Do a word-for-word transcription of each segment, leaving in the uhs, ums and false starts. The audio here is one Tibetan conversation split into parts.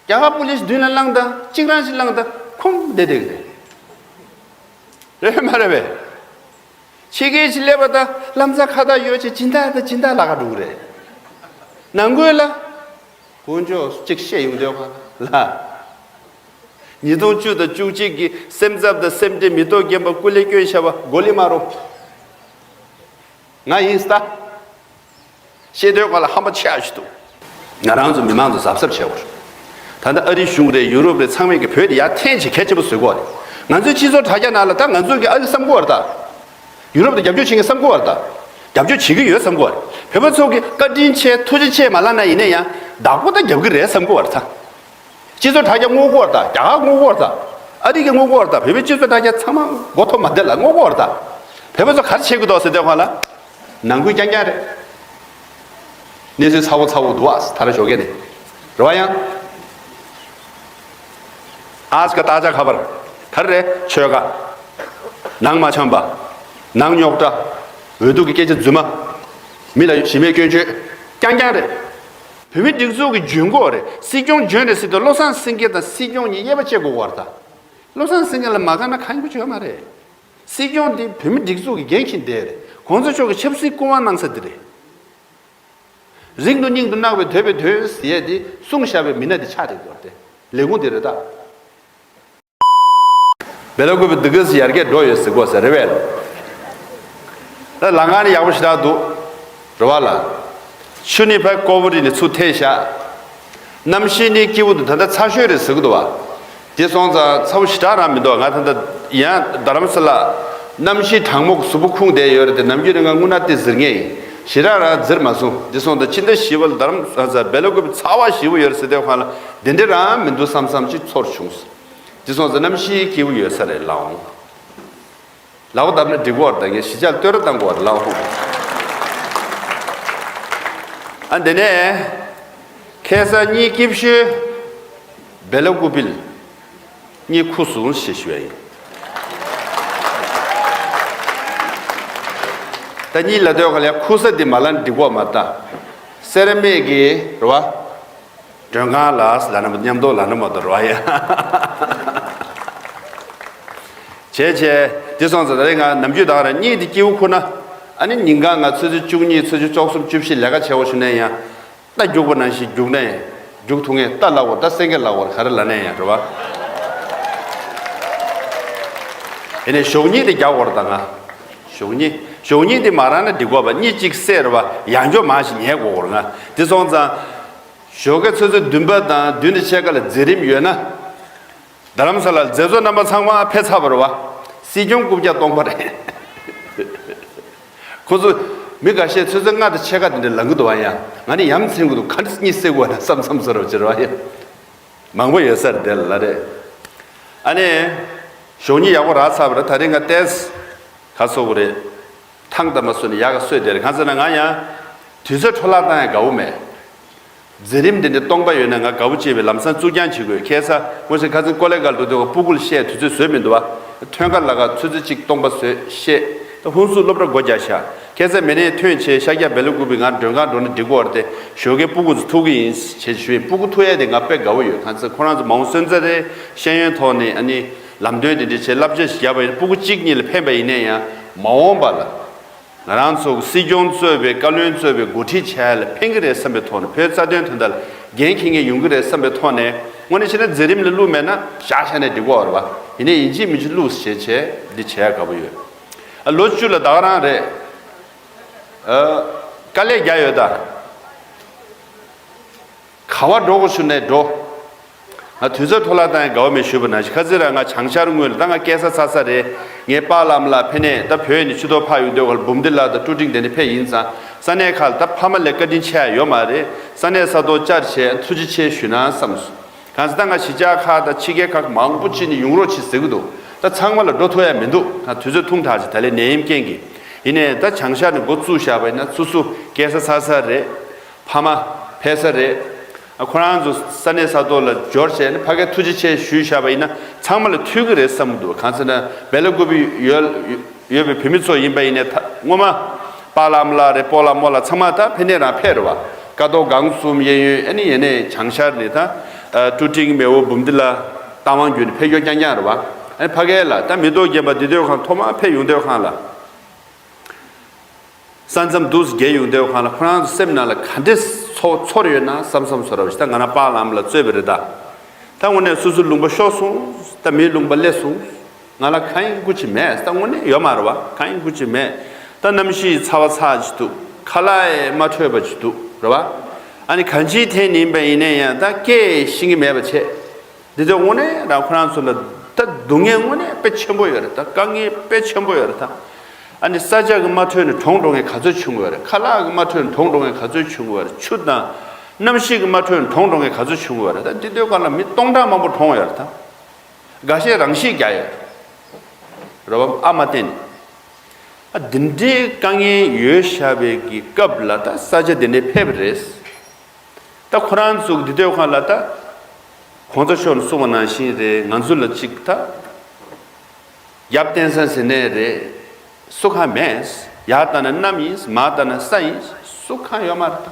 རྒྱ་གར་པུ་ལིས་མདུན་ལ་ལངས་དང་གཅིག་རང་ཞིག་ལངས་དང་ཁོམ་བསྡད་བསྡད་ཀྱི་རེད། རེད་མ་རེད་པས། ཕྱི་རྒྱལ་ཞིག་སླེབས་པ་དང་ལམ་སང་ཁ་བཏགས་ཡོད་ཅེས་སྦྱིན་བདག་དང་སྦྱིན་བདག་ལ་ཁ་འགྲོ་གི་རེད། ནང་ཁུལ་ལ། དཀོན་མཆོག་གཅིག་བཤད་ཡོང་དུས་ག་ལ། ཉིས་སྟོང་བཅུ་དང་བཅུ་གཅིག་གི་སེམས་འཚབ་དང་སེམས་ཁྲལ་མི་ཐོག་རྒན་པ་སྐུ་ལས་སྐྱོན་ཤ་བ་མགོ་ལི་མ་རོ། ང་ཡིན་སྟ། ཤེས་འདོད་ག་ལ་ཧམ་པ་ཆེ་ཨ་ཞིག་འདུག་ང་རང་ཚོ་མི་མང་ཚོ་གཟབ་གཟབ་བྱེད་དགོས། ད་ལྟ་ཨ་རི་གཞུང་རེད། ཡུ་རོབ་རེད། ཚང་མས་ཀྱི་བོད་དེ་ཡར་འཐེན་བྱེད་གལ་ཆེན་པོ་བཟོ་དགོས་རེད། ང་ཚོའི་སྤྱི་ཚོགས་དྲ་རྒྱ་ནང་ལ་ད་ང་ཚོ་གི་ཨ་རི་བསམ་གོ་བར་ད། ཡུ་རོབ་དེ་རྒྱབ་སྐྱོར་བྱེད་མཁན་བསམ་གོ་བར་ད། རྒྱབ་སྐྱོར་བྱེད་ཀྱི་ཡོད་བསམ་གོ་བར། བོད་པ་ཚོ་གི་བཀའ་དྲིན་ཆེ་ཐུགས་རྗེ་ཆེ་མ་ལབ་ན་ཡིན་ན་ཡང་བདག་པོ་ད་རྒྱབ་ཀྱི་རེད་བསམ་གོ་བར་ད། སྤྱི་ཚོགས་དྲ་རྒྱ་སྔོག་གོ་བར་ད། རྒྱ་གར་སྔོག་གོ་བར་ད། ཨ་རི་གི་སྔོག་གོ་བར་ད། བོད་པའི་སྤྱི་ཚོགས་དྲ་རྒྱ་ཚང་མ་མགོ་ཐོག་མ་བསྡད་ལ་སྔོག་གོ་བར་ད། བོད་པ་ཚོ་ག་རེ་བྱེད་དགོས་འདུག་ཟེར་དུས་ག་ལ། ནང་ཁུལ་རྐྱང་རྐྱང་རེད། གནས་ཚུལ་ཚ་བོ་ཚ་བོ་འདུག་ཨ། ད་ར་ཞོགས་ཀས་ནས། རེད་བ་ཡང་། ཨ་ཙི་ཀ་ཏ་ཅ་ཁ་པར། ག་རེ་རེད། ཆོལ་ཁ། ནང་མ་འཆམ་པ། ནང་རྙོག་དྲ། འོས་བསྡུ་གི་སྐད་ཆ་རྫུན་མ། མི་ལ་གཞི་མེད་སྐྱོན་བརྗོད། རྐྱང་རྐྱང་རེད། བོད་མི་སྒྲིག་འཛུགས་ཀྱི་འཇོན་གོ་རེད། སྲིད་སྐྱོང་འཇོན་རེད་ཟེར་དུས་བློ་བཟང་སེང་གེ་དང་སྲིད་སྐྱོང་གཉིས་དབྱེ་བ་ཕྱེ་དགོས་བར་ད། བློ་བཟང་སེང་གེ་ལ་མ་དགའ་ན་གང་གི་བྱོས་མ་རེད། སྲིད་སྐྱོང་འདི་བོད་མི་སྒྲིག་འཛུགས་ཀྱི་འགན་འཁྱེར་བསྡད་རེད། གོང་ས་མཆོག་གི་ཆབ་སྲིད་སྐུ་དབང་གནང་ས་འདི་རེད། རིང་དུ་སྙིང་དུ་བརྣག་པའི་འདོད་པའི་དོན་ཟེར་ཡས་འདི་གསུངས་བཞག་པའི་མི་སྣ་འདི་ཆགས་རེད་དགོས་ཏེ། ལས་ཁུངས་འདི་རེད་ད། བེ་ལ་ཀུ་པི་འདི་ག་ཟེ་ཡར་རྒྱས་འགྲོ་ཡོད་ཟེར་དགོས་ཟེར་རེད་བས། ད་ལམ་ཁ་ནི་ཡག་པོ་ཞེ་དྲག་འདུག་རེད་བ་ལ། ཆུ་ནི་ཕར་ཀོ་བོ་རི་ནས་ཚུར་ཐེགས་ཤག་གནམ་གཤིས་ནི་སྐྱིད་པོ་འདུག་ད་ལྟ་ཚ་ཤོས་རེད་ཟེར་གི་འདུག་བ། དེ་སོང་ཙང་ཚ་པོ་ཞེ་དྲག་རང་མི་འདུག་ང་ད་ལྟ་ཡང་རྡ་རམ་ས་ལ་གནམ་གཤིས་གྲང་མོ་གི་གཟུགས་པོ་ཁུངས་བསྡད་ཡོད་རེད་དེ། ནམ་རྒྱུན་ནས་ང་རྔུལ་ནག་དེ་གཟིར་ངེས་ཡིན། ཞེ་དྲག་རང་གཟིར་མ་སོང་། དེ་སོང་ཙང་ཕྱི་ཟླ་བཞི་པ་ལ་རྡ་རམ་ས་ལ་བེ་ལ་ཀུ་པི་ཚ་བ་ཞེ་པོ་ཡོད་རེད་ཟེར་དེ་ཁོང་ལ་དེ་འདྲ་རང་མི་འདུག་བསམ་བསམ་ཅིག་ཚོར་བྱུང་། དེ་སོང་ཙང་གནམ་གཤིས་སྐྱིད་པོ་ཡོད་ས་རེད་ལགས་འོང་། ལག་པ་བརྡབ་ན་འགྲིག་གོ་བར་ད། ངས་གཞིས་ཆགས་བསྟོད་ར་བཏང་གོ་བར་ལགས་འོང་། ཨ་འདི་ནས་ཁ་སང་གཉིད་སྐྱིད་ཤོས་བེ་ལ་ཀུ་པི་ལ་གཉིད་ཁུག་སོང་ཞེས་ཞུ་ཡ་ཡིན། ད་གཉིད་ལ་སྡོད་ག་ལ་ཁུག་ས་འདི་མ་ལ་འགྲིག་གོ་མ་ད། སེ་ར་མིག་གི་རེད་བ། མགྲོན་ཁང་ལ་ལ་ན་མ་མཉམ་དུ་ལ་ན་མ་དུ་རོ་ཡ། བྱས་བྱས་དེ་སོང་ཙང་ད་རེས་ང་ནམ་རྒྱུན་དང་ར་གཉིད་དེ་སྐྱིད་པོ་ཁུག་ན། ཨ་ནི་ཉིན་གང་ང་ཆུ་ཚོད་བཅུ་གཉིས་ཆུ་ཚོད་བཅུ་གསུམ་བཅུ་བཞི་ལས་ཀ་བྱེད་འོ་ཞུ་ནས་ཡང་། རྟ་རྒྱུག་པ་ནང་བཞིན་རྒྱུག་ནས་རྒྱུག་ཐུབ་ངེས། རྟ་ལ་འོ་རྟ་སེང་གེ་ལ་འོ་ག་རེ་ལ་ནས་ཡང་རེད་བ། ཡིན་ནས་ཞོགས་གཉིད་དེ་རྒྱག་འོ་ར་ད་ང་། ཞོགས་གཉིད་ཞོགས་གཉིད་དེ་མ་རག་ན་འགྲིག་གོ་བ། གཉིད་གཅིག་སད་རེད་བ། ཡང་འཇོག་མ་ཞིག་ཉལ་དགོས་འོ་ར་ང་། དེ་སོང་ཙང་། ཞོགས་ཀའི་ཆུ་ཚོད་བདུན་པ་དང་བདུན་ནས་ཕྱེད་ཀ་ལ་མཛད་རིམ་ཡོད་ན། རྡ་རམ་ས་ལ་མཛད་གཙོ་རྣམ་པ་ཚང་མ་ཕེབས་ཚར་བ་རེད་བ། སྲིད་སྐྱོང་རྐུབ་བཀྱག་སྟོང་པ་རེད། ཁོ་ཚོ་མི་འགའ་ཤས་ཆུ་ཚོད་ལྔ་དང་ཕྱེད་ཀ་དེ་འདྲ་ལངས་གི་འདུག་བ། ཡང་ང་ནི་ཡ་མཚན་གི་འདུག་ག་འདྲ་གཉིད་སད་དགོས་ན་བསམ་བསམ་ཟེར་བ་ཅིག་རེད་བ། ཡ་མང་པོ་ཡོད་ས་རེད་དེ་ལ་རེད། ཨ་ནི་ཞོགས་གཉིད་ཡག་པོ་རག་ཚར་བ་རེད། ད་རེས་ང་ཏོག་ཙམ་ག་ཚོད་རེད། ཐང་དང་མ་སོ་ནས་ཡག་ག་སོས་དེ་རེད། གང་ཟེར་ན་ང་ཡང་དུས་ཚོད་འཕྲོ་བརླག་བཏང་ཡང་དགའ་བོ་མེད། མཛད་རིམ་འདི་འདྲ་སྟོང་པ་ཡོད་ན་ང་དགའ་བོ་སྐྱེས་པའི་ལམ་སང་བཙུགས་རྐྱང་བྱེད་དགོས། ཁ་སང་ངོ་ཤེས་ཁ་ཚིག་ཀོ་ལེ་གལ་འགྲོ་དུས་སྤུ་གུ་ལ་བཤད་དུས་ཚོད་བཟོས་མི་འདུག་བ། ཐོན་ཁ་ལ་ཁ་ཆུ་ཚོད་གཅིག་སྟོང་པ་བཟོས་བཤད། ད་ཧུན་སུར་སློབ་གྲྭ་སྒོ་རྒྱག་ཤག་ཁ་སང་མི་ནས་ཐོན་བྱས་ཤག་རྒྱ་བེ་ལ་ཀུ་པི་ང་མགྲོན་ཁང་འགྲོ་ན་འགྲིག་གོ་བ་རེད་དེ། ཞོགས་ཀའི་སྤུ་གུ་ཚོ་ཐུག་གི་ཡིན་བྱས་ཞུས། སྤུ་གུ་ཐུག་ཡས་དེ་ང་དཔེ་དགའ་བོ་ཡོད། གང་ཚེ་ཁོ་རང་ཚོ་མ་འོངས་སོན་རྩ་རེད། ཤེས་ཡོན་ཐོག་ནས་ཨ་ནི་ལམ་སྟོན་དེ་འདྲ་བྱས་བསླབ་བྱ་ཞིག་བརྒྱབ་པ་ཡིན། སྤུ་གུ་གཅིག་གཉིས་ལ་ཕན་པ་ཡིན་ན་ཡང་མ་འོངས་པ་ལ། ང་རང་ཚོ་སྲིད་སྐྱོང་གཙོས་པའི་བཀའ་བློན་གཙོས་པའི་འགོ་ཁྲིད་བྱ་ཡ་ལ་ཕན་གྱི་རེད་བསམ་པའི་ཐོག་ནས། བོད་རྩ་དོན་དོན་དག་ལ་འགན་འཁྱེར་མཁན་ཡོང་གི་རེད་བསམ་པའི་ཐོག་ནས། དངོས་གནས་བྱས་ན་མཛད་རིམ་ལ་བླུགས་མེད་ན་བཞག་བཞག་ནས་འགྲིག་གི་རེད་བ། ཡིན་ནའི་ཡིན་གཅིག་མིན་གཅིག་བླུགས་བྱས་བྱས་འདི་བྱས་ཡ་དགའ་པོ་ཡོད། ཨ་ལོ་བཅུ་ལ་ད་ག་རང་རེད། ཨ་དཀའ་ལས་རྒྱག་ཡོད་ད། ག་བ་འགྲོ་དགོས་ཞུ་ནས་འགྲོ། ང་དུས་ཚོད་འཕྲོ་བརླག་བཏང་ཡང་དགའ་བོ་མེད་ཞུས་པ་ནང་བཞིན། ཁ་ཚིག་ར་ང་བྱང་ཤར་དངོས་ལ་ད་ང་སྐྱེས་ས་འཚར་ས་རེད། ངའི་པཱ་ལགས་ལ་ཕེབས་ནས་ད་བོད་ནས་ཕྱི་ཐོག་ཕར་ཡོང་དུས་ག་ལ་འབུམ་སྡེ་ལགས་དང་ཀྲུའུ་ཀྲིང་དེ་ནས་ཕེབས་ཡིན་ཙང་། ས་གནས་ཁག་ལ་ད་ཕ་མ་ལས་བཀའ་དྲིན་ཆེ་ཡ་ཡོད་མ་རེད། ས་གནས་ས་ཐོག་བཅར་བྱས་ཐུགས་རྗེ་ཆེ་ཞུས་ན་བསམ་སོང་། གང་ཟེར་ད་ང་གཞིས་ཆགས་ཁག་དང་ཕྱི་རྒྱལ་ཁག་མང་པོ་ཅིག་ནས་ཡོང་རོགས་བྱེད་ཟེར་གི་འདུག་ད་ཚང་མ་ལ་འགྲོ་ཐུབ་ཡ་མི་འདུག་ད་དུས་ཚོད་ཐུང་དྲགས་ཅིག་ད་ལས་ནད་ཡམས་རྐྱེན་གྱིས། ཡིན་ནའི་ད་བྱང་ཤར་ནས་འགོ་བཙུགས་བཞག་པ་ཡིན་ན་སོ་སོ་སྐྱེས་ས་འཚར་ས་རེད། ཕ་མ་ཕེབས་ས་རེད། ཨ་ཁོ་རང་ཚོ་ས་གནས་ས་ཐོག་ལ་འབྱོར་བྱས་ནས་ཕ་གིར་ཐུགས་རྗེ་ཆེ་ཞུས་བཞག་པ་ཡིན་ན་ཚང་མ་ལ་ཐུག་གི་རེད་བསམ་གི་འདུག་གང་ཟེར་ན་བེ་ལ་ཀུ་པི་ཡོད་ཡོད་པའི་བོད་མི་ཚོ་ཡིན་པ་ཡིན་ནའི་ད་སྔོན་མ་པཱ་ལགས་ལགས་རེད། སྤོ་ལགས་རྨོ་ལགས་ཚང་མ་ད་ཕེབས་ནས་རང་ཕེབས་རེད་བ། ཀ་ཏོག་སྒང་གསུམ་གཡས་གཡོན། ཨ་ནི་ཡེ་ནས་བྱང་ཤར་ནས་ད་ཀྲུ་ཀྲིང་མེའོ་འབུམ་སྡེ་ལ་རྟ་དབང་བརྒྱུད་ནས་ཕེབས་ཡོད་རྐྱང་རྐྱང་རེད་བ། ཨ་ནི་ཕ་གི་ལ་ད་མེ་ཏོག་བརྒྱན་པ་འདི་དུས་ཁང་ཐོག་མ་ཕེབས་ཡོང་དུས་ཁང་ལ། ས་མཚམས་འདུག་བརྒལ་ཡོང་དུས་ཁང་ལ་ཁོ་རང་ཚོ་སེམས་ནང་ལ་ག་འདྲས་ཚོར་ཚོར་ཡོད་ན་བསམ་བསམ་ཚོར་བ་ཞིག་ད་ང་རང་པཱ་ལགས་ལ་རྩོད་པ་རེད་ད། ད་དངོས་གནས་སོ་སོའི་ལུང་པ་ཤོར་སོང་། ད་མིའི་ལུང་པ་སླེབས་སོང་། ང་ལ་གང་ཡིན་དགོས་ཀྱི་མེད། ད་དངོས་གནས་ཡོད་མ་རེད་བ། གང་ཡིན་དགོས་ཀྱི་མེད། ད་གནམ་གཤིས་ཚ་བ་ཚ་ཅིག་འདུག་ཁ་ལག་ཡང་མ་འཕྲོད་པ་ཅིག་འདུག་རེད་བ། ཨ་ནི་གང་ཅིའི་ཐད་ནས་ཡིན་པ་ཡིན་ན་ཡང་ད་སྐད་ཤེས་ཀྱི་མེད་པ་བྱས། འདི་ཚོ་དངོས་གནས་རང་ཁོ་རང་ཚོ་ལ་ད་སྡུག་བསྔལ་དངོས་གནས་དཔེ་ཆེན་པོ་ཡོད་རེད་ད། དཀའ་ངལ་དཔེ་ཆེན་པོ་ཡོད་རེད་ད། ཨ་ནི་ས་ཆ་གི་མ་འཕྲོད་ནས་གྲོངས་འགྲོ་མཁན་ག་ཚོད་བྱུང་ཡོད་རེད། ཁ་ལག་གི་མ་འཕྲོད་ནས་གྲོངས་འགྲོ་མཁན་ག་ཚོད་བྱུང་ཡོད་རེད། ཆུ་དང་གནམ་གཤིས་ཀྱི་མ་འཕྲོད་ནས་གྲོངས་འགྲོ་མཁན་ག་ཚོད་བྱུང་ཡོད་རེད་ད། འདི་དུས་སྒང་ལ་མི་སྟོང་ཕྲག་མང་པོ་གྲོངས་ཡོད་རེད་ད། འགའ་ཤས་རང་ཤི་རྒྱག་ཡོད་རེད་བ། ཨ་མ་བསྟན་ནས། ཨ་འདི་འདྲའི་དཀའ་ངལ་ཡོད་བཞག་པའི་གི་སྐབས་ལ་ད་ས་ཆ་འདི་འདྲའི་ཕེབས་པ་རེད། ད་ཁོ་རང་ཚོ་འདི་དུས་ཁང་ལ་ད་གོང་ས་མཆོག་ནས་གསུངས་པ་ནང་བཞིན་རེད། ང་ཚོ་ལ་གཅིག་ད་རྒྱབ་རྟེན་ས་ཟེར་ནས་རེད། སུ་གང་མེད། ཡར་ལྟ་ན་གནམ་ཡིན། མར་ལྟ་ན་ས་ཡིན། སུ་གང་ཡོད་མ་རེད་ད།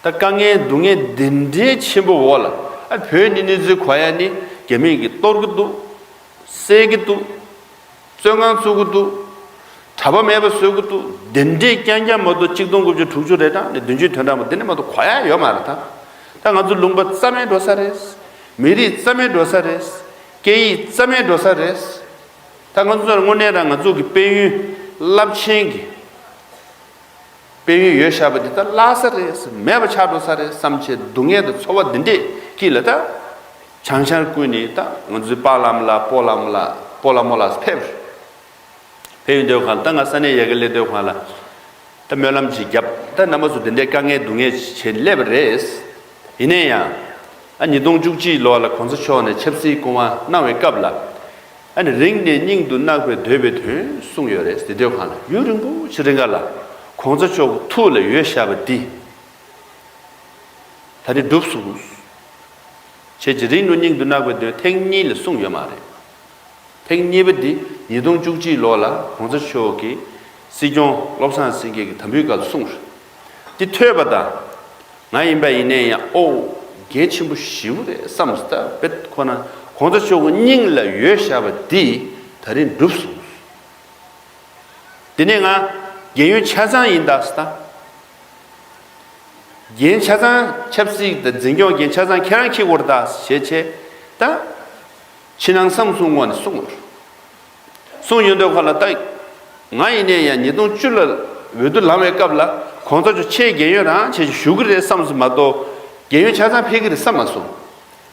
ད་དཀའ་ངལ་སྡུག་བསྔལ་འདི་འདྲའི་ཆེན་པོ་འོག་ལ་ཨ་བོད་ནི་གནས་ཚུལ་གོ་ཡ་ནི་རྒྱ་མི་གིས་གཏོར་གི་འདུག་བསད་ཀྱི་འདུག་བཙོན་ཁང་བཙུགས་ཀྱི་འདུག་གྲྭ་པ་མེད་པ་བཟོ་གི་འདུག་འདི་འདྲའི་རྐྱང་རྐྱང་མ་གཏོགས་གཅིག་སྟོང་དགུ་བརྒྱ་དྲུག་ཅུ་རེ་གྲངས་ནས་བདུན་ཅུ་དོན་གྲངས་མ་འདི་འདྲ་མ་གཏོགས་གོ་ཡ་ཡོད་མ་རེད་ད། ད་ང་ཚོ་ལུང་པ་རྩ་མེད་འགྲོ་ས་རེད། མི་རིགས་རྩ་མེད་འགྲོ་ས་རེད། སྐད་ཡིག་རྩ་མེད་འགྲོ་ས་རེད། ད་ང་ཚོ་དངོས་གནས་རང་ང་ཚོ་གི་དཔལ་ཡོན་རླབས་ཆེན་གྱི་དཔལ་ཡོན་ཡོད་བཞག་པ་འདི་ད་བརླག་ས་རེད། མེད་པ་ཆགས་འགྲོ་ས་རེད་བསམ་བྱས་སྡུག་བསྔལ་དང་ཚོར་བ་འདི་འདྲས་སྐྱིད་ལ་ད་བྱང་ཤར་ཀུན་ནས་ད་ང་ཚོའི་པཱ་ལགས་ལ་སྤོ་ལགས་ལ་སྤོ་ལགས་མོ་ལགས་ཕེབས། ཕེབས་ཡོང་དུས་ཁང་ད་ང་ས་གནས་ཡ་གི་སླེབས་དུས་ཁང་ལ་ད་སྨོན་ལམ་ཅིག་བརྒྱབ། ད་རྣམ་པ་ཚོ་འདི་འདྲའི་དཀའ་ངལ་སྡུག་བསྔལ་བྱས་སླེབས་པ་རེད། ཡིན་ན་ཡང་ཨ་ཉིས་སྟོང་བཅུ་གཅིག་ལོ་ལ་གོང་ས་མཆོག་ནས་ཆབ་སྲིད་སྐུ་དབང་གནང་བའི་སྐབས་ལ། ཨ་ནི་རིང་ནས་སྙིང་དུ་བརྣག་པའི་འདོད་པའི་དོན་གསུངས་ཡོད་རེད། དེ་དུས་ཁང་ལ་ཡུན་རིང་པོ་ཞིག་རིང་ག་ལ་གོང་ས་མཆོག་གི་ཐུགས་ལ་ཡོད་བཞག་པ་འདི་ད་རེས་འགྲུབ་སོང་། ཁྱེད་ཀྱི་རིང་དུ་སྙིང་དུ་བརྣག་པའི་དོན་ཐེངས་གཉིས་ལ་གསུངས་ཡོད་མ་རེད། ཐེངས་གཉིས་པ་འདི་ཉིས་སྟོང་བཅུ་གཅིག་ལོ་ལ་གོང་ས་མཆོག་གིས་སྲིད་སྐྱོང་བློ་བཟང་སེང་གེ་གི་དམ་འབུལ་སྐབས་སུ་གསུངས་རེད། འདི་ཐོས་པ་དང་། ང་ཡིན་པ་ཡིན་ནའི་ཡང་ཨོ། འགན་ཆེན་པོ་ཞེ་པོ་རེད་བསམ་སྟབས་ཁོ་ན་གོང་ས་མཆོག་གི་སྙིང་ལ་ཡོད་བཞག་པ་འདི་ད་རིང་འགྲུབ་སོང་། དེ་ནས་ང་རྒན་ཡོལ་ཆ་ཚང་ཡིན་ད་ཟེར་ད། འགན་ཆ་ཚང་ཆབ་སྲིད་དང་འཛིན་སྐྱོང་འགན་ཆ་ཚང་ཁྱེད་རང་འཁྱེར་དགོས་རེད་ད་ཞེས་བྱས་ད། ཕྱི་ནང་གསང་གསུམ་ངོས་ནས་གསུངས། གསུངས་ཡོང་དུས་ཁ་ལ་ད། ང་ཡིན་ནའི་ཡང་ཉིས་སྟོང་བཅུ་ལ་འོས་བསྡུ་ལངས་པའི་སྐབས་ལ་གོང་ས་མཆོག་ཆེས་རྒན་ཡོལ་རང་ཆེ་ཞིག་ཞུ་གི་རེད་བསམ་སོང་མ་གཏོགས་རྒན་ཡོལ་ཆ་ཚང་ཕེབས་ཀྱི་རེད་བསམ་མ་སོང་།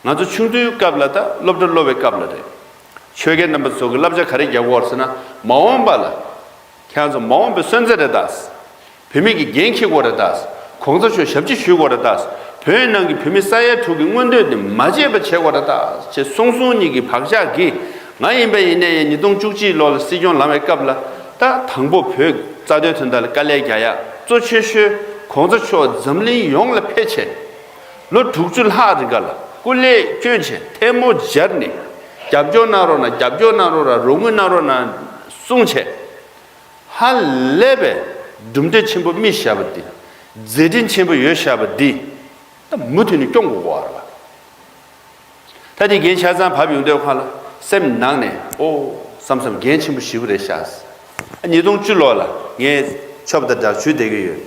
ང་ཚོ་ཆུང་དུས་སྐབས་ལ་ད་སློབ་གྲྭ་སློབ་པའི་སྐབས་ལ་རེད། ཆོས་རྒན་རྣམ་པ་ཚོ་གི་བསླབ་བྱ་ག་རེ་རྒྱག་གི་ཡོད་ཟེར་ན་མ་འོངས་པ་ལ། ཁྱེད་ཚོ་མ་འོངས་པའི་སོན་རྩ་རེད་ད། བོད་མི་གི་འགན་འཁྱེར་དགོས་རེད་ད། གོང་ས་མཆོག་ཞབས་ཕྱི་ཞུ་དགོས་རེད་ད། བོད་ནང་གི་བོད་མི་ས་ཡ་དྲུག་གི་མངོན་འདོད་དེ་མ་བརྗེད་པ་བྱེད་དགོས་རེད་ད་ཅེས་གསུང་གསུང་གཉིས་ཀྱི་བག་ཆགས་ཀྱིས། ང་ཡིན་པ་ཡིན་ནའི་ཡང་ཉིས་སྟོང་བཅུ་གཅིག་ལོ་ལ་སྲིད་སྐྱོང་ལངས་པའི་སྐབས་ལ་ད་དང་པོ་བོད་རྩ་དོན་དོན་དག་ལ་དཀའ་ལས་རྒྱག་ཡ་གཙོ་ཆེ་ཤོས་གོང་ས་མཆོག་འཛམ་གླིང་ཡོངས་ལ་ཕེབས་བྱས། ལོ་དྲུག་ཅུ་ལྷག་རིང་ག་ལ་སྐུ་ལས་བསྐྱོན་བྱས་ཐལ་མོ་སྦྱར་ནས་རྒྱབ་སྐྱོར་གནང་རོགས་གནང་། རྒྱབ་སྐྱོར་གནང་རོགས་གནང་། རོགས་དངུལ་གནང་རོགས་གནང་གསུངས་བྱས། ཧ་ལས་པའི་གྲུབ་འབྲས་ཆེན་པོ་རྨིས་བཞག་པ་འདི། མཛད་འཕྲིན་ཆེན་པོ་ཡོད་བཞག་པ་འདི། ད་མུ་མཐུད་ནས་སྐྱོང་དགོས་ཀྱི་ཡོད་རེད་པ། ད་དེ་འགན་ཆ་ཚང་བབས་ཡོང་དུས་ཁ་ལ་སེམས་ནང་ནས་ཨོ་བསམ་བསམ་འགན་ཆེན་པོ་ཞེ་པོ་རེད་ཤག་ཉིས་སྟོང་བཅུ་ལོ་ལ་ངས་ཆོབ་དང་སྦྲགས་ཞུ་བསྡད་ཀྱི་ཡོད།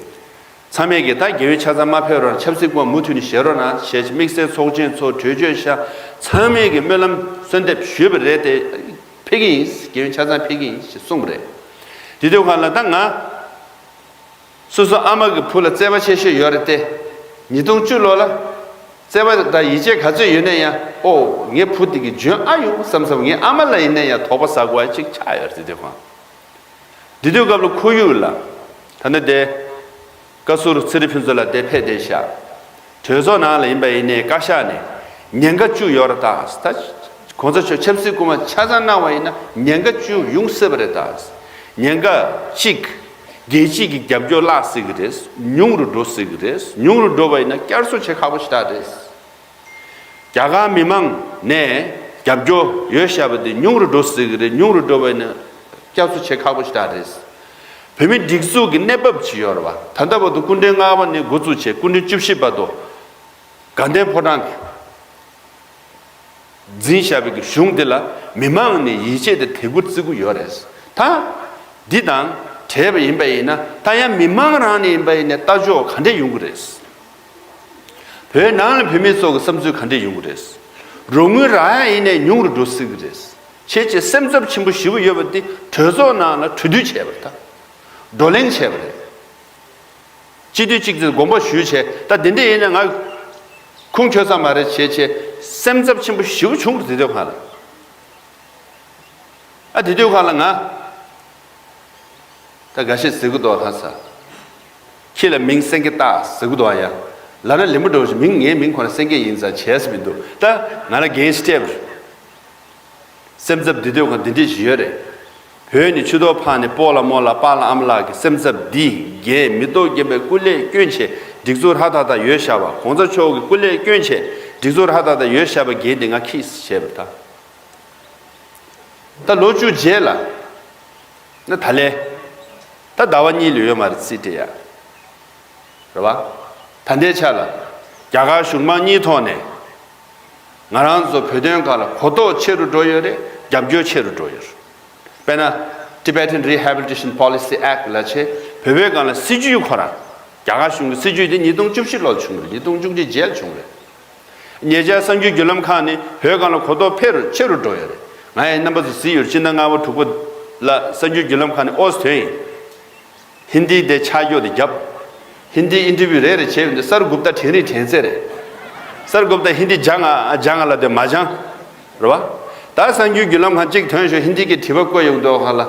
ཚང་མས་ཀྱིས་ད་རྒན་ཡོལ་ཆ་ཚང་མ་ཕེབས་རོགས་གནང་། ཆབ་སྲིད་སྐོར་མུ་མཐུད་ནས་བཞེས་རོགས་གནང་ཞེས་དམིགས་བསལ་ཚོགས་ཆེན་ཚོགས། གྲོས་ཆོད་བཞག་ཚང་མས་ཀྱིས་སྨོན་ལམ་གསོལ་འདེབས་ཞུས་པ་རེད་དེ། ཕེབས་ཀྱི་ཡིན། རྒན་ཡོལ་ཆ་ཚང་ཕེབས་ཀྱི་ཡིན་ཞེས་གསུངས་པ་རེད། དེ་དུས་ཁ་ལ་ད་ང་སོ་སོ་ཨ་མ་གི་བུ་ལ་བརྩེ་བ་ཆེ་ཤོས་ཡོད་རེད་དེ། ཉིས་སྟོང་བཅུ་ལོ་ལ་བརྩེ་བ་དང་ཡིད་ཆེས་ག་ཚོད་ཡོད་ན་ཡང་ཨོ་ངའི་བུ་དེ་གི་འཇོན་ཨ་ཡོང་བསམ་བསམ་ངའི་ཨ་མ་ལ་ཡིན་ན་ཡང་དོགས་པ་ཟ་དགོས་པ་ཅིག་ཆགས་ཡོད་རེད་དེ་དུས་ཁ། དེ་དུས་སྐབས་ལ་ཁོར་ཡུག་ལ། ད་ནི་དེ། བཀའ་ཟུར་ཚེ་རིང་ཕུན་ཚོགས་ལགས་དེ་ཕེབས་བསྡད་ཤག་གྲོས་ཚོགས་ནང་ལ་ཡིན་པ་ཡིན་ནའི་བཀའ་ཤག་ནས་ཉེན་ཁ་བཅུ་ཡོད་རེད་ད། ད་གོང་ས་མཆོག་ཆབ་སྲིད་སྐུ་དབང་ཆ་ཚང་གནང་བ་ཡིན་ན་ཉེན་ཁ་བཅུ་ཡོང་སྲིད་པ་རེད་ད། ཉེན་ཁ་གཅིག་རྒྱལ་སྤྱི་གི་རྒྱབ་སྐྱོར་བརླག་སྲིད་ཀྱི་རེད། ཉུང་རུ་འགྲོ་སྲིད་ཀྱི་རེད། ཉུང་རུ་འགྲོ་བ་ཡིན་ན་བསྐྱར་གསོ་བྱེད་ཁག་པོ་ཞེ་དྲག་རེད། རྒྱ་གར་མི་མང་ནས་རྒྱབ་སྐྱོར་ཡོད་བཞག་པ་དེ་ཉུང་རུ་འགྲོ་སྲིད་ཀྱི་རེད། ཉུང་རུ་འགྲོ་བ་ཡིན་ན་བསྐྱར་གསོ་བྱེད་ཁག་པོ་ཞེ་དྲག་རེད། བོད་མི་སྒྲིག་འཛུགས་ཀྱི་གནས་བབ་ཅིག་ཡོད་རེད་བ། ད་ལྟ་བར་དུ་སྐུ་ཕྲེང་ལྔ་པ་ནས་འགོ་བཙུགས་བྱས་སྐུ་ཕྲེང་བཅུ་བཞི་བར་དུ་དགའ་ལྡན་ཕོ་བྲང་གིས་འཛིན་བཞག་པའི་གི་གཞུང་འདི་ལ་མི་མང་ནས་ཡིད་ཆེས་དང་དད་གུས་བརྩི་གི་ཡོད་རེད། ད་འདི་དང་འབྲེལ་བ་ཡིན་པ་ཡིན་ན། ད་ཡང་མི་མང་རང་ནས་ཡིན་པ་ཡིན་ན་ལྟ་ཕྱོགས་ག་འདྲས་ཡོང་གི་རེད། བོད་ནང་ལ་བོད་མི་ཚོ་གི་བསམ་ཚུལ་ག་འདྲས་ཡོང་གི་རེད། རོགས་དངུལ་རག་ཡ་ཡིན་ནའི་ཉུང་རུ་འགྲོ་སྲིད་གི་རེད། བྱས་བྱས་སེམས་འཚབ་ཆེན་པོ་ཞེ་པོ་ཡོད་པ་འདི་གྲོས་ཚོགས་ནང་ལ་གྲོས་བསྡུར་བྱས་པ་དང་བགྲོ་གླེང་བྱས་པ་རེད། སྤྱི་འཐུས་གཅིག་ཚོས་དགོངས་པ་ཞུས་བྱས། ད་འདི་འདྲས་ཡིན་ན་ང་ཁུངས་འཁྱོལ་ས་མ་རེད་བྱས་བྱས་སེམས་འཚབ་ཆེན་པོ་ཞེ་པོ་བྱུང་རེད། དེ་དུས་སྒང་ལ། ཨ་དེ་དུས་སྒང་ལ་ང་ད་འགའ་ཤས་ཟེར་གི་འདུག་ལྷ་ས། ཁྱི་ལ་མིང་སེང་གེ་སྟག་ཟེར་གི་འདུག་ཡ། ལབ་ན་ལེན་པོ་འགྲོ་ཞིག་མིང་ངའི་མིང་ཁོ་ན་སེང་གེ་ཡིན་ཙང་བྱས་ས་མི་འདུག་ད་ང་ལ་འགན་ཞིག་སྤྲད་པ་རེད། སེམས་འཚབ་འདི་དུས་སྒང་འདི་འདྲས་ཞིག་ཡོད་རེད། བོད་ནས་ཆུ་ཐོག་ཕར་ནས་སྤོ་ལགས་རྨོ་ལགས་པཱ་ལགས་ཨ་མ་ལགས་ཀྱི་སེམས་འཚབ་འདི་འགན་མི་ཐོག་རྒན་པའི་སྐུ་ལས་བསྐྱོན་བྱས་སྒྲིག་འཛུགས་ཧྲ་ཐག་ཐག་ཡོད་བཞག་པ། གོང་ས་མཆོག་གི་སྐུ་ལས་བསྐྱོན་བྱས་སྒྲིག་འཛུགས་ཧྲ་ཐག་ཐག་ཡོད་བཞག་པ་འགན་འདི་ང་འཁྱེར་བྱས་པ་ད། ད་ལོ་བཅུ་རྗེས་ལ་ན་ད་ལན་ད་ཟླ་བ་གཉིས་ལས་ཡོད་མ་རེད། རྩིས་སྤྲད་ཡ་རེད་བ། ད་ལྟའི་ཆ་ལ་རྒྱ་གར་གཞུང་མང་གཉིས་ཐོག་ནས་ང་རང་ཚོ་བོད་དོན་སྒང་ལ་གོ་རྟོགས་ཆེ་རུ་འགྲོ་ཡོད་རེད། རྒྱབ་སྐྱོར་ཆེ་རུ་འགྲོ་ཡོད་རེད། དཔེར་ན་Tibetan Rehabilitation Policy Act ལབ་བྱས་བོད་པའི་སྒང་ལ་སྲིད་ཇུས་ཁོ་རང་། རྒྱ་གར་གཞུང་གི་སྲིད་ཇུས་དེ་ཉིས་སྟོང་བཅུ་བཞི་ལོར་བྱུང་རེད། ཉིས་སྟོང་བཅུ་གཅིག་རྗེས་ལ་བྱུང་རེད། ཉེ་ཆར་གསར་འགྱུར་བརྒྱུད་ལམ་ཁག་ནས་བོད་སྒང་ལ་གོ་རྟོགས་འཕེལ་རུ་ཆེ་རུ་འགྲོ་ཡོད་རེད། ང་ཡང་རྣམ་པ་ཚོ་གཟིགས་ཡོད། སྤྱི་ཟླ་ལྔ་པ་དྲུག་པ་ལ་གསར་འགྱུར་བརྒྱུད་ལམ་ཁག་ནས་ཨོ་ཙི་ཐོན་ཡིན། ཧིན་དི་དེ་ཆ་འཇོག་དེ་བརྒྱབ། ཧིན་དི་ཨིན་ཊར་བིའུ་རེ་རེ་བྱས་ཡོང་དུས་སར་གུབ་ཏ་དྲན་རིགས་དྲན་ཚད་རེད། སར་གུབ་ཏ་ཧིན་དི་སྦྱང་ང་སྦྱང་ང་ལབ་དུས་མ་སྦྱང་། རེད་བ། ད་གསར་འགྱུར་བརྒྱུད་ལམ་ཁག་གཅིག་ཐོན་ཞོར་ཧིན་དི་གི་དྲི་བ་བཀོད་ཡོང་དུས་ཧ་ལ།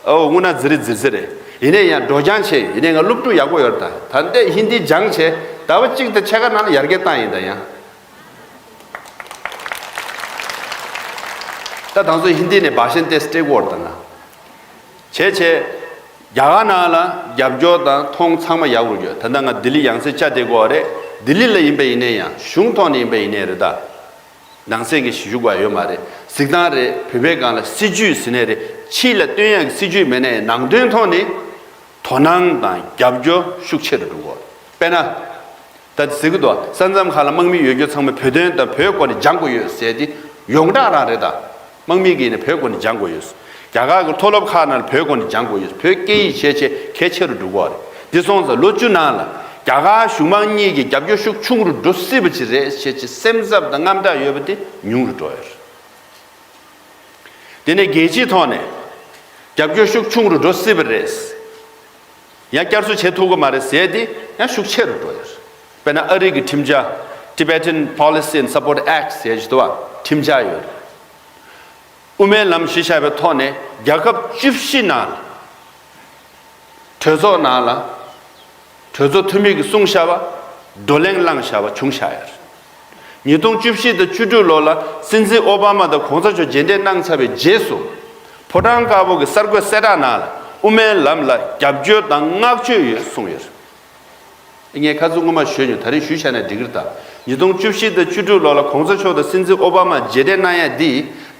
ཨོ་དངོས་གནས་ཛི་རི་ཛི་རི་ཛི་རེད། ཡིན་ནའི་ཡང་འགྲོ་སྦྱང་བྱས་ཡོད། ཡིན་ནའི་ང་སློབ་ཕྲུག་ཡག་པོ་ཡོད་རེད། ད་ད་ལྟའི་ཧིན་དི་སྦྱངས་བྱས་ཟླ་བ་གཅིག་དང་ཕྱེད་ཀ་ནང་ལ་ཡར་རྒྱས་བཏང་ཡིན། ད་ཡང་ད་དང་ཚོ་ཧིན་དི་ནས་བྷ་ཤན་ཏེ་སི་སྤྲད་དགོས་རེད། ད་ང་བྱས་བྱས་རྒྱ་གར་ནང་ལ་རྒྱབ་སྐྱོར་དང་མཐོང་ཚང་མ་ཡག་པོ་ཡོད། ད་ལྟ་ང་ལྡི་ལི་ཡང་སེ་བཅར་བསྡད་ཀྱི་ཡོད་རེད། ལྡི་ལི་ལ་ཡིན་པ་ཡིན་ནའི་ཡང་གཞུང་ཐོག་ནས་ཡིན་པ་ཡིན་ནའི་རེད། ད་ནང་གསེས་ཀྱི་ཞུ་རྒྱུ་ཡོད་མ་རེད། གཟིགས་སྟངས་རེད། བོད་པའི་སྒང་ལ་སྲིད་ཇུས་ཟེར་ནའི་རེད། ཕྱི་ལ་སྟོན་ཡག་གི་སྲིད་ཇུས་མེད་ནའི་ནང་དོན་ཐོག་ནས་དོ་སྣང་དང་རྒྱབ་སྐྱོར་ཤུགས་ཆེ་རུ་འགྲོ་གི་ཡོད་རེད། དཔེར་ན། ད་ཟེར་གི་འདུག་ས་མཚམས་ཁག་ལ་དམག་མི་ཡོད་རྒྱུ་ཚང་མས་བོད་དོན་དང་བོད་སྐོར་ནས་སྦྱང་དགོས་ཡོད་ཟེར་ཏེ་ཡོངས་གྲགས་རང་རེད། ད་དམག་མི་གིས་ནི་བོད་སྐོར་ནས་སྦྱང་དགོས་ཡོད། རྒྱ་གར་གྱི་མཐོ་སློབ་ཁག་ནང་ལ་བོད་སྐོར་ནས་སྦྱང་དགོས་ཡོད། བོད་སྐད་ཡིག་བྱས་བྱས་གལ་ཆེ་རུ་འགྲོ་གི་ཡོད་རེད། འདི་སོང་ཙང་ལོ་བཅུ་ནང་ལ་རྒྱ་གར་གཞུང་མང་གཉིས་ཀྱི་རྒྱབ་སྐྱོར་ཤུགས་ཆུང་རུ་འགྲོ་སྲིད་པ་ཅིག་རེད་ཟེར་བྱས་སེམས་འཚབ་དང་དངངས་སྐྲག་ཡོད་པ་དེ་ཉུང་རུ་འགྲོ་ཡོད་རེད། དེ་ནས་རྒྱལ་སྤྱིའི་ཐོག་ནས་རྒྱབ་སྐྱོར་ཤུགས་ཆུང་རུ་འགྲོ་སྲིད་པ་རེད། ཡང་བསྐྱར་གསོ་བྱེད་ཐུབ་ཀྱི་མ་རེད་ཟེར་ཏེ་ཡང་ཤུགས་ཆེ་རུ་འགྲོ་ཡོད། དཔེར་ན་ཨ་རི་གི་ཁྲིམས་འཆར། Tibetan Policy and Support Act ཟེར་གྱི་འདུག་བ། ཁྲིམས་འཆར་ཡོད། དབུ་མའི་ལམ་གཞི་བཞག་པའི་ཐོག་ནས་རྒྱལ་ཁབ་བཅུ་བཞི་ནང་ལ་གྲོས་ཚོགས་ནང་ལ་གྲོས་ཚོགས་འཐུས་མི་གིས་གསུངས་བཞག་པ། བགྲོ་གླེང་བླངས་བཞག་པ་བྱུང་བཞག་ཡོད། ཉིས་སྟོང་བཅུ་བཞི་དང་བཅུ་དྲུག་ལོ་ལ་སྲིད་འཛིན་ཨོ་བྷ་མ་དང་གོང་ས་མཆོག་མཇལ་འཕྲད་གནང་ཚར་བའི་རྗེས་སུ། ཕོ་བྲང་དཀར་པོ་གི་གསར་འགོད་གསལ་བསྒྲགས་ནང་ལ་དབུ་མའི་ལམ་ལ་རྒྱབ་སྐྱོར་དང་བསྔགས་བརྗོད་ཡོད་གསུངས་ཡོད། ངས་ཁ་སང་སྔོན་མ་ཞུས་མྱོང་། ད་རེས་ཞུས་བཞག་ན་འགྲིག་གི་རེད། ད་ཉིས་སྟོང་བཅུ་བཞི་དང་བཅུ་དྲུག་ལོ་ལ་གོང་ས་མཆོག་དང་སྲིད་འཛིན་ཨོ་བྷ་མ་མཇལ་འཕྲད་གནང་ཡ་འདི་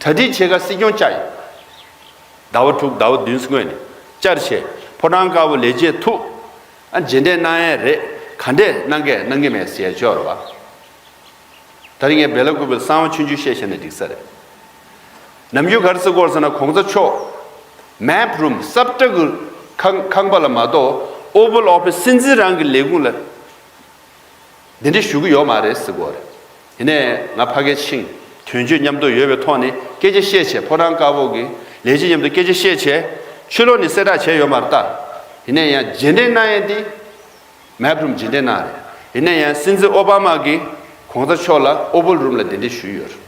གྲ་སྒྲིག་བྱེད་ག་སྲིད་སྐྱོང་བཅར་ཡོད། ཟླ་བ་དྲུག་ཟླ་བ་བདུན་སྔོན་ནས་བཅར་བྱས་ཕོ་བྲང་དཀར་པོ་ལས་བྱེད་ཐུག་ཨ་མཇལ་འཕྲད་གནང་ཡས་རེད། ག་འདྲས་གནང་གས་གནང་གི་མེད་ཟེར་ཡ་ཅིག་ཡོད་རེད་བ། ད་རིང་ངས་བེ་ལ་ཀུ་པེ་ལ་གསང་བ་ཆུང་ཆུང་བཤད་བཤད་ན་འགྲིག་ས་རེད། ནམ་རྒྱུན་ག་རེ་ཟེར་གི་ཡོད་རེད་ཟེར་ན་གོང་ས་མཆོག་མེབ་རུམ་སྲབ་ཁྲ་གི་ཁང་ཁང་པ་ལ་མ་གཏོགས་ཨོ་ཝལ་ཨོ་ཕི་སི་སྲིད་འཛིན་རང་གི་ལས་ཁུངས་ལ། འདི་འདྲ་ཞུ་གི་ཡོད་མ་རེད་ཟེར་གོ་རེད། ཡིན་ནའི་ང་ཕ་གིར་ཕྱིན། དོན་གཅོད་མཉམ་དུ་ཡོད་པའི་ཐོག་ནས་སྐད་ཆ་བཤད་བྱས། ཕོ་བྲང་དཀར་པོ་གི་ལས་བྱེད་མཉམ་དུ་སྐད་ཆ་བཤད་བྱས། ཕྱི་ལོགས་ནས་གསལ་བསྒྲགས་བྱས་ཡོད་མ་རེད་ད། ཡིན་ནའི་ཡང་རྗེས་འདྲེན་གནང་ཡས་འདི་མེབ་རུམ་རྗེས་འདྲེན་གནང་རེད། ཡིན་ནའི་ཡང་སྲིད་འཛིན་ཨོ་བྷ་མ་གིས་གོང་ས་མཆོག་ལ་ཨོ་ཝལ་རུམ་ལ་གདན་འདྲེན་ཞུས་ཡོད་རེད།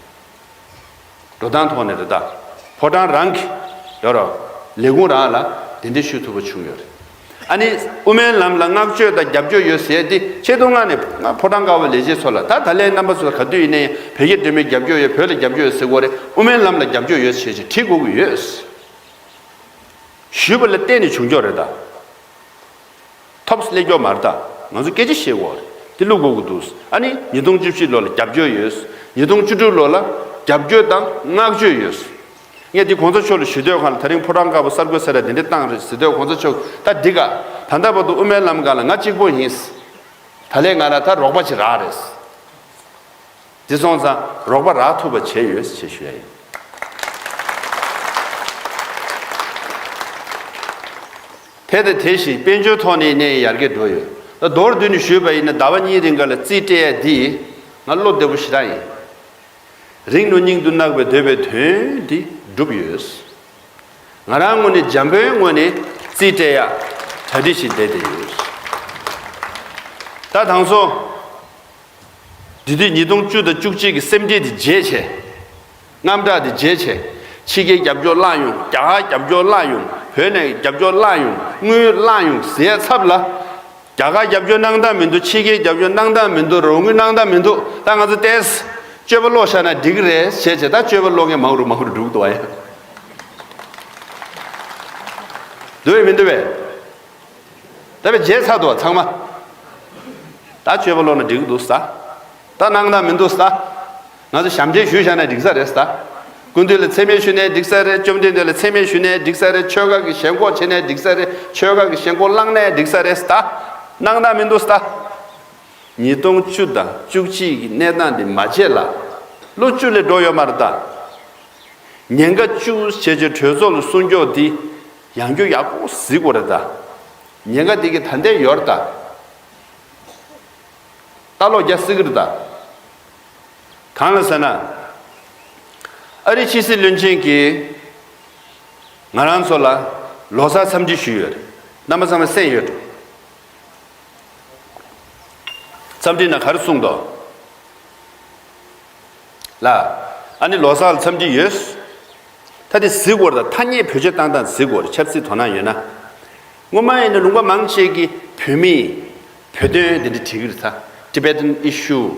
འགྲོ་སྟངས་ཐོག་ནས་རེད་ད། ཕོ་བྲང་རང་གི་ཡོད་རོགས། ལས་ཁུངས་རང་ལ་གདན་འདྲེན་ཞུ་ཐུབ་པ་བྱུང་ཡོད་རེད། ཨ་ནི་དབུ་མའི་ལམ་ལ་བསྔགས་བརྗོད་དང་རྒྱབ་སྐྱོར་ཡོད་ཟེར་ཏེ་ཆེད་དུ་མངགས་ནས་ང་ཕོ་བྲང་དཀར་པོ་ལས་བྱེད་ཚོ་ལ། ད་ད་ལན་རྣམ་པ་ཚོ་ལ་ག་དུས་ཡིན་ནའི་བོད་རྒྱ་འབྲེལ་མོལ་རྒྱབ་སྐྱོར་ཡོད། བོད་ལ་རྒྱབ་སྐྱོར་ཡོད་ཟེར་དགོས་རེད། དབུ་མའི་ལམ་ལ་རྒྱབ་སྐྱོར་ཡོད་ཟེར་བྱས་བྲིས་དགོས་ཀྱི་ཡོད། ཞུས་པ་ལ་བརྟེན་ནས་བྱུང་ཀྱོག་རེད་ད། ཐོབ་སླེབས་ཀྱོག་མ་རེད་ད། ང་ཚོ་སྐད་ཆ་བཤད་དགོས་རེད། དེ་བླུག་དགོས་ཀྱི་འདུག་ཨ་ནི་ཉིས་སྟོང་བཅུ་བཞི་ལོ་ལ་རྒྱབ་སྐྱོར་ཡོད། ཉིས་སྟོང་བཅུ་དྲུག་ལོ་ལ་རྒྱབ་སྐྱོར་དང་བསྔགས་བརྗོད་ཡོད། ངས་འདི་གོང་ས་མཆོག་ལ་ཞུ་འདོད་གང་ལ། ད་རིང་ཕོ་བྲང་དཀར་པོ་གསར་འགོད་ས་ར་འདི་འདྲ་བཏང་རེད་ཟེར་དུས། གོང་ས་མཆོག་ད་འདི་ག་ད་ལྟ་བར་དུ་དབུ་མའི་ལམ་སྒང་ལ་ང་གཅིག་པོ་ཡིན། ད་ལས་ང་ལ་ད་རོགས་པ་ཅིག་རག་རེད། འདི་སོང་ཙང་རོགས་པ་རག་ཐུབ་པ་བྱས་ཡོད་ཅེས་ཞུ་ཡ་ཡིན། དེ་དང་དེ་བཞིན་དཔལ་འབྱོར་ཐོག་ནས་ནས་ཡར་རྒྱས་འགྲོ་ཡོད། ད་མདོར་བསྡུས་ནས་ཞུས་པ་ཡིན་ན། ཟླ་བ་གཉིས་རིང་ག་ལ་རྩིས་སྤྲད་ཡ་འདི་ང་བློ་བདེ་པོ་ཞེ་དྲག་ཡིན། རིང་ནོ་སྙིང་དུ་བརྣག་པའི་འདོད་པའི་དོན་འདི་འགྲུབ་ཡོད། ང་རང་ངོས་ནས་འཇམ་པོའི་ངོས་ནས་རྩིས་སྤྲད་ཡ་གྲ་སྒྲིག་བྱས་བསྡད་བསྡད་ཡོད། ད་དང་སོ། འདི་དུས་ཉིས་སྟོང་བཅུ་དང་བཅུ་གཅིག་གི་སེམས་ཁྲལ་དེ་བརྗེད་བྱས། དངངས་སྐྲག་དེ་བརྗེད་བྱས། ཕྱི་རྒྱལ་རྒྱབ་སྐྱོར་བརླག་ཡོང་། རྒྱ་གར་རྒྱབ་སྐྱོར་བརླག་ཡོང་། བོད་ནས་རྒྱབ་སྐྱོར་བརླག་ཡོང་། དངུལ་བརླག་ཡོང་ཟེར་ཚབ་ལ། རྒྱ་གར་རྒྱབ་སྐྱོར་གནང་སྟངས་མི་འདུག་ཕྱི་རྒྱལ་རྒྱབ་སྐྱོར་གནང་སྟངས་མི་འདུག་རོགས་དངུལ་གནང་སྟངས་མི་འདུག་ད་ང་ཚོ་ཏོག་ཙམ་སྤྱོད་པ་ལོག་བཞག་ན་འགྲིག་གི་རེད་ཟེར་བྱས། ད་སྤྱོད་པ་ལོག་མཁན་མང་རུ་མང་རུ་འགྲོ་གི་འདུག་བ་ཡ། འདུག་བས་མི་འདུག་བས། ད་བས་བརྗེད་ཚར་འདུག་བ་ཚང་མ། ད་སྤྱོད་པ་ལོག་ན་འགྲིག་གི་འདུག་ས། ད་གནང་སྟངས་མི་འདུག་ས། ང་ཚོ་ཞབས་འདྲེན་ཞུས་བཞག་ན་འགྲིག་ས་རེད་ས། སྐུ་མདུན་ལ་མཚན་སྨད་ཞུས་ནའི་འགྲིག་ས་རེད། བཅོམ་ལྡན་འདས་ལ་མཚན་སྨད་ཞུས་ནའི་འགྲིག་ས་རེད། ཆོས་ཁ་གི་ཞེན་ཁོག་བྱས་ནའི་འགྲིག་ས་རེད། ཆོས་ཁ་གི་ཞེན་ཁོག་བསླངས་ནའི་འགྲིག་ས་རེད་ས། གནང་སྟངས་མི་འདུག་ས། ཉིས་སྟོང་བཅུ་དང་བཅུ་གཅིག་གི་གནས་སྟངས་འདི་མ་བརྗེད་ལ། ལོ་བཅུ་ལས་འགྲོ་ཡོད་མ་རེད་ད། ཉེན་ཁ་བཅུ་བྱས་བྱས་གྲོས་ཚོགས་ལ་གསུང་སྐྱོག་འདི་ཡང་རྒྱུ་ཡག་པོ་གཟིགས་དགོས་རེད་ད། ཉེན་ཁ་འདི་གི་ད་ལྟའི་ཡོད་རེད་ད། ལྟ་ལོག་རྒྱག་སྲིད་ཀྱི་རེད་ད། གང་ལ་ཟེར་ན། ཨ་རི་ཕྱི་སྲིད་བློན་ཆེན་གྱིས་ང་རང་ཚོ་ལ་ལོ་གསར་འཚམས་འདྲི་ཞུས་ཡོད་རེད། རྣམ་པ་ཚང་མས་གསན་ཡོད་རེད། འཚམས་འདྲི་ནང་ག་རེ་གསུངས་འདུག་ལ། ཨ་ནི་ལོ་གསར་ལ་འཚམས་འདྲི་ཡོད། ད་དེ་གཟིགས་དགོས་རེད་ད། ཐ་སྙད་བེད་སྤྱོད་བཏང་སྟངས་གཟིགས་དགོས་རེད། ཆབ་སྲིད་དོ་སྣང་ཡོད་ན། སྔོན་མ་ཡིན་ན་ལུང་པ་མང་ཆེ་གིས་བོད་མིས་བོད་དོན་དེ་འདྲ་བྲིས་ཀྱི་རེད་ད། Tibetan issue,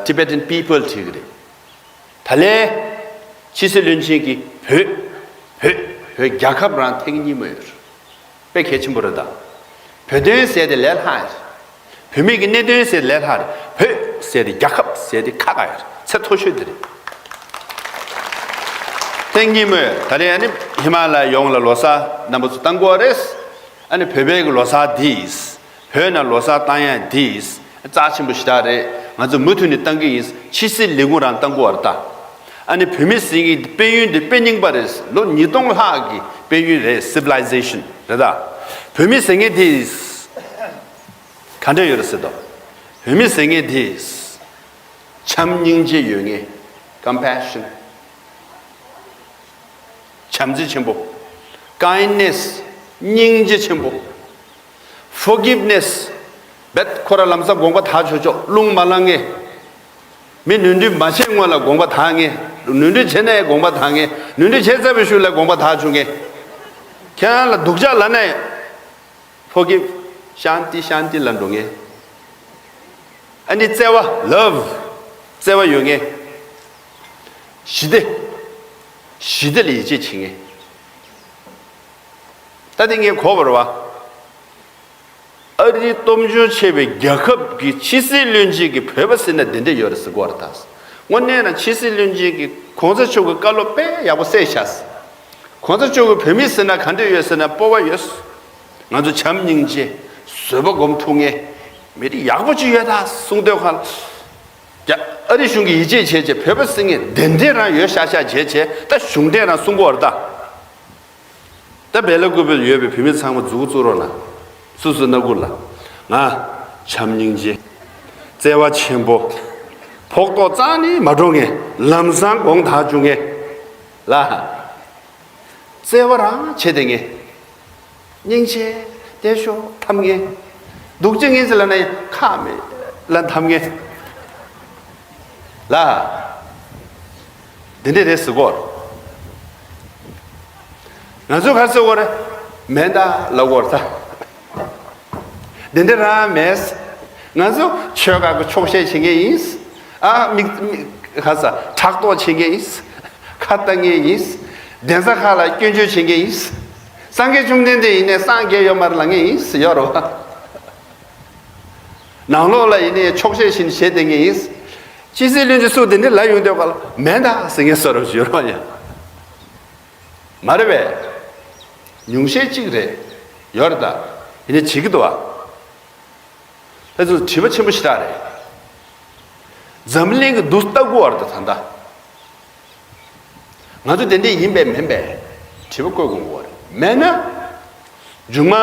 Tibetan people བྲིས་ཀྱི་རེད། ད་ལན་ཕྱི་སྲིད་བློན་ཆེན་གྱིས་བོད། བོད། བོད་རྒྱལ་ཁབ་རང་ཐེངས་གཉིས་མ་ཡོད། དཔེ་གལ་ཆེན་པོ་རེད་ད། བོད་དོན་ཟེར་དེ་ལས་སླ་རེད། བོད་མི་གི་གནད་དོན་ཟེར་ལས་སླ་རེད། བོད་ཟེར་དེ་རྒྱལ་ཁབ་ཟེར་དེ་ཁག་ཁག་ཡོད་རེད། ཚད་མཐོ་ཤོས་དེ་རེད། ཐེངས་གཉིས་མོས་ད་རེས་ཨ་ནི་ཧི་མ་ལ་ཡ་ཡོངས་ལ་ལོ་གསར་རྣམ་པ་ཚོ་བཏང་དགོས་རེད། ཨ་ནི་བོད་པའི་གི་ལོ་གསར་འདིས། བོད་ནང་ལོ་གསར་བཏང་ཡ་འདིས་རྩ་ཆེན་པོ་ཞེ་དྲག་རེད། ང་ཚོ་མུ་མཐུད་ནས་བཏང་གི་ཡིན། ཕྱི་སྲིད་ལས་ཁུངས་རང་བཏང་དགོས་པ་རེད་ད། ཨ་ནི་བོད་མི་ཟེར་མཁན་དེ་དཔལ་ཡོན་དེ་དཔེ་རྙིང་པ་རེད། ལོ་ཉིས་སྟོང་ལྷག་གི་དཔལ་ཡོན་རེད། Civilization རེད་ད། བོད་མི་ཟེར་མཁན་དེ་ག་འདྲ་ཡོད་རེད་ཟེར་དོ། བོད་མི་ཟེར་མཁན་དེ་བྱམས་སྙིང་རྗེ་ཡོད་མཁན། Compassion། བྱམས་བརྩེ་ཆེན་པོ། Kindness། སྙིང་རྗེ་ཆེན་པོ། Forgiveness། རྦད་ཁོ་རང་ལམ་སང་དགོངས་པ་དག་ཆོག་ཆོག་རླུང་མ་ལངས་མཁན། མི་ནོར་འཁྲུལ་མ་བྱས་སྔོན་ལ་དགོངས་པ་དག་མཁན། ནོར་འཁྲུལ་བྱས་ནའི་དགོངས་པ་དག་མཁན། ནོར་འཁྲུལ་བྱས་ཚར་བའི་ཤུལ་ལ་དགོངས་པ་དག་བཅུག་མཁན། ཁྱེད་རང་ལ་སྡུག་ཅག་ལབ་ནའི། Forgive། ཤཱནྟི་ཤཱནྟི་ལབ་འགྲོ་མཁན། ཨ་ནི་བརྩེ་བ། Love། བརྩེ་བ་ཡོད་མཁན། ཞི་བདེ། ཞི་བདེ་ལ་ཡིད་ཆེས་བྱེད་མཁན། ད་དེ་ངས་གོ་བ་རེད་བ། ཨ་རིའི་སྟོབས་འབྱོར་ཆེ་བའི་རྒྱལ་ཁབ་ཀྱི་ཕྱི་སྲིད་བློན་ཆེན་གྱིས་བོད་པ་ཟེར་ན་འདི་འདྲ་ཡོད་རེད་ཟེར་གོ་རེད་ད། དངོས་གནས་ན་ཕྱི་སྲིད་བློན་ཆེན་གྱིས་གོང་ས་མཆོག་གི་བཀའ་སློབ་དཔེ་ཡག་པོ་གསལ་བཞག་གོང་ས་མཆོག་གིས་བོད་མི་ཟེར་ན་ག་འདྲ་ཡོད་ཟེར་ན་སྤོབས་པ་ཡོད། ང་ཚོ་བྱམས་སྙིང་རྗེ། བཟོད་པ་སྒོམ་ཐུབ་མཁན། མི་རིགས་ཡག་པོ་ཅིག་ཡོད་ད་གསུང་དུས་ཁ་ལ། རྒྱ་ཨ་རི་གཞུང་གིས་ཡིད་ཆེས་བྱས་བྱས་བོད་པ་ཟེར་མཁན་དེ་འདྲ་རང་ཡོད་ཤག་ཤག་བྱས་བྱས་ད་གཞུང་འབྲེལ་རང་གསུང་གི་ཡོད་རེད་ད། ད་སྦེལ་ཀོབ་ཡོད་པའི་བོད་མི་ཚང་མ་མཛུབ་གུ་བཙུགས་རོགས་གནང་། སོ་སོའི་སྣ་ཁུག་ལ། ང་། བྱམས་སྙིང་རྗེ། བརྩེ་བ་ཆེན་པོ། ཕོག་ཐུག་རྩ་ནས་མ་འགྲོ་མཁན། ལམ་སང་དགོངས་དག་བཅུག་མཁན། ལ། བརྩེ་བ་རང་བྱེད་བསྡད་མཁན། སྙིང་རྗེ། བརྟན་བཞུགས་འཐམ་མཁན། སྡུག་ཅག་ངན་ཟེར་ལབ་ན་ཡང་ཁ་མེད་ལ་འཐམ་མཁན། ལ། འདི་འདྲ་རེད་ཟེར་གོ། ང་ཚོས་ག་རེ་ཟེར་གོ་རེད། མེད་ད་ལབ་གོ་རེད་ད། འདི་འདྲ་རང་མེད། ང་ཚོ་ཆོལ་ཁ་གི་འཁྱོག་བཤད་བྱེད་མཁན་ཡིན། ཨ་མིག་མིག་ག་ས་ཕྲག་དོག་བྱེད་མཁན་ཡིན། ཁ་བཏང་མཁན་ཡིན། གདན་ས་ཁག་ལ་སྐྱོན་བརྗོད་བྱེད་མཁན་ཡིན། སངས་རྒྱས་བཅོམ་ལྡན་འདས་ཡིན་ནའི་སངས་རྒྱས་ཡོད་མ་རེད་ལབ་མཁན་ཡིན། ཡོད་རེད་བ། ནང་ལོགས་ལ་ཡིན་ནའི་འཁྱོག་བཤད་བྱེད་བྱེད་བསྡད་མཁན་ཡིན། ཕྱི་སྲིད་བློན་ཆེན་སུ་དེ་འདྲ་ལབ་ཡོང་དུས་ག་ལ་མེད་ད་ཟེར་མཁན་བཟོ་འདྲ་ཡོད་རེད་བ་ཡ། མ་རེད་པས། ཉུང་ཤས་གཅིག་རེད། ཡོད་རེད་ད། ཡིན་ནའི་བྱེད་ཀྱི་འདུག་བ། ད་ཚོ་དྲི་བ་ཆེན་པོ་ཞེ་དྲག་རེད། འཛམ་གླིང་གི་འདུག་ལྟ་དགོས་བ་རེད་ད། ད་ལྟ་ང་ཚོ་དེ་འདྲས་ཡིན་པས་མིན་པས་དྲི་བ་བཀོད་དགོས་པ་རེད། མེད་ན་མཇུག་མ་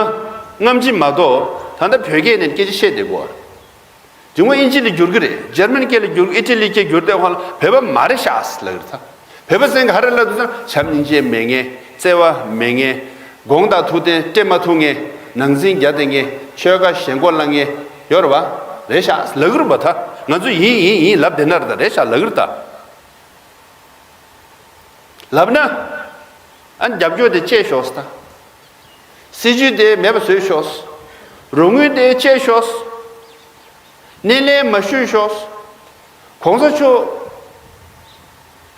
སྔ་ཕྱི་མ་གཏོགས་ད་ལྟ་བོད་སྐད་ནས་སྐད་ཆ་བཤད་བསྡད་དགོས་པ་རེད། དེ་སྔོན་དབྱིན་ཇི་ལ་བསྒྱུར་གི་རེད། འཇར་མན་སྐད་ལ་བསྒྱུར། ཨི་ཊ་ལི་སྐད་བསྒྱུར་དུས་སྒང་ལ་བོད་པ་མ་རེད་ཤག་ལབ་ཀྱི་རེད་ད། བོད་པ་ཟེར་མཁན་ག་རེ་ལབ་འདུག་ཟེར་ན། བྱམས་སྙིང་རྗེ་མེད་མཁན། བརྩེ་བ་མེད་མཁན། དགོངས་དག་ཐུགས་བདེན་སྤྲད་མ་ཐུབ་མཁན། ནང་འཛིང་རྒྱག་བསྡད་མཁན། ཆོལ་ཁ་ཞེན་ཁོག་ལངས་མཁན་ཡོད་རེད་པ། རེད་ཤག་ལབ་ཀྱི་རེད་པ། ད་ང་ཚོ་ཡིན་ཡིན་ཡིན་ལབ་བསྡད་ན་རེད་ད། རེད་ཤག་ལབ་ཀྱི་རེད་ད། ལབ་ན། ཨ་ནི་རྒྱབ་སྐྱོར་དེ་བཅད་ཤོག་ཟེར་ད། སྲིད་ཇུས་དེ་མེད་པ་བཟོས་ཤོག། རོགས་དངུལ་དེ་བཅད་ཤོག། སྣེ་ལེན་མ་ཞུས་ཤོག། གོང་ས་མཆོག་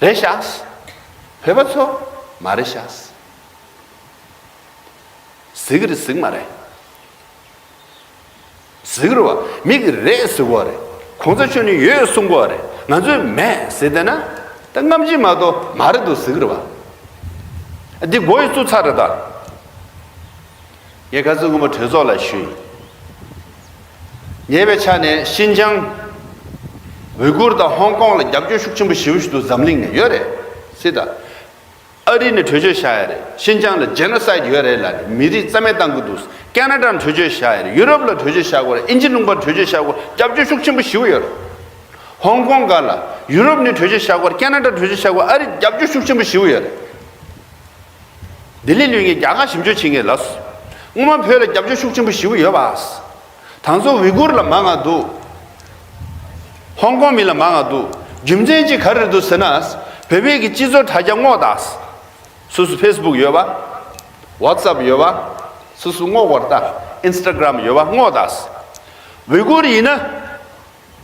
རེད་ཤག། བོད་པ་ཚོ་མ་རེད་ཤག། ཟེར་གི་རེད་ཟེར་གི་མ་རེད། ཟེར་གི་རེད་པ། མི་གིས་རེད་ཟེར་གོ་རེད། གོང་ས་མཆོག་ནས་ཡོད་གསུང་གོ་རེད། ང་ཚོས་མེད་ཟེར་བསྡད་ན། ད་སྔ་ཕྱི་མ་གཏོགས་མ་རེད་འདུག་ཟེར་གི་རེད་པ། འདི་མགོ་ཡི་བཙུགས་ཚར་རེད་ད། ངས་ཁ་སང་སྔོན་མ་གྲོས་ཚོགས་ལ་ཞུས་ཡིན། ཉེ་བའི་ཆར་ནས་ཤིན་ཅང་། ཝི་གུར་དང་ཧོང་ཀོང་ལ་རྒྱབ་སྐྱོར་ཤུགས་ཆེན་པོ་ཞེ་པོ་ཞིག་འདུག་འཛམ་གླིང་ནས་ཡོད་རེད་ཟེར་ད། ཨ་རི་ནས་གྲོས་ཆོད་བཞག་ཡ་རེད། ཤིན་ཅང་ལ་ཇེ་ནོ་སའིད་ཡོད་རེད་ལབ་ནས་མི་རིགས་རྩ་མེད་བཏང་གི་འདུག་ཀ་ན་ཌ་ནས་གྲོས་ཆོད་བཞག་ཡ་རེད། ཡུ་རོབ་ལ་གྲོས་ཆོད་བཞག་དགོས་རེད། དབྱིན་ཇི་ལུང་པར་གྲོས་ཆོད་བཞག་དགོས་རེད། རྒྱབ་སྐྱོར་ཤུགས་ཆེན་པོ་ཞེ་པོ་ཡོད་རེད། ཧོང་ཀོང་སྒང་ལ་ཡུ་རོབ་ནས་གྲོས་ཆོད་བཞག་དགོས་རེད། ཀ་ན་ཌ་གྲོས་ཆོད་བཞག་དགོས་རེད། ཨ་རི་རྒྱབ་སྐྱོར་ཤུགས་ཆེན་པོ་ཞེ་པོ་ཡོད་རེད། ལྡི་ལི་ལུས་ངས་རྒྱ་གར་ཞིབ་འཇུག་བྱེད་མཁན་ལ། སྔོན་མ་བོད་ལ་རྒྱབ་སྐྱོར་ཤུགས་ཆེན་པོ་ཞེ་པོ་ཡོད་པ། ད་ཚོ་ཝི་གུར་ལ་མང་ང་འདུག་ཧོང་ཀོང་མི་ལ་མང་ང་འདུག་རྒྱུ་མཚན་ཅིག་ག་རེ་རེད་འདུག་ཟེར་ན། བོད་པའི་གི་སྤྱི་ཚོགས་དྲ་རྒྱ་སྔོག་ད། སོ་སོ་ཕེ་སི་བུག་ཡོད་པ། ཝ་ཙབ་ཡོད་པ། སོ་སོ་སྔོག་པར་ལྟ། ཨིན་སི་ཊ་གྷ་རམ་ཡོད་པ་སྔོག་ད། ཝི་གུར་ཡིན་ན།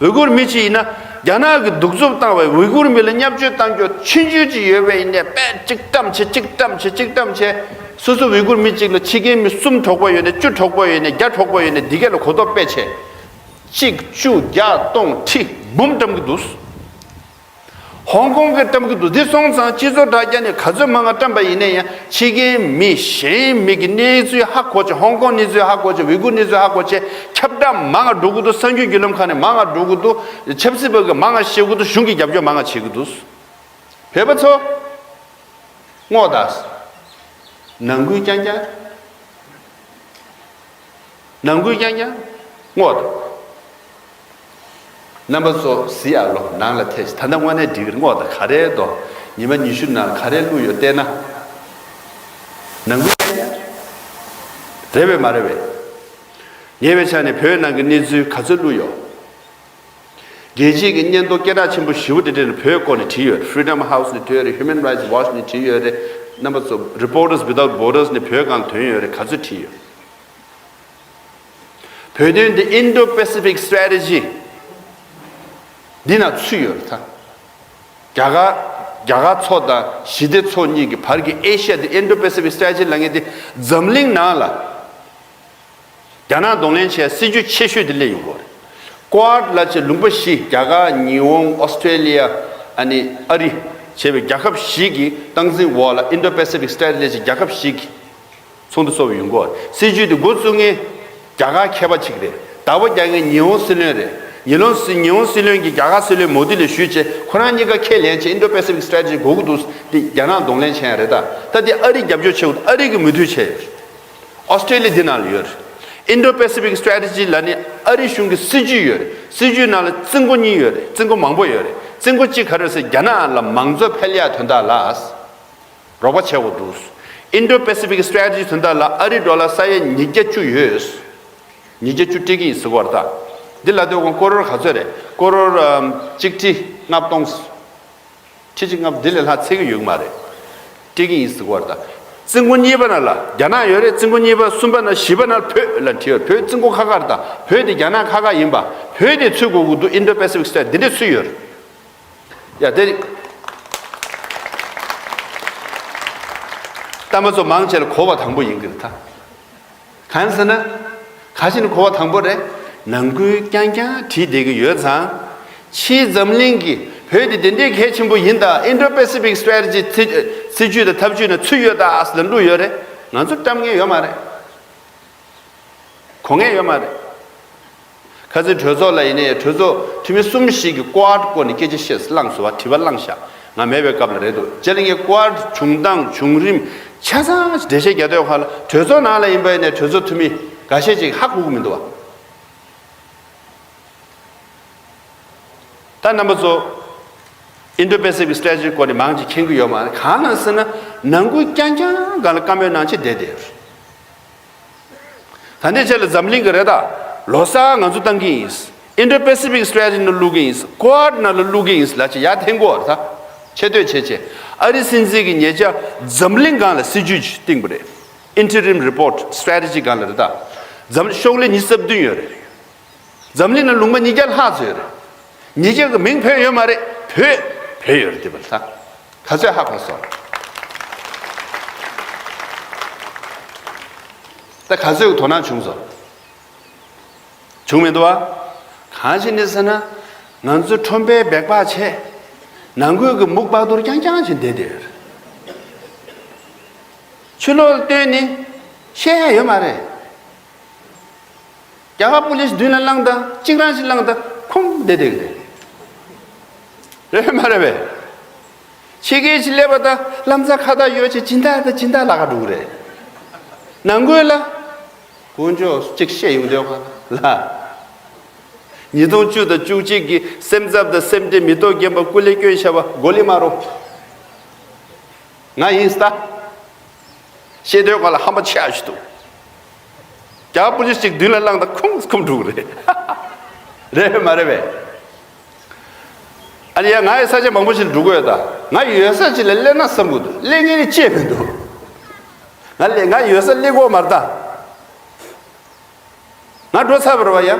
ཝི་གུར་མི་གཅིག་ཡིན་ན། རྒྱ་ནག་གིས་གདུག་རྩུབ་བཏང་བའི་ཝི་གུར་མི་ལ་བརྙས་བཅོས་བཏང་རྒྱུ་ཆུང་ཆུང་ཅིག་ཡོད་པ་ཡིན་ནའི་དཔེ་གཅིག་བཀྲམ་བྱས་གཅིག་བཀྲམ་བྱས་གཅིག་བཀྲམ་བྱས། སོ་སོ་ཝི་གུར་མི་གཅིག་ལ་ཕྱི་རྒྱལ་མི་གསུམ་གྲོགས་པོ་ཡོད་ནའི་བཅུ་གྲོགས་པོ་ཡོད་ནའི་བརྒྱ་གྲོགས་པོ་ཡོད་ནའི་འདི་གས་ལ་གོ་རྟོགས་སྤེལ་བྱས། གཅིག་བཅུ་བརྒྱ་སྟོང་ཁྲི་འབུམ་བཀྲམ་གི་འདུག་ཧོང་ཀོང་གིས་བཀྲམ་གི་འདུག་འདི་སོང་ཙང་སྤྱི་ཚོགས་དྲ་རྒྱ་ནས་ག་ཚོད་མང་ང་བཀྲམ་པ་ཡིན་ན་ཡང་ཕྱི་རྒྱལ་མི་གཞན་མི་གི་གནས་ཚུལ་ཧ་གོ་བྱས། ཧོང་ཀོང་གནས་ཚུལ་ཧ་གོ་བྱས། ཝི་གུར་གནས་ཚུལ་ཧ་གོ་བྱས། ཁྱབ་བསྒྲགས་མང་ང་འགྲོ་གི་འདུག་གསར་འགྱུར་བརྒྱུད་ལམ་ཁག་ནས་མང་ང་འགྲོ་གི་འདུག་ཆབ་སྲིད་པ་གིས་མང་ང་བཤད་གི་འདུག་གཞུང་གིས་རྒྱབ་སྐྱོར་མང་ང་བྱེད་གི་འདུག་བོད་པ་ཚོ། སྔོག་ད། ནང་ཁུལ་རྐྱང་རྐྱང་། ནང་ཁུལ་རྐྱང་རྐྱང་། སྔོག་ད། རྣམ་པ་ཚོ་གཟིགས་ཨ་ལོ། ནང་ལ་ཐེ་ད་ལྟ་དངོས་གནས་འགྲིག་གི་རེད། སྔོག་ད། ག་རེ་འདུག་ཉི་མ་ཉི་ཤུ་ནང་ག་རེ་བླུགས་ཡོད་བལྟས་ན། ནང་ཁུལ་རྐྱང་རྐྱང་། རེད་པས་མ་རེད་པས། ཉེ་བའི་ཆར་ནས་བོད་ནང་གི་གནས་ཚུལ་ག་ཚོད་བླུགས་ཡོད། རྒྱལ་སྤྱིའི་གི་སྙན་ཐོ་སྐད་གྲགས་ཆེན་པོ་ཞེ་པོ་དེ་འདྲ་ནས་བོད་སྐོར་ནས་བྲིས་ཡོད་རེད། Freedom House ནས་བྲིས་ཡོད་རེད། Human Rights Watch ནས་བྲིས་ཡོད་རེད། རྣམ་པ་ཚོ། Reporters Without Borders ནས་བོད་སྒང་ལ་ཐོན་ཡོད་རེད། ག་ཚོད་བྲིས་ཡོད། བོད་དོན་འདི་Indo-Pacific Strategy འདི་ནང་ཚུད་ཡོད་རེད་ད། རྒྱ་གར་རྒྱ་གར་ཚོ་དང་ཞི་བདེ་ཚོ་གཉིས་ཀྱི་བར་གྱི་ཨེ་ཤི་ཡ་འདི། Indo-Pacific Strategy ལབ་མཁན་འདི་འཛམ་གླིང་ནང་ལ། རྒྱ་ནག་གདོང་ལེན་བྱེད་སྲིད་ཇུས་ཆེ་ཤོས་དེ་སླེབས་ཡོང་གི་རེད། Quad ལབ་བྱས་ལུང་པ་བཞི། རྒྱ་གར། ཉི་ཧོང་། ཨོ་སི་ཀྲེ་ལི་ཡ། ཨ་ནི་ཨ་རི་བྱས་པའི་རྒྱལ་ཁབ་བཞི་གི་སྟངས་འཛིན་འོག་ལ་Indo-Pacific Strategy ལབ་བྱས་རྒྱལ་ཁབ་བཞི་གི་ཚོགས་འདུ་ཚོགས་པ་ཡོང་གི་རེད། སྲིད་ཇུས་དེ་འགོ་བཙུགས་མཁན་རྒྱ་གར་མཁས་པ་ཅིག་རེད། བདག་པོ་རྒྱག་མཁན་ཉི་ཧོང་སྲིད་བློན་རེད། ཉི་ཧོང་སྲིད་ཉི་ཧོང་སྲིད་བློན་གྱིས་རྒྱ་གར་སྲིད་བློན་མོ་དི་ལ་ཞུས་བྱས། ཁོ་རང་གཉིས་ཀ་ཁས་ལེན་བྱས། Indo-Pacific Strategy དགོས་ཀྱི་འདུག་འདི་རྒྱ་ནག་གདོང་ལེན་བྱེད་ཡ་རེད་ད། ད་འདི་ཨ་རི་རྒྱབ་སྐྱོར་བྱེད་དགོས། ཨ་རི་གིས་མོས་མཐུན་བྱས་ཡོད་རེད། ཨོ་སི་ཀྲེ་ལི་ཡ་འདི་ནང་ལ་ཡོད་རེད། Indo-Pacific Strategy ལབ་ནས་ཨ་རི་གཞུང་གི་སྲིད་ཇུས་ཡོད་རེད། སྲིད་ཇུས་ནང་ལ་རྩིས་འགོ་གཉིས་ཡོད་རེད། རྩིས་འགོ་མང་པོ་ཡོད་རེད། རྩིས་འགོ་གཅིག་ག་རེ་རེད་ཟེར། རྒྱ་ནག་ལ་མང་གཙོ་འཕེལ་ཡག་དོན་དག་ལ་རོགས་པ་བྱེད་དགོས་འདུག Indo-Pacific Strategy དོན་དག་ལ་ཨ་རི་ཌོ་ལར་ས་ཡ་ཉིས་བརྒྱ་བཅུ་ཡོད། ཉིས་བརྒྱ་བཅུ་སྤྲད་ཀྱི་ཡིན་ཟེར་གྱི་ཡོད་རེད་ད། འདི་ལབ་དུས་ཀོ་རོར་ག་ཚོད་རེད། ཀོ་རོར་ཨམ་གཅིག་ཁྲི་ལྔ་སྟོང་། ཁྲི་གཅིག་ལྔ་བདུན་ལས་ལྷག་ཚད་ཀྱི་ཡོད་མ་རེད། སྤྲད་ཀྱི་ཡིན་ཟེར་གྱི་ཡོད་རེད་ད། རྩིས་འགོ་གཉིས་པ་ནང་ལ་རྒྱ་ནག་ཡོད་རེད། རྩིས་འགོ་གཉིས་པ། གསུམ་པ་ནང་། བཞི་པ་ནང་བོད་ལ་བྲིས་ཡོད་རེད། བོད་རྩིས་འགོ་ཁ་ཁ་རེད་ད། བོད་དེ་རྒྱ་ནག་ཁ་ཁ་ཡིན་པ། བོད་དེ་ཚུད་དགོས་ཀྱི་འདུག Indo-Pacific Strategy འདི་འདྲས་ཚུད་ཡོད་རེད། ཡ་དེ་རེད། རྣམ་པ་ཚོ་མང་ཆེ་ལ་གོ་བ་དང་པོ་ཡིན་གྱི་རེད་ད། གང་ཟེར་ན། ག་ཞིག་ནི་གོ་བ་དང་པོ་རེད། ནང་ཁུལ་རྐྱང་རྐྱང་བྲིས་བསྡད་ཀྱི་ཡོད་ཙང་། ཕྱིའི་འཛམ་གླིང་གིས་བོད་འདི་དེ་འདྲའི་གལ་ཆེན་པོ་ཡིན་ད། Indo-Pacific Strategy རྩིས་ སྲིད་ཇུས་དང་ཐབས་ཇུས་ནང་ཚུད་ཡོད་ད་ཟེར་ལབ་འདུག་ཡོད་རེད། ང་ཚོ་བཀྲམ་མཁན་ཡོད་མ་རེད། གོ་མཁན་ཡོད་མ་རེད། ཁ་སང་གྲོས་ཚོགས་ལ་ཡིན་ནའི་གྲོས་ཚོགས་འཐུས་མི་གསུམ་ཞིག་གིས་ཀོ་ཨར་སྐོར་ནས་སྐད་ཆ་བཤད་གླེང་སོང་བ། དྲི་བ་གླེང་ཤག་ང་མེད་པའི་སྐབས་ལ་རེད་འདུག་རྗེས་ལ་ངས་ཀོ་ཨར་བྱུང་སྟངས་བྱུང་རིམ་ཆ་ཚང་འགྲེལ་བཤད་རྒྱག་དུས་ཁ་ལ། གྲོས་ཚོགས་ནང་ལ་ཡིན་པ་ཡིན་ནའི་གྲོས་ཚོགས་འཐུས་མི་འགའ་ཤས་ཅིག་ཧ་གོ་གི་མི་འདུག་བ། ད་རྣམ་པ་ཚོ། Indo-Pacific Strategy སྐོར་ནས་མང་ཆེ་མཁྱེན་གྱི་ཡོད་མ་རེད། གང་ལ་ཟེར་ན། ནང་ཁུལ་རྐྱང་རྐྱང་སྒང་ལ་བཀའ་མོལ་གནང་བྱས་བསྡད་བསྡད་ཡོད་རེད། ད་ལྟའི་ཆ་ལ་འཛམ་གླིང་གི་རེད་ད། ལོ་གསར་ང་ཚོ་བཏང་གི་ཡིན། Indo-Pacific Strategy ནང་བླུག་གི་ཡིན། ཀོ་ཨར་ནང་ལ་བླུག་གི་ཡིན་ལབ་བྱས་ཡར་འཐེན་གྱི་ཡོད་རེད་ད། ཆེ་བསྟོད་བྱས་བྱས། ཨ་རི་སྲིད་འཛིན་གྱིས་ཉེ་ཆར་འཛམ་གླིང་སྒང་ལ་སྲིད་ཇུས་ཅིག་བཏིང་པ་རེད། Interim Report Strategy སྒང་ལ་རེད་ད། འཛམ་ཤོག་ལྷེ་ཉི་ཤུ་རྩ་བདུན་ཡོད་རེད། འཛམ་གླིང་ནང་ལུང་པ་ཉིས་བརྒྱ་ལྷག་ཙམ་ཡོད་རེད། ཉིས་བརྒྱ་གི་མིང་བོས་ཡོད་མ་རེད། བོད། བོད་ཡོད་རེད་དེ་བ་ལ། ག་ཚོད་ཧ་གོ་སོང་། ད་ག་ཚོད་ཀྱི་དོ་སྣང་བྱུང་སོང་། བྱུང་མི་འདུག་བ། གང་ཞིག་ནི་ཟེར་ན། ང་ཚོ་ཁྲོམ་པའི་སྦེག་པག་བྱས། ནང་ཁུལ་གྱི་མུག་པག་ཏུར་རྐྱང་རྐྱང་བྱས་བསྡད་བསྡད་ཡོད་རེད། ཕྱི་ལོགས་ལ་བཏོན་ནས་བཤད་ཡ་ཡོད་མ་རེད། རྒྱ་གར་པུ་ལིས་མདུན་ལ་བླངས་དང་གཅིག་རང་ཞིག་བླངས་དང་ཁུངས་བསྡད་བསྡད་ཀྱི་རེད། རེད་མ་རེད་པས། ཕྱི་རྒྱལ་ཞིག་སླེབས་པ་དང་ལམ་སང་ཁ་བཏགས་ཡོད་ཅེས་སྦྱིན་བདག་དང་སྦྱིན་བདག་ལ་ཁ་འགྲོ་གི་རེད། ནང་ཁུལ་ལ། དཀོན་མཆོག་གཅིག་བཤད་ཡོང་དུས་ཁ་ལ། ཉིས་སྟོང་བཅུ་དང་བཅུ་གཅིག་གི་སེམས་འཚབ་དང་སེམས་ཁྲལ་མི་ཐོག་རྒན་པ་སྐུ་ལས་བསྐྱོན་བྱ་བ་མགོ་ལི་མ་རོ། ང་ཡིན་སྟ། ཤེས་འདོད་ག་ལ་ཧམ་པ་ཆེ་ཞིག་འདུག་རྒྱ་གར་པུ་ལིས་ཅིག་མདུན་ལ་བླངས་དང་ཁུངས་ཁུངས་འགྲོ་གི་རེད། རེད་མ་རེད་པས། ཨ་ནི་ཡ་ང་ཡི་ས་ཆ་མང་པོ་ཞིག་འགྲོ་གི་ཡོད་ད། ང་ཡོད་ས་ཅིག་ལ་སླེབས་ན་བསམ་གི་འདུག་སླེབས་ངེས་ནས་ཅེས་མི་འདུག་ང་སླེབས་ང་ཡོད་ས་སླེབས་གོ་མ་རེད་ད། ང་འགྲོ་ཚར་བ་རེད་བ་ཡ།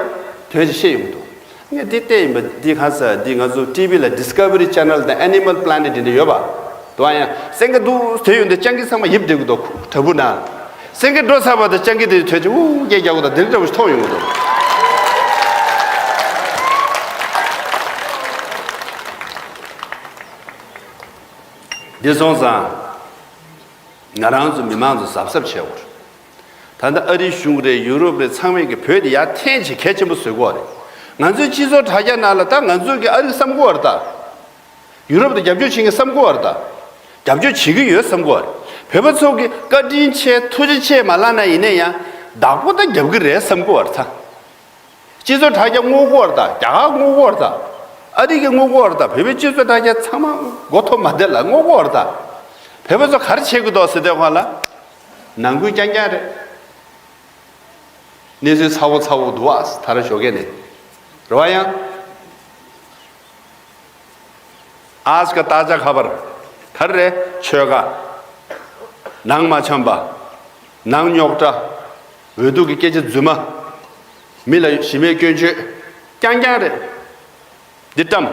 དོན་ཞིག་བཤད་ཡོང་གི་འདུག་ངས་འདི་བལྟས་ཡིན་པ་འདི་གང་ཟེར་འདི་ང་ཚོ་ཊི་ཝི་ལ་Discovery Channel དང་Animal Planet འདི་འདྲ་ཡོད་པ། དུ་བ་ཡང་སེང་གེ་འདུག་དེ་ཡོང་དུས་སྤྱང་ཀི་ཚང་མ་ཡིབ་བསྡད་གི་འདུག་བྲག་ཕུག་ནང་། སེང་གེ་འགྲོ་ཚར་བ་དང་སྤྱང་ཀི་དེ་ཐོས་ཅིག་ཨུ་སྐད་རྒྱག་གི་འདུག་དེ་འདྲ་བ་ཞིག་མཐོང་ཡོང་གི་འདུག་འདི་སོང་ཙང་། ང་རང་ཚོ་མི་མང་ཚོ་གཟབ་གཟབ་བྱེད་དགོས་རེད། ད་ལྟ་ཨ་རིའི་གཞུང་རེད། ཡུ་རོབ་རེད། ཚང་མས་ཀྱི་བོད་དེ་ཡར་འཐེན་བྱེད་གལ་ཆེན་པོ་བཟོ་དགོས་རེད། ང་ཚོའི་སྤྱི་ཚོགས་དྲ་རྒྱ་ནང་ལ་ད་ང་ཚོས་ཀྱི་ཨ་རི་བསམ་གོ་བ་རེད་ད། ཡུ་རོབ་དང་རྒྱབ་སྐྱོར་བྱེད་མཁན་བསམ་གོ་བ་རེད་ད། རྒྱབ་སྐྱོར་བྱེད་ཀྱི་ཡོད་བསམ་གོ་བ་རེད། བོད་པ་ཚོ་གི་བཀའ་དྲིན་ཆེ་ཐུགས་རྗེ་ཆེ་མ་ལབ་ན་ཡིན་ན་ཡང་བདག་པོ་ད་རྒྱབ་ཀྱི་རེད་བསམ་གོ་བ་རེད་ད། སྤྱི་ཚོགས་དྲ་རྒྱ་བསྔོག་གོ་བ་རེད་ད། རྒྱ་གར་བསྔོག་གོ་བ་རེད་ད། ཨ་རི་གི་བསྔོག་གོ་བ་རེད་ད། བོད་པའི་སྤྱི་ཚོགས་དྲ་རྒྱ་ཚང་མ་མགོ་ཐོམ་མ་བསྡད་ལ་བསྔོག་གོ་བ་རེད་ད། བོད་པ་ཚོ་ག་རེ་བྱེད་དགོས་འདུག་ཟེར་དུས་སྒང་ལ། ནང་ཁུལ་རྐྱང་རྐྱང་རེད། གནས་ཚུལ་ཚ་བོ་ཚ་བོ་འདུག་ཨ་ད་ར་ཞོགས་ཀས་ནས། རེད་བ་ཡང་། आज का ताज़ा खबर ག་རེ་རེད། ཆོལ་ཁ། ནང་མ་འཆམ་པ། ནང་རྙོག་དྲ། འོས་བསྡུ་གི་སྐད་ཆ་རྫུན་མ། མི་ལ་གཞི་མེད་སྐྱོན་བརྗོད། རྐྱང་རྐྱང་རེད། འདི་བཀྲམ།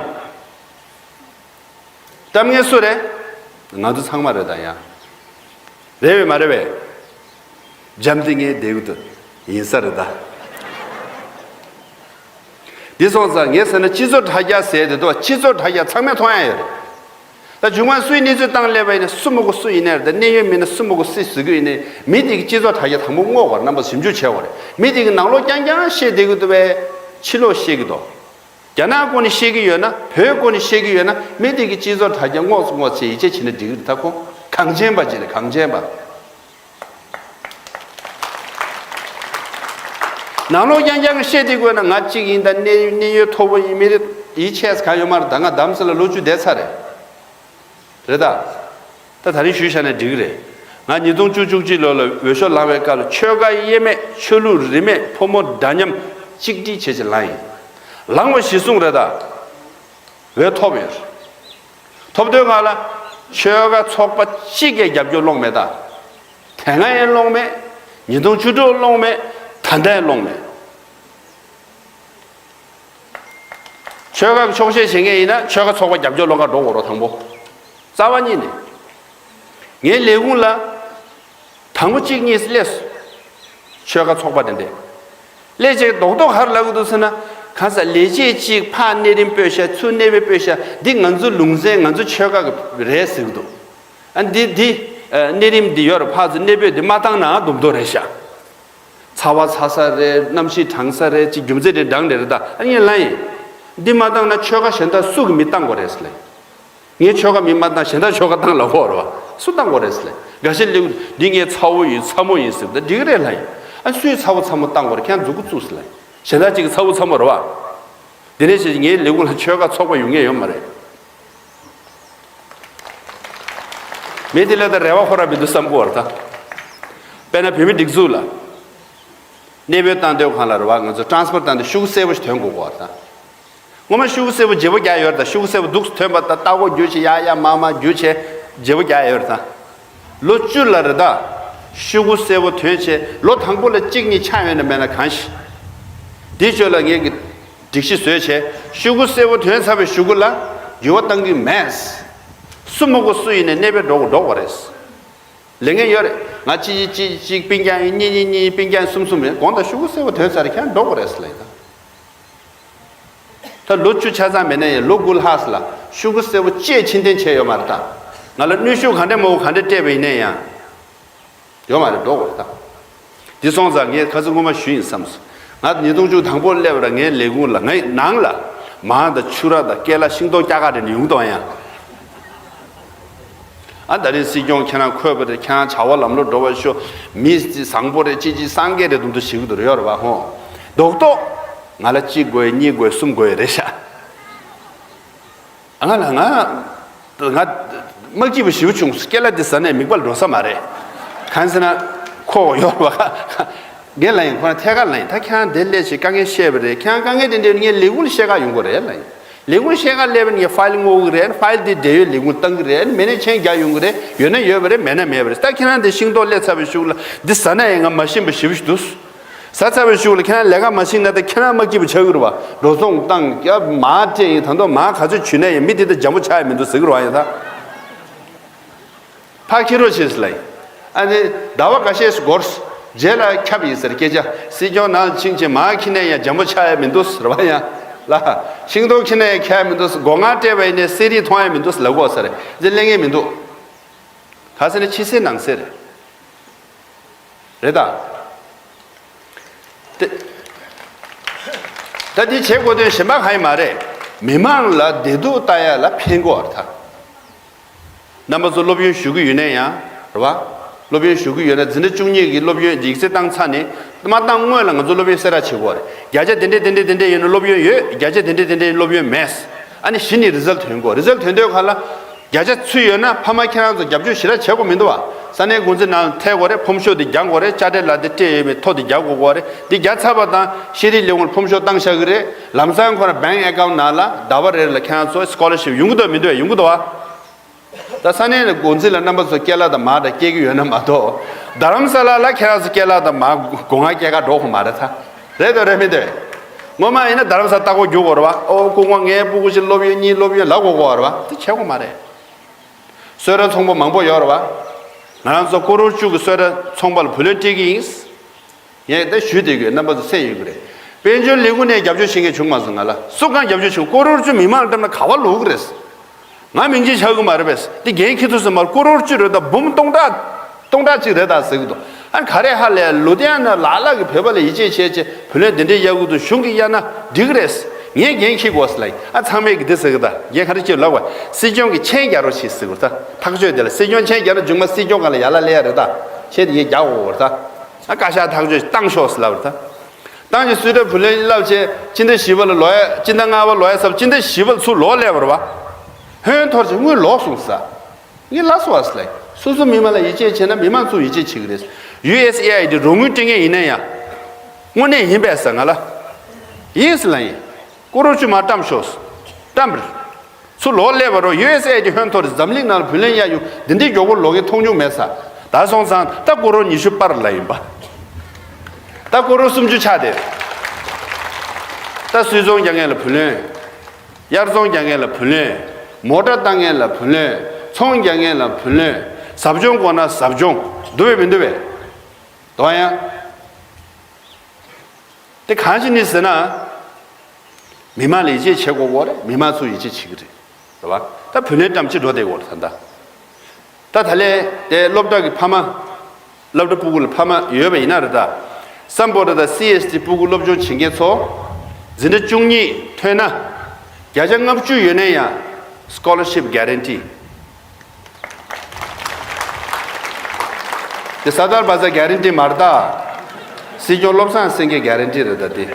བཀྲམ་མཁན་སུ་རེད། ང་ཚོ་ཚང་མ་རེད་ད་ཡང་། རེད་བས་མ་རེད་བས། འཇམ་ཐིང་ངེ་བསྡད་ཡོད་དུ་ཡིན་ས་རེད་ད། འདི་སོང་ཙང་ངས་ཟེར་ན་སྤྱི་ཚོགས་དྲ་རྒྱ་ཟེར་དེ་དུ་སྤྱི་ཚོགས་དྲ་རྒྱ་ཚང་མས་མཐོང་ཡ་ཡོད་རེད། ད་བྱུང་བ་སུའི་གནས་ཚུལ་བཏང་སླེབས་པ་ཡིན་ན་སུ་མོ་གོ་སུ་ཡིན་ནའི་རེད། ད་གནད་ཡོད་མི་སྣ་སུ་མོ་གོ་སུ་ཟེར་གི་ཡིན་ནའི་མི་དེ་གི་སྤྱི་ཚོགས་དྲ་རྒྱ་དང་པོ་བསྔོག་དགོས་རེད། རྣམ་པ་ཞིབ་འཇུག་བྱེད་དགོས་རེད། མི་དེ་གི་ནང་ལོགས་རྐྱང་རྐྱང་བཤད་བསྡད་གི་འདུག་པས་ཕྱི་ལོགས་བཤད་གི་འདུག་རྒྱ་ནག་སྐོར་ནས་བཤད་ཀྱི་ཡོད་ན། བོད་སྐོར་ནས་བཤད་ཀྱི་ཡོད་ན། མི་དེ་གི་སྤྱི་ཚོགས་དྲ་རྒྱ་བསྔོགས་སུ་བསྔོགས་བྱས་ཡིད་ཆེས་བྱེད་ན་འགྲིག་གི་རེད། ད་ཁོ་གངས་ཅན་པ་ཅིག་རེད། གངས་ཅན་པ། ནང་ལོགས་རྐྱང་རྐྱང་གི་བཤད་བསྡད་དགོས་ན་ང་གཅིག་ཡིན་ད། གནས་གནས་ཡུལ་མཐོ་པོ་ཡིན་མི་རེད། ཡིད་ཆེས་གང་ཡོད་མ་རེད། ད་ང་རྡ་རམ་ས་ལ་ལོ་བཅུ་བསྡད་ཚར་རེད། རེད་ད། ད་ད་རིང་ཞུས་བཞག་ན་འགྲིག་གི་རེད། ང་ཉིས་སྟོང་བཅུ་བཅུ་གཅིག་ལོ་ལ་འོས་ཤོག་ལངས་པའི་སྐབས་ལ་ཆོལ་ཁ་དབྱེ་མེད། ཆོས་ལུགས་རིས་མེད། ཕོ་མོ་འདྲ་མཉམ་གཅིག་སྒྲིལ་བྱེད་ཅེས་ལངས་ཡིན། ལངས་པ་གཞི་བཟུང་རེད་ད། འོས་ཐོབ་ཡོད། ཐོབ་དུས་སྒང་ལ་ཆོལ་ཁ་ཚོགས་པ་གཅིག་ཀྱང་རྒྱབ་སྐྱོར་སློང་མེད་ད། དེ་སྔ་ཡང་སློང་མེད། ཉིས་སྟོང་བཅུ་དྲུག་སློང་མེད། ད་ལྟ་ཡང་སློང་མེད། ཆོལ་ཁ་གི་ཕྱོགས་ཞེན་བྱེད་མཁན་ཡིན་ན་ཆོལ་ཁ་ཚོགས་པ་རྒྱབ་སྐྱོར་སློང་ག་འགྲོ་དགོས་རེད། དང་པོ། རྩ་བ་ཉིད་ནས། ངའི་ལས་ཁུངས་ལ་དང་པོ་གཅིག་གཉིས་སླེབས་སོང་། ཆོལ་ཁ་ཚོགས་པ་དེ་འདྲས། སླེབས་བྱས་རྡོག་རྡོག་ག་རེ་ལབ་གི་འདུག་ཟེར་ན། གང་ཟག་ལས་བྱེད་གཅིག་ཕར་གནས་རིམ་སྤོས་ཤག་ཚུར་གནས་རིམ་སྤོས་ཤག་འདི་ང་ཚོའི་ལུང་ཚན་ང་ཚོའི་ཆོལ་ཁ་གི་རེད་ཟེར་གི་འདུག་ཨ་འདི་འདི་ཨ་གནས་རིམ་འདི་ཡོད་རེད། ཕར་ཚུར་གནས་སྤོས་འདི་མ་བཏང་ན་འདུམ་མདོ་རེད་ཤག་ཚ་བ་ཚ་ས་རེད། གནམ་གཤིས་གྲང་ས་རེད། ཅིག་རྒྱུ་མཚན་རེ་འདྲ་རེད་ད། ཨ་ངས་ལབ་ཡིན། འདི་མ་བཏང་ན་ཆོལ་ཁ་གཞན་དག་སུ་གིས་མི་བཏང་དགོས་རེད་ཟེར་ལབ་ཡིན། ངའི་ཆོལ་ཁ་མི་མ་བཏང་གཞན་དག་ཆོལ་ཁ་བཏང་ལབ་ཀྱི་ཡོད་རེད་བ། སུ་བཏང་དགོས་རེད་ཟེར་ལབ་ཡིན། འགའ་ཤས་ལབ་ཀྱི་འདི་ངའི་ཚ་བོ་ཡིན་ཚ་མོ་ཡིན་ཟེར། ད་འགྲིག་གི་རེད་ལབ་ཡིན། ཨ་སུས་ཚ་བོ་ཚ་མོ་བཏང་དགོས་རེད། ཁྱེད་རང་མཛུབ་གུ་བཙུགས་ཟེར་ལབ་ཡིན། གཞན་དག་ཅིག་གི་ཚ་བོ་ཚ་མོ་རེད་བ། དེ་ནས་བྱས་ངའི་ལས་ཁུངས་ལ་ཆོལ་ཁ་ཚོགས་པ་ཡོང་མཁན་ཡོད་མ་རེད། མི་དེ་ལ་ད་རེ་བ་ཁོ་རང་མི་འདུག་བསམ་གྱི་ཡོད་རེད་ད། དཔེར་ན་བོད་མི་སྒྲིག་འཛུགས་ལ། གནས་སྤོས་བཏང་སྡོད་གང་ལ་རེད་བ། ང་ཚོ་ཊ་རན་སི་པོར་བཏང་དུས་ཤོག་གུ་གསལ་པོ་ཞིག་ཐོན་དགོས་ཀྱི་ཡོད་རེད་ད། སྔོན་མ་ཤོག་གུ་སེར་པོ་བརྗེ་པོ་རྒྱག་ཡོད་རེད་ད། ཤོག་གུ་སེར་པོ་འདུག་ཐོན་པ་ད་ལྟ་སྒོ་བརྒྱུད་བྱས་ཡར་ཡར་མར་མར་བརྒྱུད་བྱས་བརྗེ་པོ་རྒྱག་ཡོད་རེད་ད། ལོ་བཅུ་ལ་རེད་ད། ཤོག་གུ་སེར་པོ་ཐོན་བྱས་ལོ་དང་པོ་ལ་གཅིག་གཉིས་ཆགས་ཡོད་ན་མེད་ན་གང་ཤེས། དེའི་ཞོར་ལ་ངས་ཀྱི་སྒྲིག་གཞི་བཟོས་བྱས་ཤོག་གུ་སེར་པོ་ཐོན་ཚར་བའི་གཞུག་གུ་ལ་འགྱུར་བ་གཏང་གི་མེད། སུ་མ་དགོས་སུ་ཡིན་ནའི་གནས་སྤོས་འགྲོ་དགོས་འགྲོ་དགོས་རེད། ལས་ངན་ཡོད་རེད། ང་གཅིག་གཅིག་གཅིག་སྤུན་ཀྱག་ཡིན། གཉིས་གཉིས་གཉིས་སྤུན་ཀྱག་ཡིན། གསུམ་གསུམ་ཡིན། དགོངས་དག་ཤོག་གུ་སེར་པོ་ཐོན་ཚར་རེད། ཁྱེད་རང་འགྲོ་དགོས་རེད་ཟེར་ལབ་ཡིན་ད། ད་ལོ་བཅུ་ཆ་ཚང་མེད་ན་ཡང་ལོ་དགུ་ལྷག་ཙམ་ལ་ཤོག་གུ་སེར་པོ་ཅེས་ཕྱིར་འཐེན་བྱས་ཡོད་མ་རེད་ད། ང་ལ་གནོན་ཤུགས་ག་འདྲ་མང་པོ་ག་འདྲ་སྤྲད་པ་ཡིན་ན་ཡང་། ཡོད་མ་རེད། འགྲོ་དགོས་རེད་ད། འདི་སོང་ཙང་ངས་ཁ་སང་སྔོན་མ་ཞུས་ཡིན་བསམས་སོང་། ང་ཉིས་སྟོང་བཅུ་དང་པོ་སླེབས་པ་ངའི་ལས་ཁུངས་ལ་ངའི་ནང་ལ་མར་དང་ཕྱུར་ར་དང་ཀེ་ལ་ཤིང་ཏོག་སྐྱ་ཀ་རེ་ནས་ཡོང་དང་ཡང་། ཨ་ད་རིང་སྲིད་སྐྱོང་ཁྱེད་རང་འཁོད་པ་རེད། ཁྱེད་རང་བྱ་བ་ལམ་ལྷོང་འགྲོ་བར་ཤོག་མི་བཟང་པོ་རེད། ཅི་ཅི་སངས་རྒྱས་རེད། དུང་དུ་ཞིག་ཏུ་ཡོད་རེད་བ་ཧོ། རྡོག་རྡོག་ང་ལ་གཅིག་དགོས་གཉིས་དགོས་གསུམ་དགོས་རེད་ཤག་ང་ལ་ང་ང་དམག་སྐྱིད་པོ་ཞེ་པོ་བྱུང་། ཀེ་ལ་འདི་ཟ་ནས་མིག་པར་འགྲོ་ས་མ་རེད། གང་ཟེར་ན་ཁོ་ཡོད་རེད་བ། ངས་ལབ་ཡིན། ཁོ་རང་ཐད་ཀར་ལབ་ཡིན། ད་ཁྱེད་རང་འདིར་སླེབས་བྱས་དཀའ་ངལ་བཤད་པ་རེད། ཁྱེད་རང་དཀའ་ངལ་དེ་འདྲ་ངས་ལས་ཁུངས་ལ་བཤད་ག་ཡོང་གི་རེད་ལབ་ཡིན། ལས་ཁུངས་བཤད་ག་སླེབས་པ་ནས་ངས་ཕའིལ་བསྔོག་གི་རེད། ཕའིལ་དེ་བསྡད་ཡོད། ལས་ཁུངས་བཏང་གི་རེད། མི་ནས་མཆན་རྒྱག་ཡོང་གི་རེད། ཡོད་ན་ཡོད་པ་རེད། མེད་ན་མེད་པ་རེད། ད་ཁྱེད་རང་འདི་ཤིང་ཏོག་སླེབས་ཚར་བའི་གཞུག་ལ་འདི་ཟ་ན་ཡང་ང་མ་ཤེས་པ་ཞེ་པོ་ཞིག་འདུག་ཟ་ཚར་བའི་གཞུག་ལ་ཁྱེད་རང་ལས་ཀ་མ་ཤེས་ན་ད་ཁྱེད་རང་དམག་སྐྱིད་པོ་ཆགས་ཀྱི་རེད་བ། འགྲོ་སོང་བཏང་ཡ་མར་སྤྲད་ཡིན། ད་དུང་མར་ག་ཚོད་བྱུས་ན་ཡང་མི་དེ་ད་འཇམ་པོ་ཆགས་ཡ་མི་འདུག་ཟེར་གྱི་རེད་བ། ཡ་ད། ཕར་འཁྱེར་རོགས་བྱེད་ཟེར་ལབ་ཡིན། ཨ་ནི་ཟླ་བ་འགའ་ཤས་སུ་འགོར། རྗེས་ལ་ཁྱབ་ཡིན་ཟེར་སྐད་ཆ། སྲིད་སྐྱོང་ནང་ཕྱིན་ཆད་མར་འཁྱེར་ན་ཡང་འཇམ་པོ་ཆགས་ཡ་མི་འདུག་ཟེར་བ་ཡང་ལ། ཤིང་ཏོག་འཁྱེར་ན་ཡང་ཁྱབ་ཡ་མི་འདུག་ཟེར། སྒོ་ང་སྤྲད་པ་ཡིན་ནའི་གསེར་རིས་མཐོང་ཡ་མི་འདུག་ཟེར་ལབ་གོ་ས་རེད། འདི་གླེང་ཡ་མི་འདུག་ག་ཟེར་ན་ཕྱི་གསལ་ནང་གསལ་རེད། རེད་ད། དེ་ད་འདི་བྱེད་དགོས་དོན་གཞན་པ་གང་ཡང་མ་རེད། མི་མང་ལ་བདེ་སྡུག་ལྟ་ཡ་ལ་ཕན་གོ་བར་ཐལ། རྣམ་པ་ཚོ་སློབ་ཡོན་ཞུ་གི་ཡོད་ན་ཡང་རེད་བ། སློབ་ཡོན་ཞུ་གི་ཡོད་ན་འཛིན་གྲྭ་བཅུ་གཉིས་ཀྱི་སློབ་ཡོན་ཡིག་ཚད་བཏང་ཚར་ནས་མ་བཏང་སྔོན་ལ་ང་ཚོ་སློབ་ཡོན་གསལ་བསྒྲགས་བྱེད་དགོས་རེད། བརྒྱ་ཆ་དེ་འདྲས་དེ་འདྲས་དེ་འདྲས་ཡོད་ན་སློབ་ཡོན་ཡོད། བརྒྱ་ཆ་དེ་འདྲས་དེ་འདྲས་སློབ་ཡོན་མེད། ཨ་ནི་གཞི་ནས་རི་ཛལ་ཐོན་དགོས། རི་ཛལ་ཐོན་དུས་ག་ལ། བརྒྱ་ཆ་ཚུད་ཡོད་ན་ཕ་མ་ཁྱེད་རང་ཚོ་རྒྱབ་སྐྱོར་ཞེ་དྲག་བྱེད་དགོས་མི་འདུག་བ། ས་གནས་འགོ་འཛིན་ནང་ཐད་དགོས་རེད། ཕོམ་ཤོག་འདི་རྒྱག་དགོས་རེད། དཔྱ་ཁྲལ་ལ་འདི་སྤྲད་ཡོད་མེད་ཐོ་འདི་རྒྱག་དགོས་དགོས་རེད། འདི་རྒྱག་ཚར་བ་དང་ཤེས་རིག་ལས་ཁུངས་ལ་ཕོམ་ཤོག་བཏང་བཞག་གི་རེད། ལམ་སང་ཁོ་རང་bank account ནང་ལ་ཟླ་བ་རེ་ལ་ཁྱེད་རང་ཚོ་scholarship་ཡོང་གི་འདུག་མི་འདུག་ཡོང་གི་འདུག་བ། ད་ས་གནས་ནས་འགོ་འཛིན་ལ་རྣམ་པ་ཚོ་སྐྱེས་ལྷ་དང་མ་འདྲ་སྐྱེ་གི་ཡོད་ན་མ་གཏོགས། རྡ་རམ་ས་ལ་ལ་ཁྱེད་རང་ཚོ་སྐྱེས་ལྷ་དང་མ་སྒོ་ང་སྐྱེ་ག་འགྲོ་ཁོ་མ་རེད་ད། རེད་དོ་རེད་མི་འདུག་ངོ་མ་ཡིན་ན་རྡ་རམ་ས་ལྟ་སྐོར་རྒྱུག་དགོས་རེད་བ། ཨོ་སྐུ་ངོ་ངའི་སྤུ་གུ་ཞིག་སློབ་ཡོན་གཉིས་སློབ་ཡོན་ལབ་དགོས་དགོས་རེད་བ། དེ་བྱེད་དགོས་མ་རེད། གསོལ་རས་ཚོང་པ་མང་པོ་ཡོད་རེད་བ། ང་རང་ཚོ་ཀོ་རོར་བཅུ་གི་གསོལ་རས་ཚོང་པ་ལ་བུ་ལོན་སྤྲད་ཀྱི་ཡིན། ངས་ད་ཞུས་བསྡད་ཀྱི་ཡོད། རྣམ་པ་ཚོ་གསན་ཡོད་ཀྱི་རེད། དཔལ་འབྱོར་ལས་ཁུངས་ནས་རྒྱབ་སྐྱོར་བྱེད་མཁན་བྱུང་མ་སོང་ང་ལ། སུ་གང་རྒྱབ་སྐྱོར་བྱེད། ཀོ་རོར་བཅུ་མི་མང་འགྲམ་ན་ག་པར་ལོག་གི་རེད། ང་མིང་ཅིག་ཆགས་ཀྱི་མ་རེད་པས། འདི་འགན་འཁྱེར་ཐུབ་ས་མ་རེད། ཀོ་རོར་བཅུ་རེད་ད། འབུམ་སྟོང་ཕྲག་སྟོང་ཕྲག་གཅིག་རེད་ད་ཟེར་གྱི་འདུག་ཨ་ག་རེ་ཧ་ལས་ལུ་དྷི་ཡ་ན་ལ་ལ་གི་བོད་པ་ལ་ཡིད་ཆེས་བྱས་བྱས་བུ་ལོན་འདི་འདྲའི་གཡར་གྱི་འདུག་གཞུང་གིས་གཡར་ན་འགྲིག་གི་རེད། ངས་འགན་འཁྱེར་དགོས་ཟེར་ལབ་ཡིན། ཨ་ཚང་མས་ཀྱི་འདི་ཟེར་གྱི་ད། ངས་ག་རེ་བྱེད་ལབ་པ། སྲིད་སྐྱོང་གིས་མཆན་རྒྱག་རོགས་བྱེད་ཟེར་གྱི་ད། ཐག་གཅོད་དེ་ལ་སྲིད་སྐྱོང་མཆན་རྒྱག་ན་མཇུག་མ་སྲིད་སྐྱོང་སྒང་ལ་ཡར་ལ་སླེབས་ཡ་རེད་ད། མཆན་དེ་ངས་རྒྱག་དགོས་རེད་ད། ཨ་བཀའ་ཤག་ཐག་གཅོད་བཏང་ཤོག་ཟེར་ལབ་པ་རེད་ད། བཏང་རྗེས་སུད་ཊར་བུ་ལོན་བསླབས་བྱས་སྤྱི་ཟླ་བཞི་པ་ལ་ལོག་ཡ། སྤྱི་ཟླ་ལྔ་པ་ལོག་ཡ་ཟེར། སྤྱི་ཟླ་བཞི་པ་ལ་ཚུར་ལོག་སླེབས་པ་རེད་བ། ཧོན་འཐོར་བྱས་དངུལ་ལོག་སོང་ཟེར། ངས་ལབ་སོང་བ་ཟེར་ལབ། སོ་སོ་མི་མང་ལ་ཡིད་ཆེས་བྱས་ན་མི་མང་ཚོ་ཡིད་ཆེས་བྱེད་ཀྱི་རེད། ཡུ་ཨེས་ཨེ་ཨའི་ཌི་རོགས་དངུལ་སྤྲད་མཁན་ཡིན་ན་ཡང་། དངོས་གནས་ཡིན་པས་ཟེར་ང་ལ། ཡིན་ཟེར་ལབ་ཡིན། ཀོ་རོར་བཅུ་མར་བཀྲམ་ཤོག་ཟེར། བཀྲམ་པ་རེད། ཚུར་ལོག་སླེབས་པ་རེད། ཡུ་ཨེས་ཨེ་ཨའི་ཌི་ཧོན་འཐོར་རེད། འཛམ་གླིང་ནང་ལ་བུ་ལོན་གཡར་ཡོང་འདི་འདྲའི་མགྱོགས་པོ་ལོག་མཁན་མཐོང་མྱོང་མེད་ས། ད་སོང་ཙང་ད་ཀོ་རོར་ཉི་ཤུ་པར་ལ་ཡིན་པ། ད་ཀོ་རོར་སུམ་ཅུ་ཆགས་བསྡད། ད་སུད་ཚོང་རྒྱག་མཁན་ལ་བུ་ལོན། གཡར་ཚོང་རྒྱག་མཁན་ལ་བུ་ལོན། མོ་ཊ་བཏང་མཁན་ལ་བུ་ལོན། ཚོང་རྒྱག་མཁན་ལ་བུ་ལོན། ཟབ་སྦྱོང་དགོས་ན་ཟབ་སྦྱོང་། འདུག་པས་མི་འདུག་པས། དོ་ཡང་། དེ་གང་ཞིག་ནི་ཟེར་ན། མི་མང་ལ་ཡིད་ཆེས་བྱེད་དགོས་ཀྱི་རེད། མི་མང་ཚོ་ཡིད་ཆེས་བྱེད་ཀྱི་རེད། རེད་བ། ད་བུ་ལོན་བཀྲམ་ཅི་འགྲོ་བསྡད་ཀྱི་ཡོད་རེད་ད་ལྟ། ད་ད་ལས་དེ་སློབ་གྲྭ་གི་ཕ་མ། སློབ་གྲྭ་སྤུ་གུ་ལ་ཕ་མ་ཡོད་པ་ཡིན་ན་རེད་ད། སམ་བྷོ་ཊ་དང་སི་ཨེས་ཊི་སྤུ་གུ་སློབ་སྦྱོང་བྱེད་མཁན་ཚོ། འཛིན་གྲྭ་བཅུ་གཉིས་ཐོན་ན། བརྒྱ་ཆ་ལྔ་བཅུ་ཡོད་ན་ཡང་། སི་ཀོ་ལར་ཤིབ་གྷ་རན་ཊི། དེ་སར་དར་བྷ་ཟར་གྷ་རན་ཊི་མ་རེད་ད། སྲིད་སྐྱོང་བློ་བཟང་སེང་གེ་གྷ་རན་ཊི་རེད་ད་དེ།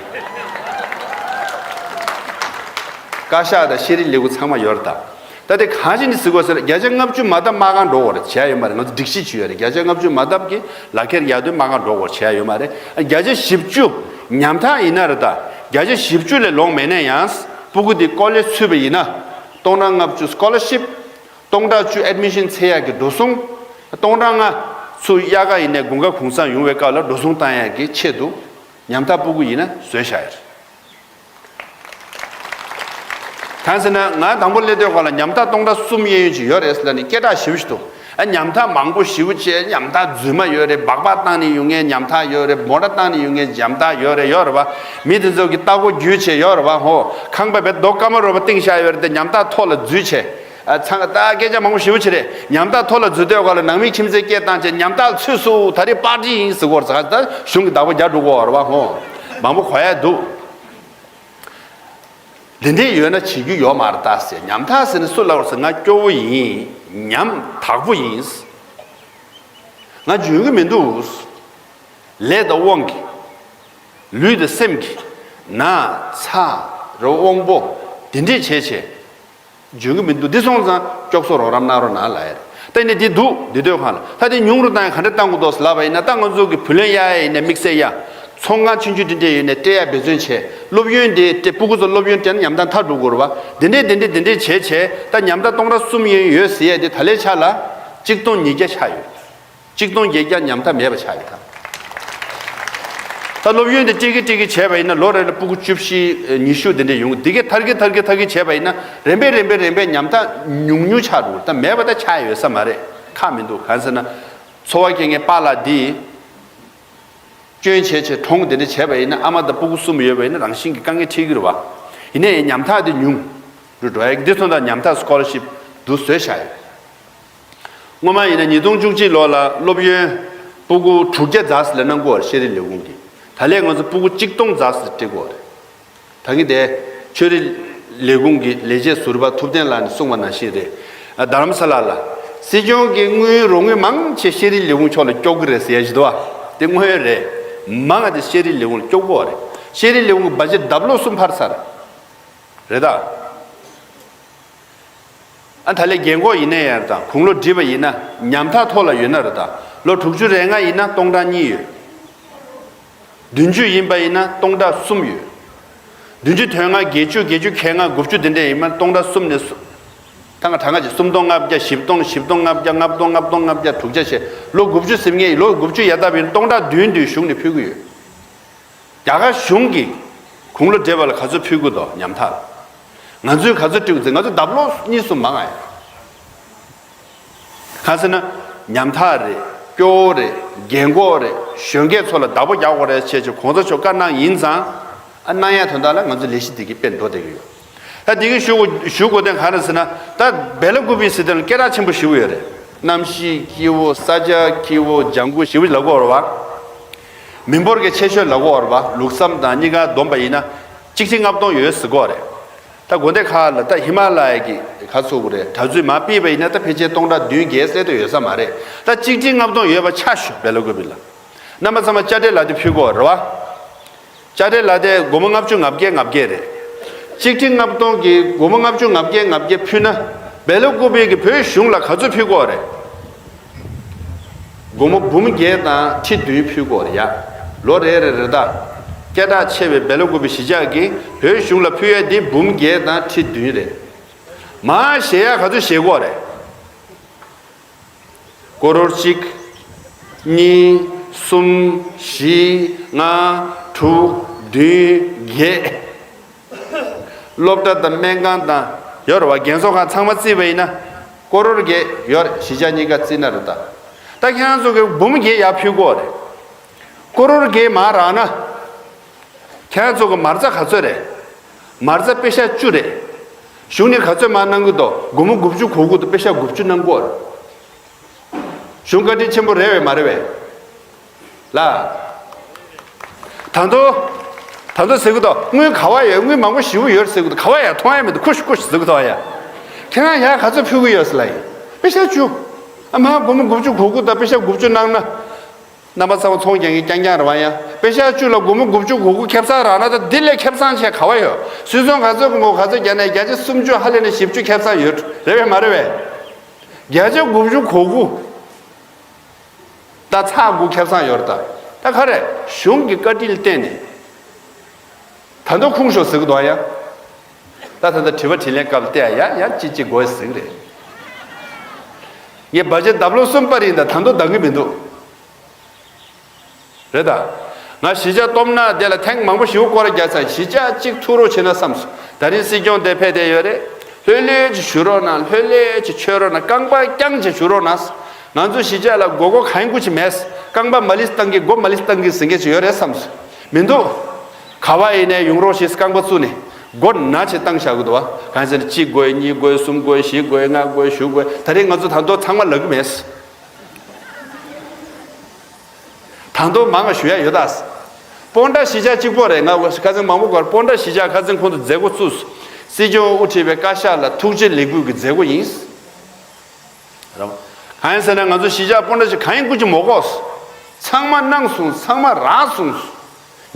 བཀའ་ཤག་དང་ཤེས་རིག་ལས་ཁུངས་ཚང་མ་ཡོད་རེད་ད། ད་དེ་གང་ཞིག་ནི་ཟེར་དགོས་ཟེར་བརྒྱ་ཆ་ལྔ་བཅུ་མ་བཏབ་དམག་ཁང་འགྲོ་དགོས་རེད་བྱས་ཡོད་མ་རེད། ང་ཚོ་སྒྲིག་གཞི་བྱས་ཡོད་རེད། བརྒྱ་ཆ་ལྔ་བཅུ་མ་བཏབ་ཀྱི་ལག་ཁྱེར་ཡར་ཐོན་དམག་ཁང་འགྲོ་དགོས་བྱས་ཡོད་མ་རེད། བརྒྱ་ཆ་བཞི་བཅུ་ཉམ་ཐག་ཡིན་ན་རེད་ད། བརྒྱ་ཆ་བཞི་བཅུ་ལས་ལོངས་མེད་ན་ཡང་སྤུ་གུ་དེ་ཀོ་ལེཇ་ཚུད་པ་ཡིན་ན། སྟོང་ཕྲག་ལྔ་བཅུ་སི་ཀོ་ལར་ཤིབ། སྟོང་ཕྲག་བཅུ་ཨེཌ་མི་ཤན་འཚོལ་ཡག་གི་འགྲོ་སོང་། སྟོང་ཕྲག་ལྔ་ཚུར་དབྱར་ཁ་ཡིན་ནའི་དགུན་ཁ་གུང་སེང་ཡོང་བའི་སྐབས་ལ་འགྲོ་སོང་བཏང་ཡག་གི་ཆེད་དུ་ཉམ་ཐག་སྤུ་གུ་ཡིན་ན་བཟོས་བཞག་ཡོད་རེད། གང་ཟེར་ན་ང་དང་པོ་སླེབས་དུས་སྒང་ལ་ཉམ་ཐག་སྟོང་ཕྲག་གསུམ་གཡས་གཡོན་ཅིག་ཡོད་རེད་ཟེར་ལབ་ནས་སྐད་གྲགས་ཞེ་པོ་ཞིག་འདུག་ཨ་ཉམ་ཐག་མང་པོ་ཞེ་པོ་བྱས། ཉམ་ཐག་རྫུན་མ་ཡོད་རེད། སྦག་སྦག་བཏང་ནས་ཡོང་མཁན་ཉམ་ཐག་ཡོད་རེད། མོ་ཊ་བཏང་ནས་ཡོང་མཁན་ཉམ་ཐག་ཡོད་རེད། ཡོད་རེད་བ། མི་དེ་ཚོ་གི་ལྟ་སྒོ་བརྒྱུད་བྱས་ཡོད་རེད་བ། ཧོ། ཁང་པ་བའི་རྡོ་དཀར་མོ་རོ་པ་བཏིང་བཞག་ཡོད་རེད་དེ་ཉམ་ཐག་ཐོག་ལ་འཛུལ་བྱས། ཨ་ཚང་ད་སྐད་ཆ་མང་པོ་ཞེ་པོ་ཅིག་རེད། ཉམ་ཐག་ཐོག་ལ་འཛུལ་དུས་སྒང་ལ་ནང་མི་ཁྱིམ་མཚེས་སྐད་བཏང་བྱས་ཉམ་ཐག་ཚུད་སོང་། ད་རེས་པར་ཊི་ཡིན་ཟེར་གོ་རེད་ཟེར། ད་གཞུང་གི་བདག་པོ་རྒྱག་འགྲོ་གི་ཡོད་རེད་བ། ཧོ། མང་པོ་གོ་ཡ་འདུག་འདི་འདྲས་ཡོད་ན་བྱེད་རྒྱུ་ཡོད་མ་རེད་ད་ཟེར། ཉམ་ཐག་ཟེར་ནས་སུ་ལབ་པ་རེད་ཟེར། ང་སྐྱོ་བོ་ཡིན། ཉམ་ཐག་པོ་ཡིན། ང་འཇོན་གི་མི་འདུག་ལས་དང་དབང་གིས། ལུས་དང་སེམས་ཀྱིས། ན་ཚ་རེད་བ། དབང་པོ་དེ་འདྲས་བྱས་བྱས། འཇོན་གི་མི་འདུག་འདི་སོང་ཙང་སྐྱོབ་གསོ་རོགས་རམ་གནང་རོགས་གནང་ལབ་ཡ་རེད། ད་ནི་འདི་འདུག་འདི་དུས་སྒང་ལ་ད་དེ་ཉུང་རུ་བཏང་ཡ་ག་འདྲས་བཏང་དགོས་འདུག་ལབ་པ་ཡིན་ན། ད་ང་ཚོ་གི་བུ་ལོན་གཡར་ཡ་ཡིན་ནའི་དམིགས་བསལ་ཡ། ཚོང་ཁང་ཆུང་ཆུང་འདི་འདྲས་ཡོད་ནའི་སྤྲད་ཡ་འབད་བརྩོན་བྱས། སློབ་ཡོན་དེ་སྤྲད། སྤུ་གུ་ཚོ་སློབ་ཡོན་སྤྲད་ན་ཉམ་ཐག་མཐར་འགྲོ་དགོས་རེད་བ། འདི་འདྲས་འདི་འདྲས་འདི་འདྲས་བྱས་བྱས། ད་ཉམ་ཐག་སྟོང་ཕྲག་གསུམ་ཡན་ཡོད་ཟེར་ཡ་དེ་ད་ལས་ཆ་ལ་གཅིག་སྟོང་ཉིས་བརྒྱ་ཆགས་ཡོད། གཅིག་སྟོང་བརྒྱད་བརྒྱ་ཉམ་ཐག་མེད་པ་ཆགས་ཡོད་ད། ད་སློབ་ཡོན་དེ་སྤྲད་ཀྱི་སྤྲད་ཀྱི་བྱས་པ་ཡིན་ན་ལོ་རེ་ལ་སྤུ་གུ་བཅུ་བཞི་ཉི་ཤུ་དེ་འདྲས་ཡོང་གི། དེ་གས་ཐར་གི་ཐར་གི་ཐར་གི་བྱས་པ་ཡིན་ན་རིམ་པས་རིམ་པས་རིམ་པས་ཉམ་ཐག་ཉུང་ཉུང་ཆགས་འགྲོ་གི། ད་མེད་པ་ད་ཆགས་ཡོད་ས་མ་རེད། ཁག་མི་འདུག་གང་ཟེར་ན། འཚོ་བ་སྐྱེལ་མཁན་པཱ་ལགས་འདི་སྐྱོན་བྱས་བྱས་གྲོངས་དེ་འདྲས་བྱས་པ་ཡིན་ན། ཨ་མ་དང་སྤུ་གུ་གསུམ་ཡོད་པ་ཡིན་ན་རང་བཞིན་གྱི་དཀའ་ངལ་འཕྲད་ཀྱི་རེད་བ། ཡིན་ནའི་ཉམ་ཐག་དེ་ཉུང་རུ་འགྲོ་ཡ་གི། འདི་སོང་ཙང་ཉམ་ཐག་སི་ཀོ་ལར་ཤིབ་འདུག་བཟོས་བཞག་ཡོད། སྔོན་མ་ཡིན་ན་ཉིས་སྟོང་བཅུ་གཅིག་ལོ་ལ་སློབ་ཡོན་སྤུ་གུ་དྲུག་བརྒྱ་རྩ་ཟེར་ལབ་གནང་གི་ཡོད་རེད་ཤེས་རིག་ལས་ཁུངས་ཀྱིས། ད་ལན་ང་ཚོ་སྤུ་གུ་གཅིག་སྟོང་རྩ་ཟེར་སྤྲད་ཀྱི་ཡོད་རེད། ད་གིན་དེ་ཆོས་རིག་ལས་ཁུངས་ཀྱི་ལས་བྱེད་ཟུར་པ་ཐུབ་བསྟན་ལགས་ནས་གསུངས་པ་ནང་བཞིན་རེད། རྡ་རམ་ས་ལ་ལ་སྲིད་སྐྱོང་གིས་དངུལ་རོགས་དངུལ་མང་ཆེ་ཤེས་རིག་ལས་ཁུངས་ཕྱོགས་ལ་སྐྱོར་གྱི་རེད་ཟེར་ཡ་ཞིག་འདུག་བ། དེ་དངོས་ཡོད་རེད། མང་ང་དེ་ཤེས་རིག་ལས་ཁུངས་ལ་སྐྱོར་གྱི་ཡོད་རེད། ཤེས་རིག་ལས་ཁུངས་ཀྱི་བ་ཇེཊ་ལྡབ་ལོག་གསུམ་འཕར་ཚར། རེད་ད། ཨ་ད་ལས་རྒན་འཁོགས་ཡིན་ན་ཡང་དང་དགུང་ལོ་བགྲེས་པ་ཡིན་ན་ཉམ་ཐག་ཐོག་ལ་ཡོད་ན་རེད་ད། ལོ་དྲུག་ཅུ་རེ་ལྔ་ཡིན་ན་སྟོང་ཕྲག་གཉིས་ཡོད། བདུན་ཅུ་ཡིན་པ་ཡིན་ན་སྟོང་ཕྲག་གསུམ་ཡོད། བདུན་ཅུ་དོན་ལྔ་བརྒྱད་ཅུ་བརྒྱད་ཅུ་གྱ་ལྔ་དགུ་བཅུ་དེ་འདྲས་ཡིན་ན་སྟོང་ཕྲག་གསུམ་ནས་སུ། ད་ང་གྲངས་ཀ་ཅིག་སུམ་སྟོང་ལྔ་བརྒྱ། བཞི་སྟོང་། བཞི་སྟོང་ལྔ་བརྒྱ། ལྔ་སྟོང་། ལྔ་སྟོང་ལྔ་བརྒྱ། དྲུག་བརྒྱ་བྱས། ལོ་དགུ་བཅུ་ཟིན་མཁན་ཡིན། ལོ་དགུ་བཅུ་ཡར་བཏབ་ཡིན་ན་སྟོང་ཕྲག་བདུན་བདུན་གཞུང་ནས་ཕུལ་གྱི་ཡོད། རྒྱ་གར་གཞུང་གིས་དགུང་ལོ་བགྲེས་པ་ལ་ག་ཚོད་ཕུལ་གྱི་འདུག་ཉམ་ཐག་ལ། ང་ཚོས་ག་ཚོད་སྤྲད་དགོས་ཟེར། ང་ཚོ་ལྡབ་ལོག་གཉིས་གསུམ་མང་ང་ཡོད། གང་ཟེར་ན། ཉམ་ཐག་རེད། སྐྱོ་བོ་རེད། རྒན་འཁོགས་རེད། གཞོན་སྐྱེས་ཚོ་ལ་བདག་པོ་རྒྱག་དགོས་རེད་ཅེས་ཀྱི་གོང་ས་མཆོག་བཀའ་གནང་ཡིན་ཙང་། ཨ་གནང་ཡ་དོན་དག་ལ་ང་ཚོ་ལས་གཞི་འདི་གི་དཔེ་འགྲོ་བསྡད་ཀྱི་ཡོད། ད་འདི་གི་ཞུ་དགོས་ཞུ་དགོས་དོན་ག་རེ་ཟེར་ན། ད་སྦེ་ལ་ཀུ་པི་ཟེར་དོན་ལ་སྐད་གྲགས་ཆེན་པོ་ཞེ་པོ་ཡོད་རེད། གནམ་གཤིས་སྐྱིད་པོ། ས་ཆ་སྐྱིད་པོ། ལྗང་ཁུ་ཞེ་པོ་ལབ་ཀྱི་ཡོད་རེད་བ། མི་འབོར་གྱི་ཆེ་ཤོས་ལབ་ཀྱི་ཡོད་རེད་བ། ལུགས་བསམ་དང་གཉིས་ཀ་བསྡོམས་པ་ཡིན་ན་གཅིག་ཁྲི་ལྔ་སྟོང་ཡོད་ཟེར་གྱི་ཡོད་རེད། ད་དགོན་སྡེ་ཁག་ལ་ད་ཧི་མ་ལ་ཡ་གི་ག་ཚོད་དགོས་རེད། གྲ་ཚུལ་མར་ཕུད་པ་ཡིན་ན་ད་ཕལ་ཆེར་སྟོང་ཕྲག་བདུན་བརྒྱད་ཟེར་དུ་ཡོད་ས་མ་རེད། ད་གཅིག་ཁྲི་ལྔ་སྟོང་ཡོད་པ་ཆ་བཞག་སྦེ་ལ་ཀུ་པི་ལ། རྣམ་པ་ཚང་མ་དཔྱ་ཁྲལ་ལག་དེབ་ཕུལ་གྱི་ཡོད་རེད་བ། དཔྱ་ཁྲལ་ལག་དེབ་སྒོར་མོ་ལྔ་བཅུ་ང་བརྒྱད་ང་བརྒྱད་རེད། གཅིག་ཁྲི་ལྔ་སྟོང་གི་སྒོར་མོ་ལྔ་བཅུ་ང་བརྒྱད་ང་བརྒྱད་ཕུལ་ན། སྦེ་ལ་ཀུ་པི་གིས་བོད་གཞུང་ལ་ག་ཚོད་ཕུལ་གྱི་ཡོད་རེད། སྒོར་མོ་འབུམ་བརྒྱད་དང་ཁྲི་བདུན་ཕུལ་གྱི་ཡོད་རེད་ཡ། ལོ་རེ་རེ་རེད་ད། སྐད་གྲགས་ཆེ་བའི་སྦེ་ལ་ཀུ་པི་གཞིས་ཆགས་ཀྱིས་བོད་གཞུང་ལ་ཕུལ་ཡ་འདི་འབུམ་བརྒྱད་དང་ཁྲི་བདུན་རེད། མར་བཞེས་ཡ་ག་ཚོད་བཞེས་ཀྱི་ཡོད་རེད། ཀོ་རོར་གཅིག་གཉིས། གསུམ། བཞི། ལྔ། དྲུག་བདུན། བརྒྱད། སློབ་གྲྭ་དང་སྨན་ཁང་དང་ཡོད་རེད་བ། རྒན་གསོ་ཁང་ཚང་མ་བརྩིས་པ་ཡིན་ན་ཀོ་རོར་བརྒྱད་ཡོད་རེད། གཞིས་ཆགས་གཉིས་ཀ་བརྩིས་ན་རེད་ད། ད་ཁྱེད་རང་ཚོ་གིས་འབུམ་བརྒྱད་ཡར་ཕུལ་གྱི་ཡོད་རེད། ཀོ་རོར་བརྒྱད་མར་རག་ན། ཁྱེད་རང་ཚོ་གི་མ་རྩ་ག་ཚོད་རེད། མ་རྩ་པེ་ཤ་བཅུ་རེད། གཞུང་ནས་ག་ཚོད་མར་གནང་གི་འདུག་སྒོར་མོ་དགུ་བཅུ་གོ་དགོས་འདུག་པེ་ཤ་དགུ་བཅུ་གནང་གི་ཡོད་རེད། གཞུང་བཀའ་དྲིན་ཆེན་པོ་རེད་བས་མ་རེད་བས། ལ། ད་དུང་། ད་དུང་ཟེར་གི་འདུག་དངུལ་ག་བ་ཡོད། དངུལ་མང་པོ་ཞེ་པོ་ཡོད་ཟེར་གི་འདུག་ག་བ་ཡོད། མཐོང་ཡ་མི་འདུག་ཁུ་ཤུ་ཁུ་ཤུ་ཟེར་གི་འདུག་ཨ་ཡ། ཁྱེད་རང་ཡར་ག་ཚོད་ཕུལ་གི་ཡོད་ཟེར་ལ་ཡིན། པེ་ཤག་བཅུ། ཨ་མ་སྒོར་མོ་དགུ་བཅུ་གོ་དགུ་དང་པེ་ཤག་དགུ་བཅུ་གནང་ན། རྣམ་པ་ཚང་མ་ཚོང་རྒྱག་མཁན་རྐྱང་རྐྱང་རེད་བ་ཡ། པེ་ཤག་བཅུ་ལ་སྒོར་མོ་དགུ་བཅུ་གོ་དགུ་ཁེ་བཟང་རག་ན་ད་འདི་ལས་ཁེ་བཟང་ཆེ་ག་བ་ཡོད། སུད་ཚོང་ག་ཚོད་སྒོར་མོ་ག་ཚོད་རྒྱག་ན་བརྒྱ་ཆ་སུམ་ཅུ་ཧ་ལས་ནས་བཞི་བཅུ་ཁེ་བཟང་ཡོད་རེད་བས་མ་རེད་བས། བརྒྱ་ཆ་དགུ་བཅུ་གོ་དགུ། ད་ཚགས་དགུ་ཁེ་བཟང་ཡོད་རེད་ད། ད་ག་རེ་གཞུང་གི་བཀའ་དྲིན་ལ་བརྟེན་ནས། ད་དུང་ཁུངས་ཤོར་ཟེར་གི་འདུག་ཡ། ད་ད་ལྟ་དྲི་བ་དྲིས་ལན་སྐབས་ལ་བལྟས་ཡ་ཡ་ཅི་ཅི་དགོས་ཟེར་གི་རེད། ངས་བར་ཆད་ལྡབ་ལོ་གསུམ་པ་རིང་ད་ད་དུང་འདང་གི་མི་འདུག་རེད་ད། ང་གཞིས་ཆགས་སྟོབས་ན་དེ་ལ་ཐེངས་མང་པོ་ཞིག་སྐོར་རྒྱག་ཚར། གཞིས་ཆགས་གཅིག་ཐུག་རོགས་བྱེད་ན་བསམས་སོང་། ད་རིང་སྲིད་སྐྱོང་དེ་ཕེབས་བསྡད་ཡོད་རེད། ལྷོད་ལྷོད་ཅིག་བཞུགས་རོགས་གནང་། ལྷོད་ལྷོད་ཅིག་མཆོད་རོགས་གནང་། རྐང་པ་བརྐྱངས་ཅིག་བཞུགས་རོགས་གནང་། ང་ཚོ་གཞིས་ཆགས་ལ་མགོ་སྐོར་གང་ཡིན་དགུ་ཅིག་མེད། རྐང་པ་མ་ལིས་བཏང་གི་མགོ་མ་ལིས་བཏང་གི་ཟེར་མཁན་ཅིག་ཡོད་རེད་བསམས་སོང་། མི་འདུག་ག་བ་ཡིན་ནའི་ཡོང་རོགས་ཞེས་རྐང་པ་བཙུགས་ནས་མགོ་ན་ཅིག་བཏང་བཞག་གི་འདུག་བ། གང་ཟེར་ན་གཅིག་དགོས། གཉིས་དགོས། གསུམ་དགོས། བཞི་དགོས། ལྔ་དགོས། བཞུགས་དགོས། ད་རེས་ང་ཚོ་ད་དུང་ཚང་མ་ལབ་གི་མེད། ད་དུང་མང་བ་ཞུ་ཡ་ཡོད་ད། སྤོན་ཊ་གཞིས་ཆགས་གཅིག་པོ་རེད། ང་ཁ་སང་མང་པོ་གོ། སྤོན་ཊ་གཞིས་ཆགས་ཁ་སང་ཁོང་ཚོ་མཛད་སྒོ་བཙུགས། སྲིད་སྐྱོང་དབུ་ཁྲིད་པའི་བཀའ་ཤག་ལ་ཐུགས་རྗེ་ལེགས་འབུལ་གྱི་མཛད་སྒོ་ཡིན། རེད་བ། གང་ཡིན་ཟེར་ན་ང་ཚོ་གཞིས་ཆགས་སྤོན་ཊ་ཞིག་གང་ཡིན་དགུ་ཅིག་མ་དགོས། ཚང་མ་གནང་སོང་། ཚང་མ་རག་སོང་།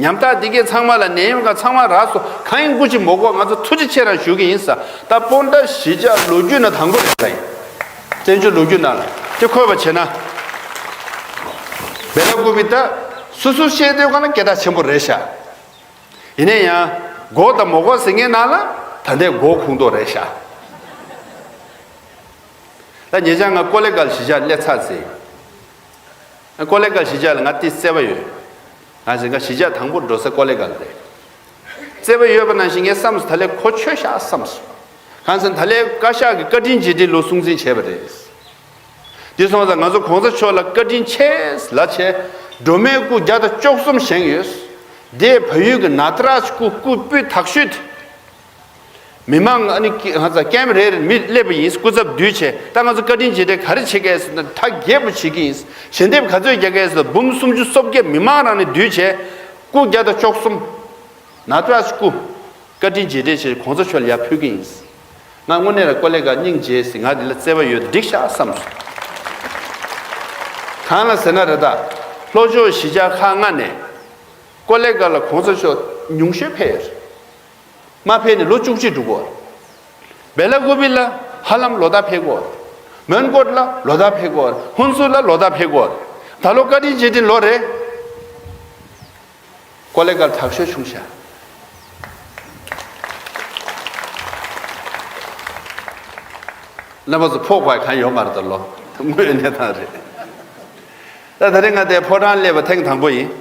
ཉམ་ཐག་འདི་གས་ཚང་མ་ལ་ནད་ཡམས་ཁག་ཚང་མ་རག་སོང་། གང་ཡིན་དགུ་ཅིག་མ་དགོས། ང་ཚོ་ཐུགས་རྗེ་ཆེ་རང་ཞུ་གི་ཡིན་ཟེར། ད་སྤོན་ཊ་གཞིས་ཆགས་ལོ་རྒྱུས་ནང་དང་པོ་རེད་ད་ཡིན། བཙན་བྱོལ་ལོ་རྒྱུས་ནང་ལ་དེ་འཁོད་པ་བྱས་ན། སྦེ་ལ་ཀུ་པི་ད་སོ་སོ་བཤད་དུས་གང་ལ་སྐད་གྲགས་ཆེན་པོ་རེད་ཤག་ཡིན་ན་ཡང་དགོས་དང་མ་དགོས་ཟེར་མཁན་ནང་ལ་ད་ལྟའི་མགོ་ཁུངས་གཏོགས་རེད་ཤག་ད་ཉེ་ཆར་ང་ཀོ་ལེ་གལ་གཞིས་ཆགས་སླེབས་ཚར་ཚེ། ཀོ་ལེ་གལ་གཞིས་ཆགས་ལ་ང་ཏི་བརྩེ་བ་ཡོད། ང་ཟེར་ང་གཞིས་ཆགས་དང་པོ་འགྲོ་ས་ཀོ་ལེ་གལ་རེད། བརྩེ་བ་ཡོད་པ་ནང་བཞིན་ངས་བསམ་སོང་། ད་ལས་གོ་ཆོད་ཤག་བསམ་སོང་། གང་ཟེར་ན་ད་ལས་བཀའ་ཤག་གི་བཀའ་དྲིན་རྗེས་དྲན་ལོ་སྲུང་བརྩི་བྱས་པ་རེད། འདི་སོང་ཙང་ང་ཚོ་གོང་ས་མཆོག་ལ་བཀའ་དྲིན་ཆེ་ལ་ཆེ། སྒྲོལ་མའི་སྐུ་བརྒྱ་དང་བཅུ་གསུམ་བཞེངས་ཡོད། དེ་བལ་ཡུལ་གྱི་ནཱ་ཏཱ་རཱ་ཇ་སྐུ། སྐུ་སྤུས་དག་ཤོས་དེ། མི་མང་ཨ་ནི་ཀི་ང་ཚོ་ཀེམ་རེ་རེ་མི་སླེབས་པ་ཡིན། སྐུ་ཚབ་བསྡུས་བྱས། ད་ང་ཚོ་བཀའ་དྲིན་རྗེས་དྲན་ག་རེ་བྱེད་ཀྱི་ཟེར་ན་ད་རྒྱས་པོ་བྱེད་ཀྱི་ཡིན། ཞལ་འདེབས་ག་ཚོད་རྒྱག་གི་ཟེར་ན་འབུམ་སུམ་ཅུ་སོ་བརྒྱད་མི་མང་རང་ནས་བསྡུས་བྱས། སྐུ་བརྒྱ་དང་བཅུ་གསུམ། ནཱ་ཏཱ་རཱ་ཇ་སྐུ། བཀའ་དྲིན་རྗེས་དྲན་བྱས་གོང་ས་མཆོག་ལ་ཡར་ཕུལ་གྱི་ཡིན། ང་དངོས་གནས་ལ་ཀོ་ལེ་གལ་སྙིང་རྗེ་ཟེར། ང་འདི་ལ་བརྩེ་བ་ཡོད་འགྲིག་ཤག་བསམ་སོང་། གང་ལ་ཟེར་ན་རེད་ད། ལྷོ་ཕྱོགས་གཞིས་ཆགས་ཁག་ལྔ་ནས་ཀོ་ལེ་གལ་ལ་གོང་ས་མཆོག་ཉུང་ཤོས་ཕེབས་ཡོད་རེད། མ་ཕེབས་ནས་ལོ་བཅུ་གཅིག་འགྲོ་གི་ཡོད་རེད། སྦེ་ལ་ཀུ་པི་ལ་ཧ་ལམ་ལོ་ཟླ་ཕེབས་ཀྱི་ཡོད་རེད། མོན་གྷོ་ལ་ལོ་ཟླ་ཕེབས་ཀྱི་ཡོད་རེད། ཧུན་སུར་ལ་ལོ་ཟླ་ཕེབས་ཀྱི་ཡོད་རེད། ད་ལོ་བཀའ་དྲིན་རྗེས་དྲན་ལོ་རེད། ཀོ་ལེ་གལ་དྲག་ཤོས་བྱུང་ཤག་རྣམ་པ་ཚོ་ཕོགས་པ་གང་ཡོད་མ་རེད་ད་ལོ། དངོས་གནས་དང་རེད། ད་ད་རེས་ང་དེ་ཕོ་བྲང་སླེབས་པ་ཐེངས་དང་པོ་ཡིན།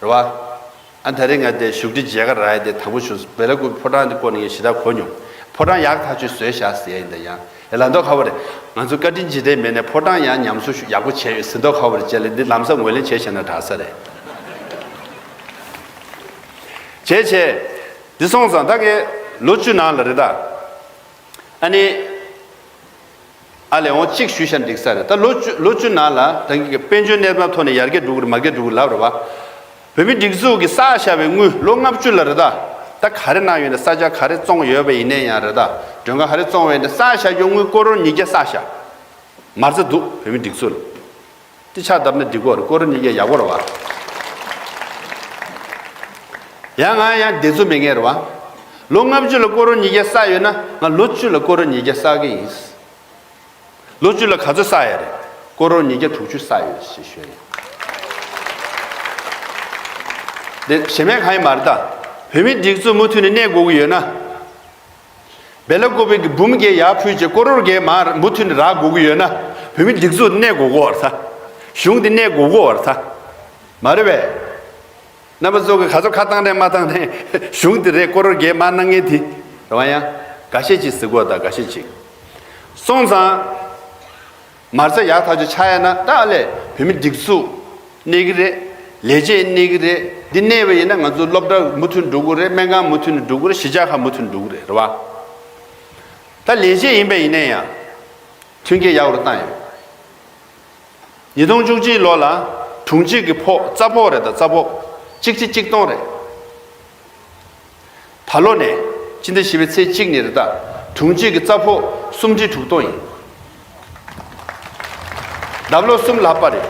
རེད་བ། ཨ་ད་རེས་ང་དེ་བཞུགས་ཁྲི་མཇལ་ཁ་རག་ཡ་དེ་དང་པོ་བྱུང་། སྦེ་ལ་ཀུ་པི་ཕོ་བྲང་དེ་སྐོར་ནས་ངས་ཞེ་དྲག་གོ་མྱོང་། ཕོ་བྲང་ཡག་ཐག་ཆོད་བཟོས་ཤག་ཟེར་ཡ་ཡིན་ད་ཡང་། ཡ་ལ་མདོ་ཁ་བོ་རེད། ང་ཚོ་བཀའ་དྲིན་རྗེས་དྲན་མེད་ནས་ཕོ་བྲང་ཡང་ཉམས་གསོ་ཞུ་ཡག་པོ་བྱས་ཡོད་ཟེར་མདོ་ཁ་བོ་རེད། བྱས་ལ་འདི་ལམ་སང་ངོས་ལེན་བྱས་བྱས་ན་དྲག་ས་རེད། བྱས་བྱས། འདི་སོང་ཙང་ད་གའི་ལོ་བཅུ་ནང་ལ་རེད་ད། ཨ་ནི། ཨ་ལས་འོང་གཅིག་ཞུས་ཤག་འགྲིག་ས་རེད། ད་ལོ་བཅུ་ལོ་བཅུ་ནང་ལ་ད་གི་དཔལ་འབྱོར་གནས་སྟངས་ཐོག་ནས་ཡར་རྒྱས་འགྲོ་གི་རེད་མར་རྒྱས་འགྲོ་གི་རེད་ལབ་རེད་བ། བོད་མི་སྒྲིག་འཛུགས་ཀྱིས་བསགས་བཞག་པའི་དངུལ་ལོ་ལྔ་བཅུ་ལ་རེད་ད། ད་ག་རེ་གནང་ཡོད་ན་ས་ཆ་ག་རེ་བཙོངས་ཡོད་པ་ཡིན་ནའི་ཡང་རེད་ད། མགྲོན་ཁང་ག་རེ་བཙོངས་པ་ཡིན་ན་བསགས་བཞག་རྒྱུ་དངུལ་ཀོ་རོར་ཉིས་བརྒྱ་བསགས་བཞག་མ་རྩ་འདུག་བོད་མི་སྒྲིག་འཛུགས་ལ། དེ་ཕྱག་བརྡབ་ན་འགྲིག་གོ་རེད། ཀོ་རོར་ཉིས་བརྒྱ་ཡག་པོ་རེད་བ། ཡང་ང་ཡང་བདེ་ཚོད་མེད་མཁན་རེད་བ། ལོ་ལྔ་བཅུ་ལ་ཀོ་རོར་ཉིས་བརྒྱ་བསགས་ཡོད་ན་ང་ལོ་བཅུ་ལ་ཀོ་རོར་ཉིས་བརྒྱ་བསགས་ཀྱི་ཡིན། ལོ་བཅུ་ལ་ག་ཚོད་བསགས་ཡ་རེད། ཀོ་རོར་ཉིས་བརྒྱ་དྲུག་ཅུ་བསགས་ཡོད་ཞེས་ཞུས་ཡིན། དེ་གཞན་མེད་གང་ཡིན་མ་རེད་ད། བོད་མི་སྒྲིག་འཛུགས་མུ་མཐུད་ནས་གནས་དགོས་ཀྱི་ཡོད་ན། སྦེ་ལ་ཀོ་པི་གི་འབུམ་བརྒྱད་ཡར་ཕུལ་རྗེས་ཀོ་རོར་བརྒྱད་མར་མུ་མཐུད་ནས་རག་དགོས་ཀྱི་ཡོད་ན། བོད་མི་སྒྲིག་འཛུགས་གནས་དགོས་ཀྱི་ཡོད་རེད་ད། གཞུང་འདི་གནས་དགོས་ཀྱི་ཡོད་རེད་ད། མ་རེད་པས། རྣམ་པ་ཚོ་གི་ག་ཚོད་ཁ་བཏང་རེད་མ་བཏང་རེད། གཞུང་འདི་རེད། ཀོ་རོར་བརྒྱད་མར་གནང་མཁན་དེ་རེད་བ། ཡང་འགའ་ཤས་ཅིག་ཟེར་གོ་ད་འགའ་ཤས་ཅིག་སོང་ཙང་། མ་རྩ་ཡག་ཐག་ཆོད་ཆགས་ཡ་ན་ད་ཨ་ལས་བོད་མི་སྒྲིག་འཛུགས་གནས་ཀྱི་རེད། ལས་བྱེད་གནས་ཀྱི་རེད། འདི་གནས་པ་ཡིན་ན་ང་ཚོ་སློབ་གྲྭ་མུ་མཐུད་འགྲོ་གི་རེད། སྨན་ཁང་མུ་མཐུད་ནས་འགྲོ་གི་རེད། གཞིས་ཆགས་ཁག་མུ་མཐུད་འགྲོ་གི་རེད། རེད་བ། ད་ལས་བྱེད་ཡིན་པ་ཡིན་ན་ཡང་མཐུན་རྐྱེན་ཡག་པོ་བཏང་ཡོད། ཉིས་སྟོང་བཅུ་གཅིག་ལོ་ལ་དྲུང་ཆེ་གི་ཕོགས། རྩ་ཕོགས་རེད་ད། རྩ་ཕོགས་གཅིག་ཁྲི་གཅིག་སྟོང་རེད། ད་ལོ་ནས་སྤྱི་ཟླ་བཞི་པའི་ཚེས་གཅིག་ནས་རེད་ད། དྲུང་ཆེ་གི་རྩ་ཕོགས་སུམ་ཁྲི་དྲུག་སྟོང་ཡིན། ལྡབ་ལོ་གསུམ་ལྷག་པ་རེད།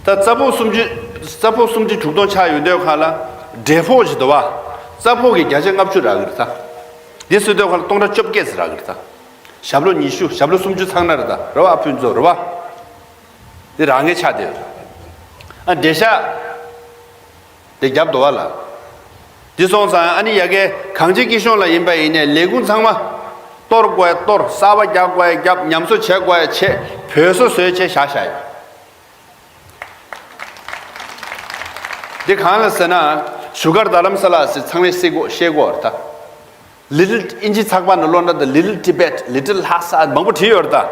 ད་རྩ་ཕོགས་སུམ་ཁྲི། རྩ་ཕོགས་སུམ་ཁྲི་དྲུག་སྟོང་ཆགས་ཡོད་དུས་ག་ལ། འབྲས་ཕོགས་ཅིག་འདུག་བ། རྩ་ཕོགས་ཀྱི་བརྒྱ་ཆ་ལྔ་བཅུ་རག་གི་རེད་ད། འདི་བཟོ་དུས་ག་ལ་སྟོང་ཕྲག་བཅོ་བརྒྱད་ཙམ་རག་གི་རེད་ད། ཞབས་ལོ་ཉི་ཤུ། ཞབས་ལོ་སུམ་ཅུ་ཚང་ན་རེད་ད། རེད་བ། ཨ་ཕུན་ཚོགས་རེད་བ། འདི་རག་མཁན་ཆགས་བསྡད་ཡོད། ཨ་འབྲས་ཤག་དེ་རྒྱབ་འདུག་བ་ལ། འདི་སོང་ཙང་ཨ་ནི་ཡ་གི་གངས་ཅན་སྐྱིད་གཤོངས་ལ་ཡིན་པ་ཡིན་ནའི་ལས་ཁུངས་ཚང་མ་གཏོར་དགོས་གཏོར། གསར་པ་རྒྱག་དགོས་རྒྱབ། ཉམས་གསོ་བྱེད་དགོས་བྱེད། བོད་བཟོ་བཟོས་བྱས་བཞག་བཞག་ཡོད། འདི་གང་ལ་ཟེར་ན། བཞུགས་སྒར་རྡ་རམ་ས་ལ་ཟེར་ཚང་མས་ཤེས་གོ་ཤེས་གོ་རེད་ད། Little ཨིན་ཇི་ཚགས་པར་ནང་ཀློག་ན་ད། Little Tibet, Little Lhasa མང་པོ་བྲིས་ཡོད་རེད་ད།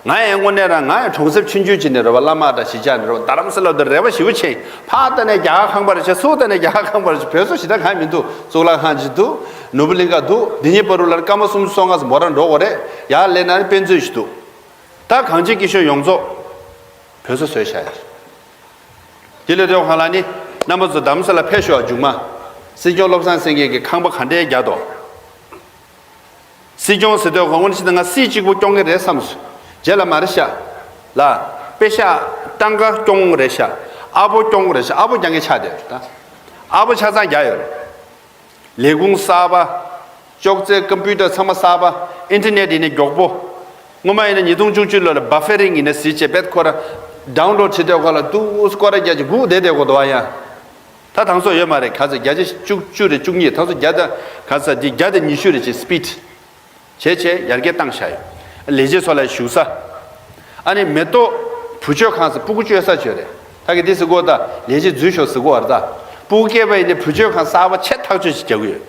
ང་ཡང་དངོས་གནས་རང་ང་ཡང་གྲོང་གསེབ་ཆུང་ཆུང་ཅིག་ནས་རེད་བ། བླ་མ་དང་གཞིས་ཆགས་ནས་རེད་བ། རྡ་རམ་ས་ལ་དུ་རེ་བ་ཞེ་པོ་བྱས། ཕར་ལྟ་ནས་རྒྱ་གར་ཁང་པ་རེད་བྱས། ཚུར་ལྟ་ནས་རྒྱ་གར་ཁང་པ་རེད་བྱས། བོད་བཟོ་ཞེ་དྲག་གང་མི་འདུག་གཙུག་ལག་ཁང་ཅིག་འདུག་ནོར་བུ་གླིང་ག་འདུག་འདི་གཉིས་བར་དུ་ལ་སྐར་མ་སུམ་ཅུ་སོ་ལྔ་ཙམ་མོ་རང་འགྲོ་དགོས་རེད། ཡར་སླེབས་ན་ནི་དཔེ་མཛོད་ཞིག་འདུག་ད་གངས་ཅན་སྐྱིད་གཤོངས་ཡོངས་རྫོགས་བོད་བཟོ་བཟོས་བཞག་ཡོད། དེ་ལས་དོན་གང་ལ་ནི་རྣམ་པ་ཚོ་རྡ་རམ་ས་ལ་ཕེབས་ཤོག་མཇུག་མ། སྲིད་སྐྱོང་བློ་བཟང་སེང་གེ་གིས་ཁང་པ་ག་འདྲའི་རྒྱག་འདུག་སྲིད་སྐྱོང་ཟེར་དུས་ག་ལ་ནི་ཕྱི་ནང་སྲིད་གཅིག་པུ་སྐྱོང་གི་རེད་བསམས་སོང་། རྗེས་ལ་མ་རེད་ཤག་ལ། པེ་ཤག་ཏང་ཀ་སྐྱོང་རེད་ཤག་ཨ་བོ་སྐྱོང་རེད་ཤག་ཨ་བོ་རྒྱག་མཁན་ཆགས་བསྡད་རེད་ད། ཨ་བོ་ཆ་ཚང་རྒྱག་ཡོད་རེད། ལས་ཁུངས་གསར་པ། ཅོག་ཙེ་ཀམ་པུ་ཊར་ཚང་མ་གསར་པ། ཨིན་ཊར་ནེཊ་ཡིན་ན་མགྱོགས་པོ། སྔོན་མ་ཡིན་ན་ཉིས་སྟོང་བཅུ་གཅིག་ལོ་ལ་བྷ་ཧྥེ་རིང་ཡིན་ན་ཟེར་བྱས་པས་ཁོ་ར་ཌའུན་ལོཌ་བྱེད་དུས་ཁོ་ལ་ཏུའུ་སྐོར་ར་རྒྱག་ཅིག་སྒུག་བསྡད་བསྡད་དགོས་འདུག་བ་ཡ། ད་དང་སོ་ཡོད་མ་རེད། ག་ཚོད་བརྒྱ་ཆ་བཅུ་བཅུ་རེད། བཅུ་གཉིས། དང་སོ་བརྒྱ་དང་ག་ཚོད་འདི་བརྒྱ་དང་ཉི་ཤུ་རེད་ཅེས་སི་པིཌ་བྱས་བྱས་ཡར་རྒྱས་བཏང་བཞག་ཡོད། ལས་བྱེད་ཚོ་ལ་བཞུགས་ས། ཨ་ནི་མེ་ཏོག་བུ་བཅོལ་ཁང་ཟེར་སྤུ་གུ་བཅོལ་ས་བཅོལ་རེད། ད་གི་འདི་ཟེར་གོ་ད་ལས་བྱེད་འཛུལ་ཤོག་ཟེར་གོ་བ་རེད་ད། སྤུ་གུ་སྐྱེས་པ་ཡིན་ནའི་བུ་བཅོལ་ཁང་གསར་པ་ཆེ་ཐག་ཆོད་ཅིག་རྒྱག་གི་ཡོད།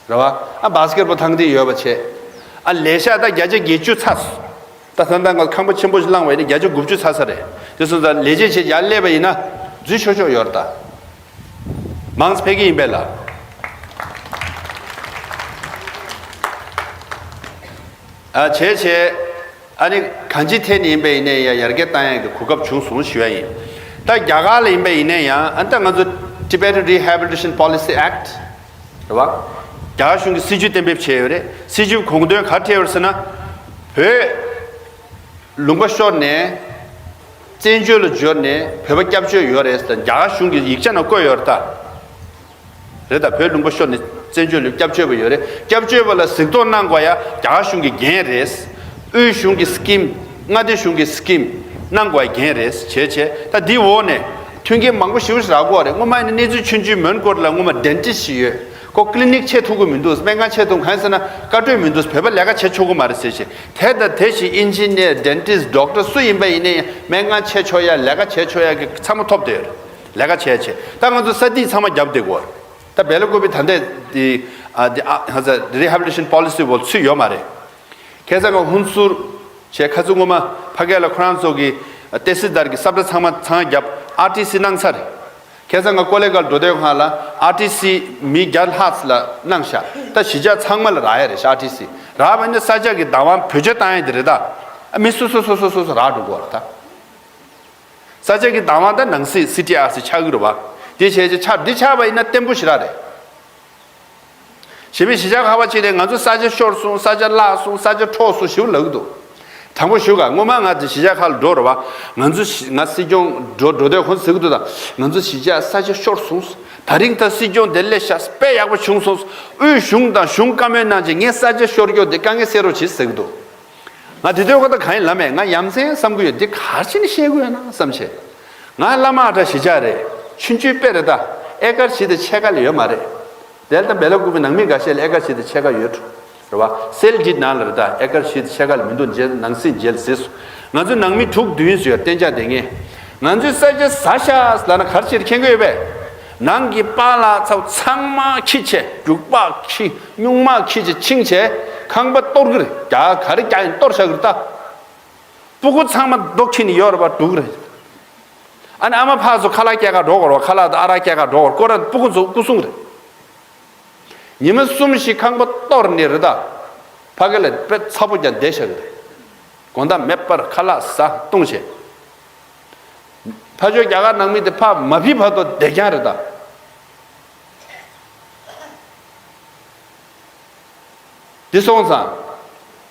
རེད་བ། ཨ་བྷ་སི་ཀེཊ་བོལ་ཐང་དེ་ཡོད་པ་བྱས། ཨ་ལས་ཤག་ད་བརྒྱ་ཆ་བརྒྱད་ཅུ་ཚར་སོང་། ད་ད་ལྟ་ང་ཁང་པ་ཆེན་པོ་ཞིག་བླངས་པ་ཡིན་ན་བརྒྱ་ཆ་དགུ་བཅུ་ཚར་ས་རེད། དེ་སོང་ཙང་ལས་བྱེད་བྱས་ཡར་སླེབས་པ་ཡིན་ན་འཛུལ་ཆོག་ཆོག་ཡོད་རེད་ད། མང་ཙམ་ཕེབས་ཀྱི་ཡིན་པས་ལ། ཨ་བྱས་བྱས། ཨ་ནི་གང་ཅིའི་ཐད་ནས་ཡིན་པ་ཡིན་ནའི་ཡང་ཡར་རྒྱས་བཏང་ཡག་གི་གོ་སྐབས་བྱུང་སོང་ཞུ་ཡ་ཡིན། ད་རྒྱ་གར་ལ་ཡིན་པ་ཡིན་ནའི་ཡང་ཨ་ད་ང་ཚོ་Tibetan Rehabilitation Policy Act རེད་བ། རྒྱ་གར་གཞུང་གིས་སྲིད་ཇུས་གཏན་འབེབས་བྱས་ཡོད་རེད། སྲིད་ཇུས་དགོངས་དོན་ག་རེ་བྲིས་ཡོད་ཟེར་ན། བོད་ལུང་པ་ཤོར་ནས་བཙན་བྱོལ་ལ་འབྱོར་ནས་བོད་པ་སྐྱབས་བཅོལ་ཡོད་རེད་ཟེར། རྒྱ་གར་གཞུང་གི་ཡིག་ཆ་ནང་བཀོད་ཡོད་རེད་ད། རེད་ད། བོད་ལུང་པ་ཤོར་ནས་བཙན་བྱོལ་ལ་སྐྱབས་བཅོལ་བ་ཡོད་རེད། སྐྱབས་བཅོལ་བ་ལ་གཟིགས་རྟོག་གནང་དགོས་ཡ་རྒྱ་གར་གཞུང་གི་འགན་རེད། དབུས་གཞུང་གི་སི་ཀིམ། མངའ་སྡེ་གཞུང་གི་སི་ཀིམ་གནང་དགོས་ཡ་འགན་རེད། བྱས་བྱས་ད་འདི་འོག་ནས་མཐུན་རྐྱེན་མང་པོ་ཞེ་པོ་ཞིག་རག་གི་ཡོད་རེད། སྔོན་མ་ཡིན་ན་གནས་ཚུལ་ཆུང་ཆུང་མོན་གྷོ་ལ་སྔོན་མ་ཌེན་ཊིསི་ཞིག་ཡོད། ཁོ་ཀི་ལི་ནིག་ཕྱེ་ཐུབ་ཀྱི་མི་འདུག་སྨན་ཁང་ཕྱེ་ཐུབ། གང་ཡིན་ཟེར་ན་བཀའ་འཁྲོལ་མི་འདུག་བོད་པ་ལས་ཀ་བྱེད་ཆོག་གི་མ་རེད་ཟེར་བྱས། དེ་དང་དེ་བཞིན་ཨིན་ཇི་ནེར། ཌེན་ཊིསི། ཌོག་ཊར་སུ་ཡིན་པ་ཡིན་ནའི་སྨན་ཁང་ཕྱེ་ཆོག་ཡ། ལས་ཀ་བྱེད་ཆོག་ཡ་གི་ཚང་མ་ཐོབ་བསྡད་ཡོད་རེད། ལས་ཀ་བྱས་བྱས། ད་ང་ཚོ་ས་ཐིག་ཚང་མ་བརྒྱབ་བསྡད་ཀྱི་ཡོད་རེད། ད་སྦེལ་ཀོབ་ད་ལྟ་དེ་ཨ་དེ་ཨ་ཧ་ས་རི་ཧེ་བྷི་ལི་ཊེ་ཤན་པོ་ལི་སི་འོག་ཚུད་ཡོད་མ་རེད། ཁ་སང་ང་ཧུན་སུར་བྱས། ཁ་སང་སྔོན་མ་ཕ་གི་ལ་ཁོ་རང་ཚོ་གི་ཏེ་སི་དར་གི་ས་བཀྲ་ཚང་མ་ཚང་བརྒྱབ། ཨར་ཊི་སི་གནང་ཚར་རེད། ཁ་སང་ང་ཀོ་ལེ་གྷལ་འགྲོ་དུས་སྒང་ལ་ཨར་ཊི་སི་མི་བརྒྱ་ལྷག་ལ་གནང་ཤག་ད་གཞིས་ཆགས་ཚང་མ་ལ་རག་ཡ་རེད་ཤག་ཨར་ཊི་སི་རག་པ་ཡིན་ན་ས་ཆ་གི་བདག་དབང་བེད་སྤྱོད་བཏང་ཡ་དེ་རེད་ད། ཨ་མི་སོ་སོ་སོ་སོ་སོ་སོ་རག་འགྲོ་གི་ཡོད་རེད་ད། ས་ཆ་གི་བདག་དབང་ད་ནང་སྲིད་སི་ཊི་ཨར་སི་ཆགས་ཀྱི་རེད་བ། དེ་བྱས་བྱས་ཆགས། འདི་ཆགས་པ་ཡིན་ན་བརྟན་པོ་ཞེ་དྲག་རེད། གཞན་པའི་གཞིས་ཆགས་ཁག་པ་ཅིག་ནས་ང་ཚོ་ས་ཆ་ཤོར་སོང་། ས་ཆ་བརླག་སོང་། ས་ཆ་འཕྲོག་སོང་ཞེ་པོ་ལབ་ཀྱི་འདུག་དྲང་པོ་ཞུ་ག་སྔོན་མ་ང་ཚོ་གཞིས་ཆགས་ཁག་ལ་འགྲོ་རེད་བ། ང་ཚོ་གཞི་ང་སྲིད་སྐྱོང་འགྲོ་འགྲོ་དུས་ཁོང་ཚོ་ཟེར་གྱི་འདུག་ད་ང་ཚོ་གཞིས་ཆགས་ས་ཆ་ཤོར་སོང་། ད་རིང་ད་སྲིད་སྐྱོང་དེ་སླེབས་ཤག་དཔེ་ཡག་པོ་བྱུང་སོང་། དབུས་གཞུང་དང་གཞུང་བཀའ་མོལ་གནང་བྱས་ངས་ས་ཆ་ཤོར་རྒྱུ་དེ་དཀའ་ངལ་སེལ་རོགས་བྱེད་ཟེར་གྱི་འདུག་ང་དེ་དུས་ཁོ་ད་གང་ཡིན་ལབ་མེད། ང་ཡ་མཚན་བསམ་གྱི་ཡོད། འདི་ག་རེ་བྱས་ནས་བཤད་དགོས་ཡོད་ན་བསམ་བྱས། ང་བླ་མ་ཨ་བྲ་གཞིས་ཆགས་རེད། ཆུང་ཆུང་དཔེ་རེད་ད། ཨེ་ཀར་བཞི་དང་ཕྱེད་ཀ་ལས་ཡོད་མ་རེད། དེ་ལ་ད་སྦེལ་ཀོབ་ཀྱི་ནང་མི་འགའ་ཤས་ལ་ཨེ་ཀར་བཞི་དང་ཕྱེད་ཀ་ཡོད་འགྲོ། རེད་བ། སེལ་ཌིཌ་ནང་ལ་རེད་ད། ཨེ་ཀར་བཞི་དང་ཕྱེད་ཀ་ལ་མི་འདུག་རྗེས་ནང་སྲིད་མཇལ་ཟེར་སོང་། ང་ཚོའི་ནང་མི་དྲུག་བདུན་ཡོད་གཏན་འཇགས་བསྡད་མཁན། ང་ཚོའི་ས་ཆ་ཟ་ཤག་ལབ་ན་ག་རེ་བྱས་མཁྱེན་གྱི་ཡོད་པས། ནང་གི་པཱ་ལགས་ཚོ་ཚང་མ་ཁྱི་བྱས། རྒྱུག་པ་ཁྱི། སྨྱུག་མ་ཁྱི་བྱས་ཕྱིན་བྱས་ཁང་པ་གཏོར་གི་རེད། རྒྱ་ག་རེ་རྒྱག་ཡིན་གཏོར་བཞག་གི་རེད་ད། སྤུ་གུ་ཚང་མ་རྡོ་ཁྱེར་ནས་ཡོད་རེད་པ། འགྲོ་གི་རེད། ཨ་ནི་ཨ་མ་ཕ་ཚོ་ཁ་ལག་སྐྱེལ་ག་འགྲོ་དགོས་རེད་བ། ཁ་ལག་དང་ཨ་རག་སྐྱེལ་ག་འགྲོ་དགོས་རེད། ཁོ་རང་སྤུ་གུ་ཚོ་སྐུ་སྲུང་རེད། ཉི་མ་གསུམ་བཞི་ཁང་པ་གཏོར་ནས་རེད་ད། ཕ་གི་ལ་དཔེ་ཚ་པོ་རྒྱག་བསྡད་བཞག་གི་རེད། དགོང་དག་མེད་པར་ཁ་ལག་ཟ་བཏུང་བྱས། ཕ་ཆོས་རྒྱ་གར་ནང་མི་དེ་ཕ་མ་བི་བར་དུ་བསྡད་རྐྱང་རེད་ད། དེ་སོང་ཙང་།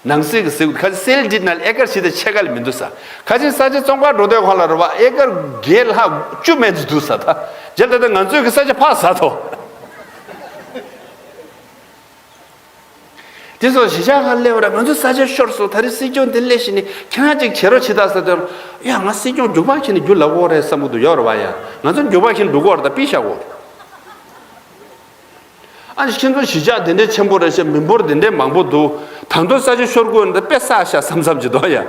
ནང་སྲིད་ཀྱི་ཟེར་ཁ་ཅིག་སེལ་འདི་ན་ཨེ་ཀར་བཞི་དང་ཕྱེད་ཀ་ལས་མི་འདུག་ས། ཁ་ཅིག་ས་ཆ་བཙོང་གར་འགྲོ་དུས་ཁོང་ལ་རེད་བ། ཨེ་ཀར་བརྒྱད་ལྷག་བཅུ་མེད་ཚོད་འདུག་ས་ད། རྗེས་ལ་ད་ང་ཚོས་ཀྱི་ས་ཆ་ཕར་ཟ་ཐོ། དེ་སོགས་གཞིས་ཆགས་ཁག་སླེབས་པ་ར་ང་ཚོ་ས་ཆ་ཤོར་སོང་། ད་རེས་སྲིད་སྐྱོང་དེ་སླེབས་ཤིག་ནི་ཁྱེད་རང་ཅིག་བྱེད་རོགས་བྱེད་ད་ཟེར་དུས། ཡ་ང་སྲིད་སྐྱོང་རྒྱུག་པ་ཁྱེར་ནས་རྒྱུ་ལབ་དགོས་རེད་བསམ་གི་འདུག་ཡོད་རེད་བ། ཡ་ང་ཚོ་རྒྱུག་པ་ཁྱེར་ནས་འགྲོ་དགོས་རེད་ད་པི་ཤ་གོ། ཨ་ནི་ཁྱེད་ཚོ་གཞིས་ཆགས་དེ་འདྲའི་ཆེན་པོ་རེད་ཤག་མི་འབོར་དེ་འདྲའི་མང་པོ་འདུག་ད་དུང་ས་ཆ་ཤོར་དགོས་འདི་དཔེ་བསགས་ཤག་བསམ་བསམ་གྱི་འདུག་ཡ།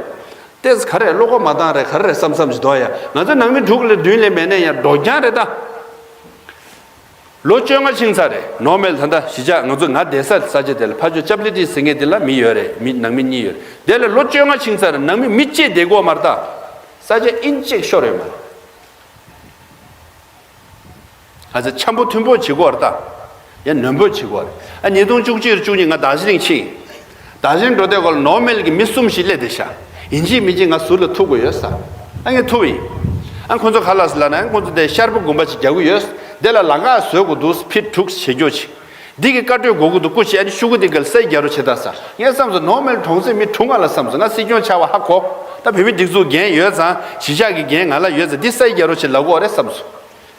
ཏེས་ག་རེ་བློ་ཁོག་མ་བཏང་རེད་ག་རེ་རེད་བསམ་བསམ་གྱི་འདུག་ཡ། ང་ཚོ་ནང་མི་དྲུག་ལས་བདུན་ལས་མེད་ནས་ཡ་འགྲོ་རྐྱང་རེད་ད། ལོ་བཅོ་ལྔ་ཕྱིན་ཚར་རེད། ནོར་མེལ་ད་ལྟ་གཞིས་ཆགས་ང་ཚོ་ང་བསྡད་ས་ས་ཆ་དེ་ལ་ཕ་ཆོས་ཅབ་ལི་ཏི་ཟེར་མཁན་དེ་ལ་མི་ཡོད་རེད། མི་ནང་མི་གཉིས་ཡོད་རེད། དེ་ལ་ལོ་བཅོ་ལྔ་ཕྱིན་ཚར་རེད། ནང་མི་མི་གཅིག་བསྡད་ཀྱི་ཡོད་མ་རེད་ད། ས་ཆ་ཨིན་ཅིག་ཤོར་ཡོད་མ་རེད། ཨ་ཙི་འཆམ་པོ་མཐུན་པོ་བྱེད་དགོས་རེད་ད། ཡང་ནན་པོ་བྱེད་དགོས་རེད། ཨ་ཉིས་སྟོང་བཅུ་གཅིག་བཅུ་གཉིས་ང་རྡོ་རྗེ་གླིང་ཕྱིན། རྡོ་རྗེ་གླིང་འགྲོ་དུས་སྐོར་ལ་ནོར་མེལ་གྱི་མི་གསུམ་ཞིག་སླེབས་བསྡད་ཤག་ཡིན་གཅིག་མིན་གཅིག་ང་ཟུར་ལ་ཐུག་དགོས་ཡོད་ས། ཨ་ངས་ཐུག་ཡིན། ཨ་ཁོ་ཚོ་ག་ལ་སི་ལ་ན་ཁོ་ཚོ་དེ་ཤར་པོ་དགོན་པ་ཅིག་རྒྱག་གི་ཡོད། དེ་ལ་ལམ་ཁ་བཟོ་དགོས་འདུག་ཕི་དྲུག་བྱེད་རྒྱུ་ཅིག་འདི་གི་བཀའ་གྲོས་དགོས་ཀྱི་འདུག་སྐུ་མཁྱེན་ཨ་ནི་ཤོག་གུ་འདི་ག་ལ་སའི་རྒྱ་རོ་བྱེད་ད་ས། ངས་བསམ་སོང་ནོར་མེལ་གྲོང་གསེབ་མི་དྲུག་ང་ལ་བསམ་སོང་། ང་སྲིད་སྐྱོང་ཆགས་པ་ཧ་གོ། ད་བོད་མི་སྒྲིག་འཛུགས་འགན་ཡོད་ཙང་གཞིས་ཆགས་ཀྱི་འགན་ང་ལ་ཡོད་ཙང་འདི་སའི་རྒྱ་རོ་བྱེད་ལབ་དགོས་རེད་བསམ་སོང་།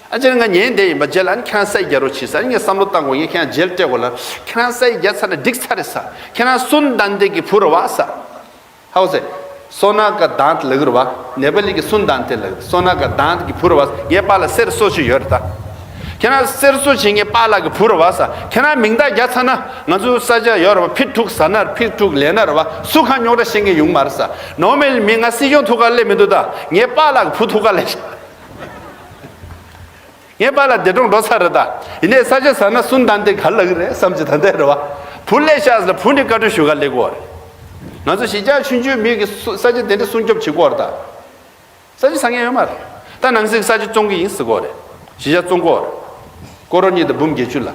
ཨ་ཅེ་ང་ཉན་བསྡད་ཡིན་པ་རྗེས་ལ་ཨ་ནི་ཁྱེད་རང་སའི་རྒྱ་རོ་བྱེད་ས། ཨ་ནི་ངས་བསམ་བློ་བཏང་དགོས། ངས་ཁྱེད་རང་རྗེས་ལ་སྤྲད་དགོས་ལ་ཁྱེད་རང་སའི་རྒྱ་ཚར་ན་འགྲིག་ཚར་རེད་ས། ཁྱེད་རང་སུན་དན་དེ་གི་བུ་རེད་བ་ས། ཧའོ་སེ། སོ་ན་ཀ་དཱན་ལ་གི་རེད་བ། ནེ་པ་ལི་གི་སུན་དན་དེ་ལ་སོ་ན་ཀ་དཱན་གི་བུ་རེད་བ། ངའི་པཱ་ལགས་གསེར་སོ་ཞིག་ཡོད་རེད་ད། ཁྱེད་རང་གསེར་སོ་ཞིག་ངའི་པཱ་ལགས་གི་བུ་རེད་བ་ས། ཁྱེད་རང་མིང་རྟགས་རྒྱག་ཚར་ན་ང་ཚོ་ས་ཆ་ཡོད་རེད་བ། ཕི་ཕྲུག་ཟ་ན་ཕི་ཕྲུག་ལས་ན་རེད་བ། སུ་གང་རྙོག་དྲ་བཤད་མཁན་ཡོང་མ་རེད་ས། ནོར་མེལ་མི་ང་སྲིད་སྐྱོང་ཐུག་ག་སླེབས་མི་འདུག་ད། ངའི་པཱ་ལགས་གི་བུ་ཐུག་ག་སླེབས་ཤག་ངའི་པཱ་ལགས་འདས་གྲོངས་འགྲོ་ཚར་རེད་ད། ཡིན་ནའི་ས་ཆ་ཟ་ན་སུན་དན་དེ་ག་ལ་གི་རེད་བསམ་གྱི་ད་ལྟའི་རེད་བ། བུ་སླེབས་ཤག་ཟེར་ལ་བུ་ནི་བཀའ་འཁྲོལ་ཞུ་ག་སླེབས་དགོས་རེད། ང་ཚོ་གཞིས་ཆགས་ཆུང་ཆུང་མི་གི་སུ་ས་ཆ་དེ་འདྲ་སྲུང་སྐྱོབ་བྱེད་དགོས་རེད་ད། ས་ཆ་ཟ་མཁན་ཡོད་མ་རེད། ད་ནང་སྲིད་ས་ཆ་བཙོང་གི་ཡིན་ཟེར་དགོས་རེད། གཞིས་ཆགས་བཙོང་དགོས་རེད། སྐོར་རོ་གཉིས་དང་འབུམ་བརྒྱད་ཅུ་ལ།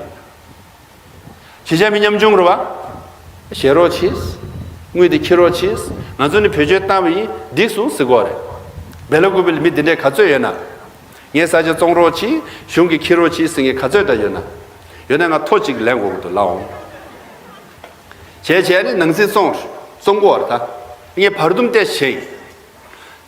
གཞིས་ཆགས་མི་ཉམ་ཆུང་རེད་བ། བཞེས་རོགས་གྱིས། དངུལ་དེ་འཁྱེར་རོགས་གྱིས། ང་ཚོ་ནི་བེད་སྤྱོད་བཏང་བ་ཡིན་འགྲིག་སོང་ཟེར་དགོས་རེད། སྦེ་ལ་ཀུ་པེ་ལ་མི་དེ་འདྲས་ག་ཚོད་ཡོད་ན། ངའི་ས་ཆ་བཙོང་རོགས་གྱིས། གཞུང་གིས་འཁྱེར་རོགས་གྱིས་ཟེར་མཁན་ག་ཚོད་འདྲ་ཡོད་ན། ཡོད་ན་ང་ཐོ་གཅིག་ལེན་དགོས་ཀྱི་འདུག་ལགས་འོང་། བྱས་བྱས་ནི་ནང་སྲིད་བཙོང་བཙོང་དགོས་རེད་ད། ངས་བར་འདུམ་ཏེ་བྱས་ཡིན།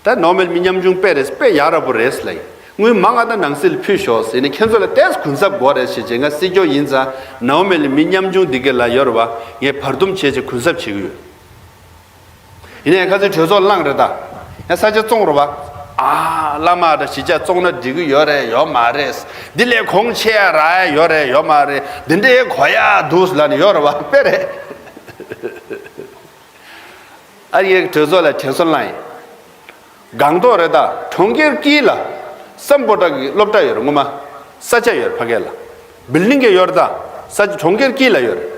ད་ནོར་མེལ་མི་ཉམ་ཆུང་དཔེ་རེད། དཔེ་ཡག་རབ་པོ་རེད་ལ། དངུལ་མང་ང་ད་ནང་སྲིད་ལ་ཕུལ་ཤོག་ཟེར་ནས་ཁྱེད་ཚོ་ལ་ཏོག་ཙམ་གུན་གསབ་དགོས་རེད་ཞེས་བྱས། ང་སྲིད་སྐྱོང་ཡིན་ཙང་ནོར་མེལ་མི་ཉམ་ཆུང་འདི་ག་ལ་ཡོད་རེད་བ། ངས་བར་འདུམ་བྱས་བྱས་གུན་གསབ་བྱེད་ཀྱི་ཡོད། ཡིན་ནའི་ཁ་སང་གྲོས་ཚོགས་ལངས་རེད་ད། ཡང་ས་ཆ་བཙོང་རེད་བ། ཨ་བླ་མ་ད་གཞིས་ཆགས་བཙོང་ན་འགྲིག་གི་ཡོད་རེད་ཡོད་མ་རེད། འདི་ལས་གོང་ཆེ་ཡ་རག་ཡ་ཡོད་རེད་ཡོད་མ་རེད། འདི་འདྲའི་གོ་ཡ་འདུག་ལབ་ནས་ཡོད་རེད་བ། དཔེ་རེད། ཨ་ཡེ་གྲོས་ཚོགས་ལ་དྲན་གསོ་བསླངས་ཡིན། སྒང་ཏོག་རེད་ད། གྲོང་ཁྱེར་དཀྱིལ་ལ་སམ་བྷོ་ཊ་གི་སློབ་གྲྭ་ཡོད་རེད། སྔོན་མ་ས་ཆ་ཡོད་རེད། ཕ་གི་ལ་བིལ་ཌིང་གི་ཡོད་རེད་ད། ས་ཆ་གྲོང་ཁྱེར་དཀྱིལ་ལ་ཡོད་རེད།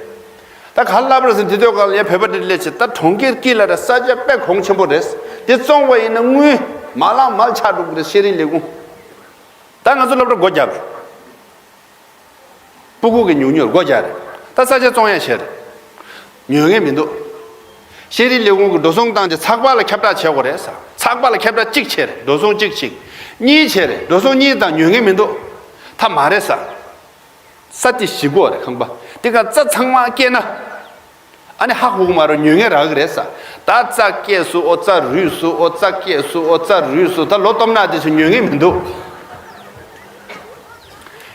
ད་ག་ལབ་རེད་ཟེར་དུས་དེ་དུས་སྐབས་ལ་ཡ་བོད་པ་འདི་སླེབས་བྱས་ད་གྲོང་ཁྱེར་དཀྱིལ་ལ་རེད། ས་ཆ་དཔེ་གོང་ཆེན་པོ་རེད། དེ་བཙོང་བ་ཡིན་ན་དངུལ་མ་ལངས་མར་ཆག་འགྲོ་གི་རེད། ཤེས་རིག་ལས་ཁུངས། ད་ང་ཚོ་སློབ་གྲྭ་སྒོ་བརྒྱབ་རེད། སྤུ་གུ་གི་ཉུང་ཉུང་སྒོ་རྒྱག་རེད། ད་ས་ཆ་བཙོང་ཡ་བྱས་རེད། ཉོ་མཁན་མི་འདུག་ཤེས་རིག་ལས་ཁུངས་ཀྱིས་འགྲོ་སོང་བཏང་རྗེས་ཚགས་པར་ལ་ཁྱབ་བསྒྲགས་བྱེད་དགོས་རེད་ཟེར། ཚགས་པར་ལ་ཁྱབ་བསྒྲགས་གཅིག་བྱས་རེད། འགྲོ་སོང་གཅིག་གཅིག་གཉིས་བྱས་རེད། འགྲོ་སོང་གཉིས་དང་ཉོ་མཁན་མི་འདུག་ད་མ་རེད་ཟེར། ས་དེ་ཞེ་པོ་རེད་ཁང་པ། དེ་ག་རྩྭ་ཚང་མ་སྐྱེས་ན། ཨ་ནི་ཧ་གོ་གི་མ་རེད། ཉོ་མཁན་རག་གི་རེད་ཟེར། ད་རྩྭ་སྐྱེས་སོང་། ཨོ་རྩྭ་རུལ་སོང་། ཨོ་རྩྭ་སྐྱེས་སོང་། ཨོ་རྩྭ་རུལ་སོང་། ད་ལོ་སྟོབས་ན་དེ་ཚོ་ཉོ་མཁན་མི་འདུག་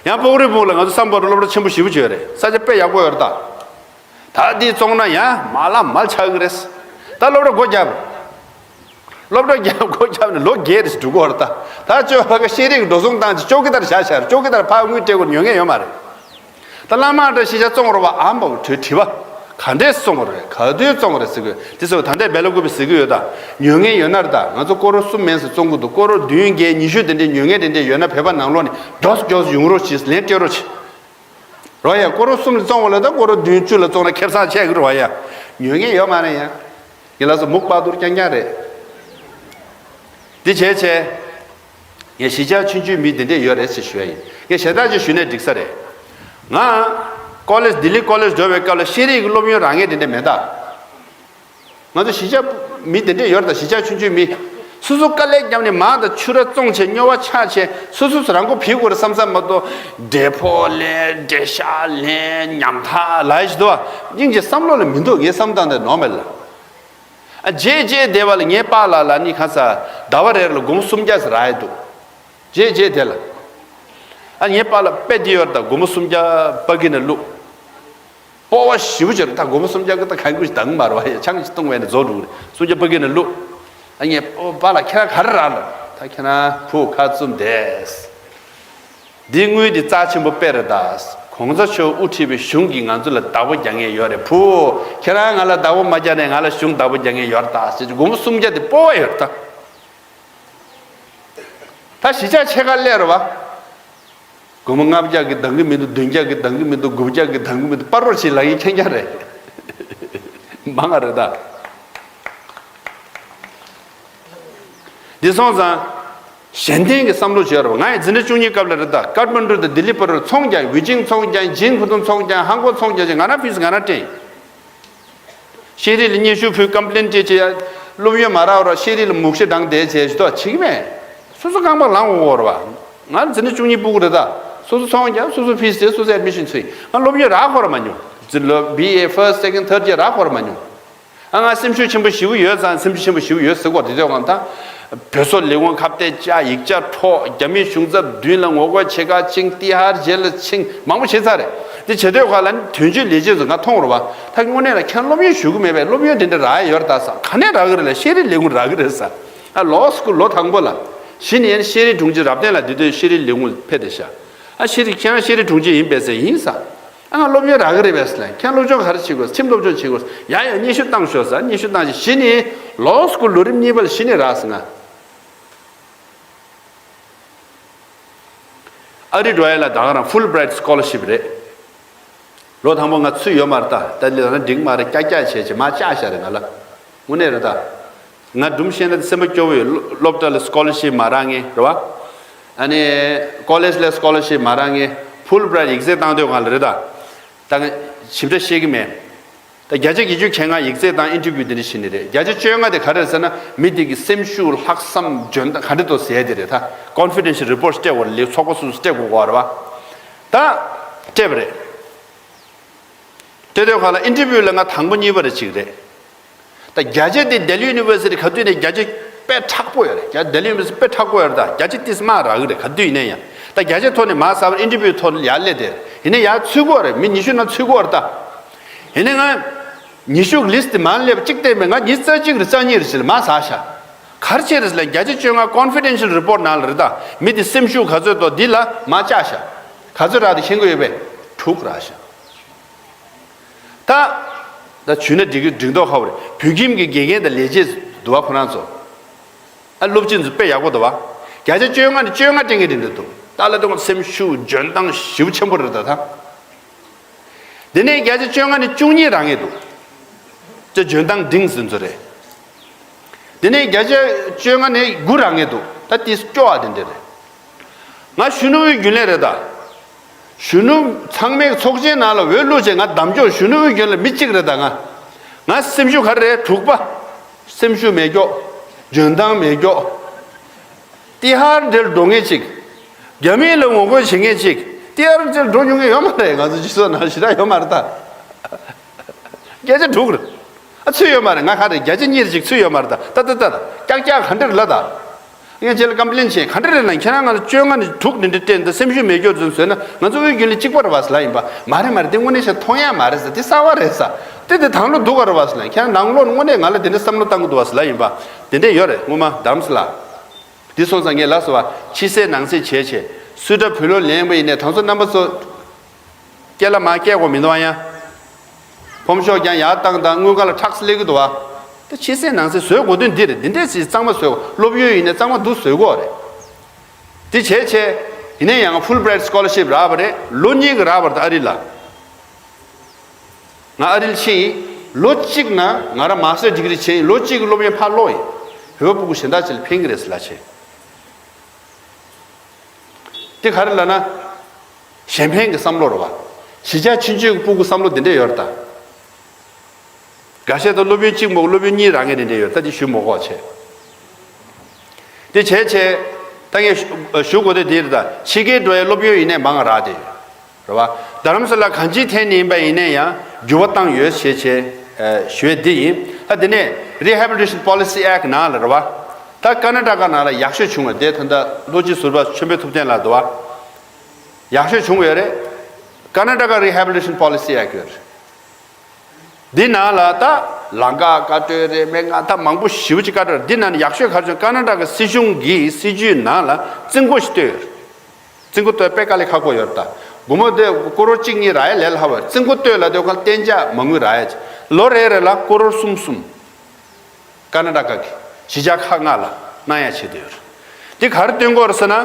ཡང་སྤོག་རི་སྤུངས་ལ་ང་ཚོ་སམ་བྷོ་ཊ་སློབ་གྲྭ་ཆེན་པོ་ཞེ་པོ་ཅིག་ཡོད་རེད། ས་ཆ་དཔེ་ཡག་པོ་ཡོད་རེད་ད། ད་འདི་བཙོང་ན་ཡང་མ་ལངས་མར་ཆག་གི་རེད། ད་སློབ་གྲྭ་སྒོ་བརྒྱབ། སློབ་གྲྭ་བརྒྱབ་སྒོ་བརྒྱབ་ནས་ལོ་བརྒྱད་རེ་ཞིག་འགྲོ་གི་ཡོད་རེད་ད། ད་ཅོ་ཕ་གི་ཤེས་རིག་འགྲོ་སོང་བཏང་རྗེས་ཅོ་ཀི་དར་བཞག་བཞག་རེད། ཅོ་ཀི་དར་ཕར་དངུལ་སྤྲད་དགོས། ཉོ་མཁན་ཡོད་མ་རེད། ད་བླ་མ་འདྲ་གཞིས་ཆགས་བཙོང་རོགས་པ་ཨ་མ་བུ་དྲི་བ། ག་འདྲས་བཙོང་རེད། ག་དུས་བཙོང་རེད་ཟེར་གི་ཡོད། དེ་ཚོ་ད་ལྟའི་སྦེ་ལ་ཀུ་པེ་ཟེར་གི་ཡོད་ད། ཉོ་མཁན་ཡོད་ན་རེད་ད། ང་ཚོ་སྐོར་ར་གསུམ་མིན་ཙམ་བཙོང་གི་འདུག་སྐོར་ར་བདུན་བརྒྱད་ཉི་ཤུ་དེ་འདྲས་ཉོ་མཁན་དེ་འདྲས་ཡོད་ན་བོད་པ་ནང་ལོགས་ནས་མགྱོགས་མགྱོགས་ཡོང་རོགས་གྱིས། ལན་སྤྲད་རོགས་གྱིས། རོ་ཡ། སྐོར་ར་གསུམ་ལ་བཙོང་བ་ལ་ད་སྐོར་ར་བདུན་བཅུ་ལ་བཙོང་ན་ཁེ་བཟང་ཆེ་གི་རེད་བ་ཡ། ཉོ་མཁན་ཡོད་མ་རེད་ཡ། ངས་ལབ་སོང་། མུག་པག་ཏུར་རྐྱང་རྐྱང་རེད། འདི་བྱས་བྱས། ངས་གཞིས་ཆགས་ཆུང་ཆུང་མི་འདི་འདྲས་ཡོད་རེད་ཅེས་ཞུ་ཡ་ཡིན། ངས་ཞེ་དྲག་ཅིག་ཞུས་ནས་འགྲིག་ས་རེད། ང་། ཀོ་ལེཇ། ལྡི་ལི་ཀོ་ལེཇ་འགྲོ་བའི་སྐབས་ལ་ཤེས་རིག་གི་སློབ་ཡོན་རག་མཁན་དེ་འདྲས་མེད་ད། ང་ཚོ་གཞིས་ཆགས་ མི་དེ་འདྲས་ཡོད་རེད། ད་གཞིས་ཆགས་ཆུང་ཆུང་མི་སོ་སོ་དཀའ་ལས་བརྒྱབ་ནས་མར་དང་ཕྱུར་ར་བཙོང་བྱས། སྨྱོ་བ་ཆགས་བྱས། སོ་སོ་སོ་རང་མགོ་ཕུད་དགོས་རེད་བསམ་བསམ་མ་གཏོགས། འབྲས་ཕོག་ལེན། འབྲས་ཤ་ལེན། ཉམ་ཐག་ལབ་ཡ་ཞིག་འདུག་བ། སྙིང་རྗེ་བསམ་བློ་ལ་མི་འདུག། ངའི་བསམ་སྟངས་དེ་ནོར་མེད་ལ། ཨ་རྗེས་རྗེས་བསྡད་པ་ལ་ངའི་པཱ་ལགས་ལ་ནི་ཁ་ས་ཟླ་བ་རེར་ལ་སྒོར་མོ་སུམ་བརྒྱ་ཙམ་རག་ཡ་འདུག། རྗེས་རྗེས་དེ་ལ། ཨ་ངའི་པཱ་ལགས་དཔེ་འདི་ཡོད་རེད། ད་སྒོར་མོ་སུམ་བརྒྱ་པ་གི་ནས་བླུགས། སྤོབས་པ་ཞེ་པོ་ཅིག་རེད། ད་སྒོར་མོ་སུམ་བརྒྱ་གི་ད་གང་དགོས་ཞིག་འདང་མ་རེད་བ། ཡ་ཆང་ཞིག་བཏུང་བས་ནས་རྫོགས་འགྲོ་གི་རེད། སུམ་བརྒྱ་པ་གི་ནས་བླུགས། ཨ་ངའི་པཱ་ལགས་ཁྱེད་རང་ག་རེ་རག་ལབ། ད་ཁྱེད་རང་བུ་ཁ་བཙུམ་བསྡད། འདི་དངུལ་འདི་རྩ་ཆེན་པོ་དཔེ་རེད་ད། གོང་ས་མཆོག་དབུ་ཁྲིད་པའི་གཞུང་གིས་ང་ཚོ་ལ་བདག་པོ་རྒྱག་མཁན་ཡོད་རེད། བུ་ཁྱེད་རང་ང་ལ་བདག་པོ་མ་རྒྱག་ནས་ང་ལ་གཞུང་བདག་པོ་རྒྱག་མཁན་ཡོད་རེད་ད་ཟེར། སྒོར་མོ་སུམ་བརྒྱ་དེ་སྤོབས་པ་ཡོད་རེད་ད། ད་གཞིས་ཆགས་ཕྱེད་ཀ་སླེབས་རེད་བ། སྒོར་མོ་ལྔ་བརྒྱ་གི་འདང་གི་མི་འདུག། བདུན་བརྒྱ་གི་འདང་གི་མི་འདུག། དགུ་བརྒྱ་གི་འདང་གི་མི་འདུག། སྤར་སྤར་བྱེད་ལབ་མཁན་ཁྱེད་རང་རེད། མང་ང་རེད་ད། འདི་སོང་ཙང་གཞན་བརྟེན་གྱི་བསམ་བློ་བྱོས་རེད་བ། ང་ཡི་འཛིན་གྲྭ་བཅུ་གཉིས་སྐབས་ལ་རེད་ད། ཀཏ་མན་ཌུ་དང་ལྡི་ལི་བར་རུ་ཚོང་རྒྱག། ཝེ་ཅིང་ཚོང་རྒྱག། ཇིན་ཕུ་ཏུང་ཚོང་རྒྱག། ཧང་ཀོང་ཚོང་རྒྱག་བྱས། ང་རང་ཕི་སི་ང་རང་སྤྲད། ཤེས་རིག་ལ་སྙན་ཞུ་ཕུལ། ཀམ་པི་ལེན་སྤྲད་བྱས། སློབ་ཡོན་མ་རག་རོགས། ཤེས་རིག་ལ་མུག་ཤི་བཏང་བསྡད་བྱས་ཞུ་དོ་བྱེད་ཀྱི་མེད། སོ་སོ་རྐང་པ་ལངས་འོང་བ་རེད་བ། ང་འཛིན་གྲྭ་བཅུ་གཉིས་སྤུ་གུ་རེད་ད། སོ་སོ་ཚོང་རྒྱག། སོ་སོ་ཕི་སི་སྤྲད། སོ་སོ་ཨེ་ཌི་མི་ཤན་འཚོལ། ང་སློབ་ཡོན་རག་ཁོ་ར་མ་མྱོང་། ཛི་ལོ་བི་ཨེ་ཕར་སི་ཊི་སེ་ཀན་ཌི་ཐར་ཌི་ཡར་རག་ཁོ་ར་མ་མྱོང་། ཨ་ང་སེམས་ཤུགས་ཆེན་པོ་ཞེ་པོ་ཡོད་ཙང་། སེམས་ཤུགས་ཆེན་པོ་ཞེ་པོ་ཡོད་ཟེར་གོ། དེ་དུས་ང་ད་བོད་སོག་ལས་ཁུངས་ཁ་གཏད་བཅག། ཡིག་ཆ་འཕྲོག། རྒྱ་མི་གཞུང་ཚབ་མདུན་ལ་ངོ་རྒོལ་བྱེད་ག་ཕྱིན། ཏི་ཧར་ཇེལ་ལ་ཕྱིན། མང་པོ་བྱས་ཚར་རེད། དེ་བྱེད་དུས་ཁ་ལ་ནི་དོན་གཅོད་ལས་བྱེད་ཚོ་ང་མཐོང་རེད་བ། ད་དངོས་གནས་ལ་ཁྱེད་སློབ་ཡོན་ཞུ་གི་མེད་པས། སློབ་ཡོན་དེ་འདྲ་རག་ཡ་ཡོད་རེད་ད་ཟེར། ག་ནས་རག་གི་རེད་ལབ། ཤེས་རིག་ལས་ཁུངས་རག་གི་རེད་ཟེར། ཨ་ལོ་སི་ཀུལ་ལོ་དང་པོ་ལ། གཞི་ནས་ཤེས་རིག་དྲུང་ཆེ་རབ་བརྟན་ལགས་དེ་དུས་ཤེས་རིག་ལས་ཁུངས་ཕེབས་བསྡད་ཤག། ཨ་ཤེས་རིག་ཁྱེད་རང་ཤེས་རིག་དྲུང་ཆེ་ཡིན་པས་ཟེར། ཡིན་ཟེར། ཨ་ང་སློབ་ཡོན་རག་གི་རེད་པས་ཟེར་ལབ། ཁྱེད་རང་སློབ་སྦྱོང་ག་རེ་བྱེད་དགོས། ཁྲིམས་སློབ་སྦྱོང་བྱེད་དགོས། ཡ་ཡ་སྙན་ཞུ་བཏང་ཤོག་ཟེར། སྙན་ཞུ་བཏང་བྱས་གཞི་ནས་ལོ་སི་ཀུལ་ལོ་རིམ་གཉིས་པ་ལ་གཞི་ནས་རག་ཟེར་ང་། ཨ་རི་འགྲོ་ཡ་ལ་ད་ག་རང་ཕུལ་བྷི་རའེ་ཊི་སི་ཀོ་ལར་ཤིབ་རེད། ལོ་དང་པོ་ང་ཚུད་ཡོད་མ་རེད་ད། ད་ལྟ་ལ་ན་འགྲིག་མ་རེད། ཀྱག་ཀྱག་བྱས་བྱས་མར་བཅག་བཞག་རེད་ང་ལ། དངོས་གནས་རེད་ད། ང་སྒྲུང་བཤད་ན་སེམས་པ་སྐྱོ་བོ་ཡོད། སློབ་གྲྭ་ལ་སི་ཀོ་ལར་ཤིབ་མ་རག་མཁན་རེད་བ། ཨ་ནི་ཀོ་ལེཇ་ལ་སི་ཀོ་ལར་ཤིབ་མ་རག་མཁན། ཕུལ་བྷི་རའེ་ཊི་ཡིག་ཚད་བཏང་དུས་སྒང་ལ་རེད་ད། ད་ང་ཞིབ་ཕྲ་ཤེས་ཀྱི་མེད། ད་བརྒྱ་ཆ་བརྒྱད་ཅུ་གྱ་ལྔ་ཡིག་ཚད་དང་ཨིན་ཊར་བིའུ་དེ་འདྲ་བྱས་ནི་རེད། བརྒྱ་ཆ་བཅོ་ལྔ་དེ་ག་རེ་རེད་ཟེར་ན། མི་དེ་གི་སེམས་ཤུགས། ལྷག་བསམ། འཇོན་ཐང་ག་འདྲ་འདུག་ཟེར་ཡ་དེ་རེད་ད། ཀོན་ཕི་ཌེན་ཤལ་རི་པོར་ཊི་སྤྲད་དགོས་རེད། ལས་ཚོགས་པ་སོ་སོས་སྤྲད་དགོས་ཀྱི་རེད་བ། ད་སྤྲད་པ་རེད། སྤྲད་དུས་སྒང་ལ་ཨིན་ཊར་བིའུ་ལ་ང་དང་པོ་གཉིས་པ་རེ་བྱེད་ཀྱི་རེད། ད་བརྒྱ་ཆ་དེ་ལྡི་ལི་ཡུ་ནི་ཝར་སི་ཊི་ག་དུས་ནས་བརྒྱ་ཆ་དཔེ་དྲག་པོ་ཡོད་རེད། བརྒྱ་ལྡི་ལི་ཡུ་ནི་ཝར་སི་ཊི་དཔེ་དྲག་པོ་ཡོད་རེད། ད་བརྒྱ་ཆ་ཏིས་མ་རག་གི་རེད། ག་དུས་ཡིན་ན་ཡང་། ད་བརྒྱ་ཆ་ཐོག་ནས་མར་ཟེར་བ་ཨིན་ཊར་བིའུ་ཐོག་ནས་ཡར་སླེབས་ཏེ། ཡིན་ན་ཡར་ཚུད་ཀྱི་ཡོད་རེད། མི་ཉི་ཤུ་ནང་ཚུད་ཀྱི་ཡོད་རེད་ད། ཡིན་ན་ང་ཉི་ཤུ་གི་ལིས་ཊི་མར་སླེབས་གཅིག་བལྟས་མེད། ང་ཉི་ཤུ་རྩ་གཅིག་རེད། རྩ་གཉིས་རེད་ཟེར་ལ་མར་ཟེར་ཤག། ག་རེ་བྱས་རེད་ཟེར་ལ་བརྒྱ་ཆ་བཅོ་ལྔ་ཀོན་ཕི་ཌེན་ཤལ་རི་པོར་ཊི་ནང་ལ་རེད་ད། མི་དེ་སེམས་ཤུགས་ག་ཚོད་འདུག་འདི་ལ་མར་བཅག་ཤག། ག་ཚོད་རག་འདུག་མཁྱེན་གྱི་ཡོད་པས། དྲུག་རག་ཤག། ད། ད་བྱུས་ན་འགྲིག་གི་འགྲིག་མདོག་ཁ་པོ་རེད། བོད་ཁྱིམ་གྱི་དགེ་རྒན་དང་ལས་བྱེད་འདུག་བ། ཁོ་རང་ཚོ། ཨ་སློབ་སྤྱི་ཚོ་དཔེ་ཡག་པོ་འདུག་བ། བརྒྱ་ཆ་བཅོ་ལྔ་ནས་བཅོ་ལྔ་སྤྲད་མཁན་དེ་འདྲ་འདུག། ད་ལྟ་དུང་སེམས་ཤུགས་འཇོན་ཐང་ཞེ་པོ་ཆེན་པོ་རེད་ད་ད། དེ་ནས་བརྒྱ་ཆ་བཅོ་ལྔ་ནས་བཅུ་གཉིས་རག་མཁན་འདུག། ཅེས་འཇོན་ཐང་འབྲིང་ཟིན་ཚོ་རེད། དེ་ནས་བརྒྱ་ཆ་བཅོ་ལྔ་ནས་དགུ་རག་མཁན་འདུག། ད་དེ་སྐྱོ་བ་དེ་འདྲ་རེད། ང་གཞོན་ནུ་དབུས་རྒྱུན་ལས་རེད་ད། གཞོན་ནུ་ཚང་མའི་ཚོགས་ཆེན་ནང་ལ་འོས་བླུགས་བྱས་ང་བདམས་ཆོག། གཞོན་ནུ་དབུས་རྒྱུན་ལས་མི་གཅིག་རེད་ད་ང་། ང་སེམས་ཤུགས་ག་རེ་རེད། དྲུག་པ། སེམས་ཤུགས་མེད་ཀྱོག། འཇོན་ཐང་མེད་ཀྱོག། ཏི་ཧར་འདྲེར་འགྲོ་མཁན་གཅིག། རྒྱ་མི་ལ་ངོ་རྒོལ་བྱེད་མཁན་གཅིག། ཏི་ཧར་འདྲེར་འགྲོ་མྱོང་མཁན་ཡོད་མ་རེད། ང་ཚོ་སྤྱི་ཚོགས་ནང་ཞེ་དྲག་ཡོད་མ་རེད་ད། བརྒྱ་ཆ་དྲུག་རེད། ཨ་ཚུད་ཡོད་མ་རེད། ང་ག་རེ་བརྒྱ་ཆ་གཉིས་རེ་ཅིག་ཚུད་ཡོད་མ་རེད་ད། ད་ད་ད་ཀྱག་ཀྱག་ག་འདྲ་རེད་ལ་ད། ངས་ཁྱེད་ལ་ཀམ་པི་ལེན་བྱས། ག་འདྲ་རེད་ན་ཁྱེད་རང་ང་ལ་བཅོ་ལྔ་ནས་དྲུག་འདི་འདྲ་སྤྲད་འདི་སེམས་ཤུགས་མེད་སྐྱོ་ཚུན་བཟོས་ན་ང་ཚོ་དབུས་རྒྱུན་ལས་གཅིག་པ་རེད་བ་ཟེར་ལབ་ཡིན་པ། མ་རེད་མ་རེད། དེ་དངོས་གནས་བཤད་མཐོང་ཡ་མ་རེད་ཟེར། དེ་གསར་བ་རེད་ཟེར། དེ་དེ་དང་བློ་འདུག་ག་རེད་བ་ཟེར་ལབ། ཁྱེད་རང་ནང་ལོགས་དངོས་གནས་ང་ལ་དེ་འདྲ་བསམ་བློ་བཏང་གི་འདུག་བ་ཟེར་ལབ་ཡིན་པ། དེ་འདྲ་ཡོད་རེད་སྔོན་མ་རྡ་རམ་ས་ལ། དེ་སོང་ཙང་ངས་ལབ་སོང་བ། ཕྱི་གསལ་ནང་གསལ་བྱས་བྱས་སུ་འདྲ་བུ་ལོ་ལེན་པ་ཡིན་ནས་དང་ཚོ་རྣམ་པ་ཚོ། སྐྱེ་ལ་མ་སྐྱེ་གོ་མི་འདུག་ཨ་ཡ། ཕོམ་ཤོག་ཀྱང་ཡར་བཏང་དང་དངུལ་ཁང་ལ་ཁྲག་སླེབས་ཀྱི་འདུག་བ། ད་ཕྱི་གསལ་ནང་གསལ་བཟོས་དགོས་དོན་འདི་རེད། འདི་འདྲས་ཞིག་གཙང་མ་བཟོས་དགོས། སློབ་ཡོན་ཡིན་ནའི་གཙང་མ་འདུག་བཟོས་དགོས་རེད། དེ་བྱས་བྱས། ཡིན་ནའི་ཡང་ཕུལ་བྷི་རའེ་ཊི་སི་ཀོ་ལར་ཤིབ་རག་པ་རེད། ལོ་གཉིས་ཀྱི་རག་པ་རེད་ད་ཨ་རི་ལ། ང་ཨ་རི་ལ་ཕྱིན་ཡིན། ལོ་གཅིག་ནང་ང་རང་མ་སི་ཊར་ཌི་གི་རི་བྱས་ཡིན། ལོ་གཅིག་གི་སློབ་ཡོན་ཕར་སློག་ཡིན། བོད་པ་སྤུ་གུ་གཞན་དག་ཅིག་ལ་ཕན་གི་རེད་ཟེར་ལབ་བྱས། དེ་ག་རེ་ལབ་ན། གཞན་ཕན་གྱི་བསམ་བློ་རེད་བ། གཞིས་ཆགས་ཆུང་ཆུང་གི་སྤུ་གུ་བསམ་བློ་དེ་འདྲས་ཡོད་རེད་ད། འགའ་ཤས་ད་སློབ་ཡོན་གཅིག་མོ་སློབ་ཡོན་གཉིས་རག་མཁན་དེ་འདྲ་ཡོད། ད་དེ་ཞུ་མི་དགོས་བྱས། དེ་བྱས་བྱས་ད་ངས་ཞུ་ཞུ་དགོས་དེ་དེ་རེད། ད་ཕྱི་རྒྱལ་འགྲོ་ཡའི་སློབ་ཡོན་ཡིན་ནའི་མང་ང་རག་དེ་ཡོད་རེད་བ། རྡ་རམ་ས་ལ་གང་ཅིའི་ཐད་ནས་ཡིན་པ་ཡིན་ནའི་ཡང་འགྱུར་བ་བཏང་ཡོད་ཞེས་བྱས་ཞུ་ཡས་འདི་ཡིན། ད་དེ་ནས་Rehabilitation Policy Act ནང་ལ་རེད་བ། ད་ཀར་ནཱ་ཊ་ཀ་ནང་ལ་ཡག་ཤོས་བྱུང་བ་དེ་ད་ལྟ་ལྷོ་སྤྱི་ཟུར་པ་ཆོས་འཕེལ་ཐུབ་བསྟན་ལགས་འདུག་བ། ཡག་ཤོས་བྱུང་བ་ཡོད་རེད། Karnataka Rehabilitation Policy Act ཡོད་རེད། འདི་ནང་ལ་ད་ལམ་ཁ་བཀའ་འཁྲོལ་རེད། སྨན་ཁང་ད་མང་པོ་ཞེ་པོ་ཅིག་བཀའ་འཁྲོལ། འདི་ནང་ནས་ཡག་ཤོས་ག་རེ་བྱུང་། ཀར་ནཱ་ཊ་ཀ་སྲིད་གཞུང་གིས་སྲིད་ཇུས་ནང་ལ་རྩིས་འགོ་ཞིག་བཏོད་ཡོད་རེད། རྩིས་འགོ་བཏོད་དཔེ་དཀའ་ལས་ཁག་པོ་ཡོད་རེད། ད་སྒོར་མོ་དེ་ཀོ་རོར་གཅིག་གཉིས་རག་ཡ་ལས་སླ་བ་རེད། རྩིས་འགོ་བཏོད་ལབ་དུས་གང་གཏན་འཇགས་མ་དངུལ་རག་ཡ་ཅིག་ལོ་རེ་རེ་ལ་ཀོ་རོར་གསུམ་གསུམ། ཀར་ནཱ་ཊ་ཀ་གི་གཞིས་ཆགས་ཁག་ལྔ་ལ་གནང་ཡ་བྱེད་དུ་ཡོད་རེད། འདི་ག་རེ་སྟོན་གྱི་ཡོད་རེད་ཟེར་ན།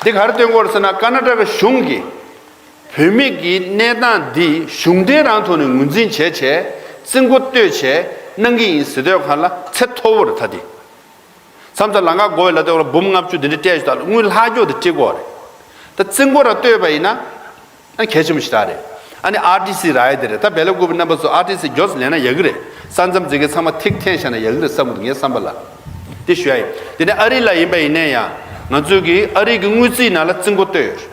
འདི་ག་རེ་སྟོན་གྱི་ཡོད་རེད་ཟེར་ན། ཀར་ནཱ་ཊ་ཀ་གཞུང་གིས་བོད་མི་གི་གནས་སྟངས་འདི་གཞུང་འབྲེལ་རང་ཐོག་ནས་ངོས་འཛིན་བྱས་བྱས་རྩིས་འགོ་བཏོད་བྱས་གནང་གི་ཡིན་ཟེར་དུས་གང་ལ་ཚད་མཐོ་བོ་རེད། ད་འདི་མཚམས་མཚམས་ལམ་ཁ་བགོ་བའི་ལ་དེ་བ་ལ་འབུམ་ལྔ་བཅུ་འདི་འདྲ་སྤྲད་ཞུ་དག་ལ་དངུལ་ལྷག་རྒྱུ་དེ་སྤྲད་དགོས་རེད། ད་རྩིས་འགོ་ར་བཏོད་པ་ཡིན་ན། ཨ་གལ་ཆེན་པོ་ཞིག་རག་རེད། ཨ་ནི་ཨར་ཊི་སི་རག་ཡ་དེ་རེད། ད་བེ་ལ་ཀུ་པི་རྣམ་པ་ཚོ་ཨར་ཊི་སི་མགྱོགས་སུ་ལེན་ན་ཡག་གི་རེད། ས་མཚམས་འཛིན་མཁན་ཚང་མ་ཐིག་འཐེན་བཞག་ན་ཡག་གི་རེད་བསམ་གི་འདུག་ངའི་བསམ་པ་ལ། དེ་ཞུ་ཡ་ཡིན། དེ་ནས་ཨ་རི་ལ་ཡིན་པ་ཡིན་ནའི་ཡང་ང་ཚོས་ཀྱི་ཨ་རི་གི་དངུལ་རྩིས་ནང་ལ་རྩིས་འགོ་བཏོད་ཡོད་རེད།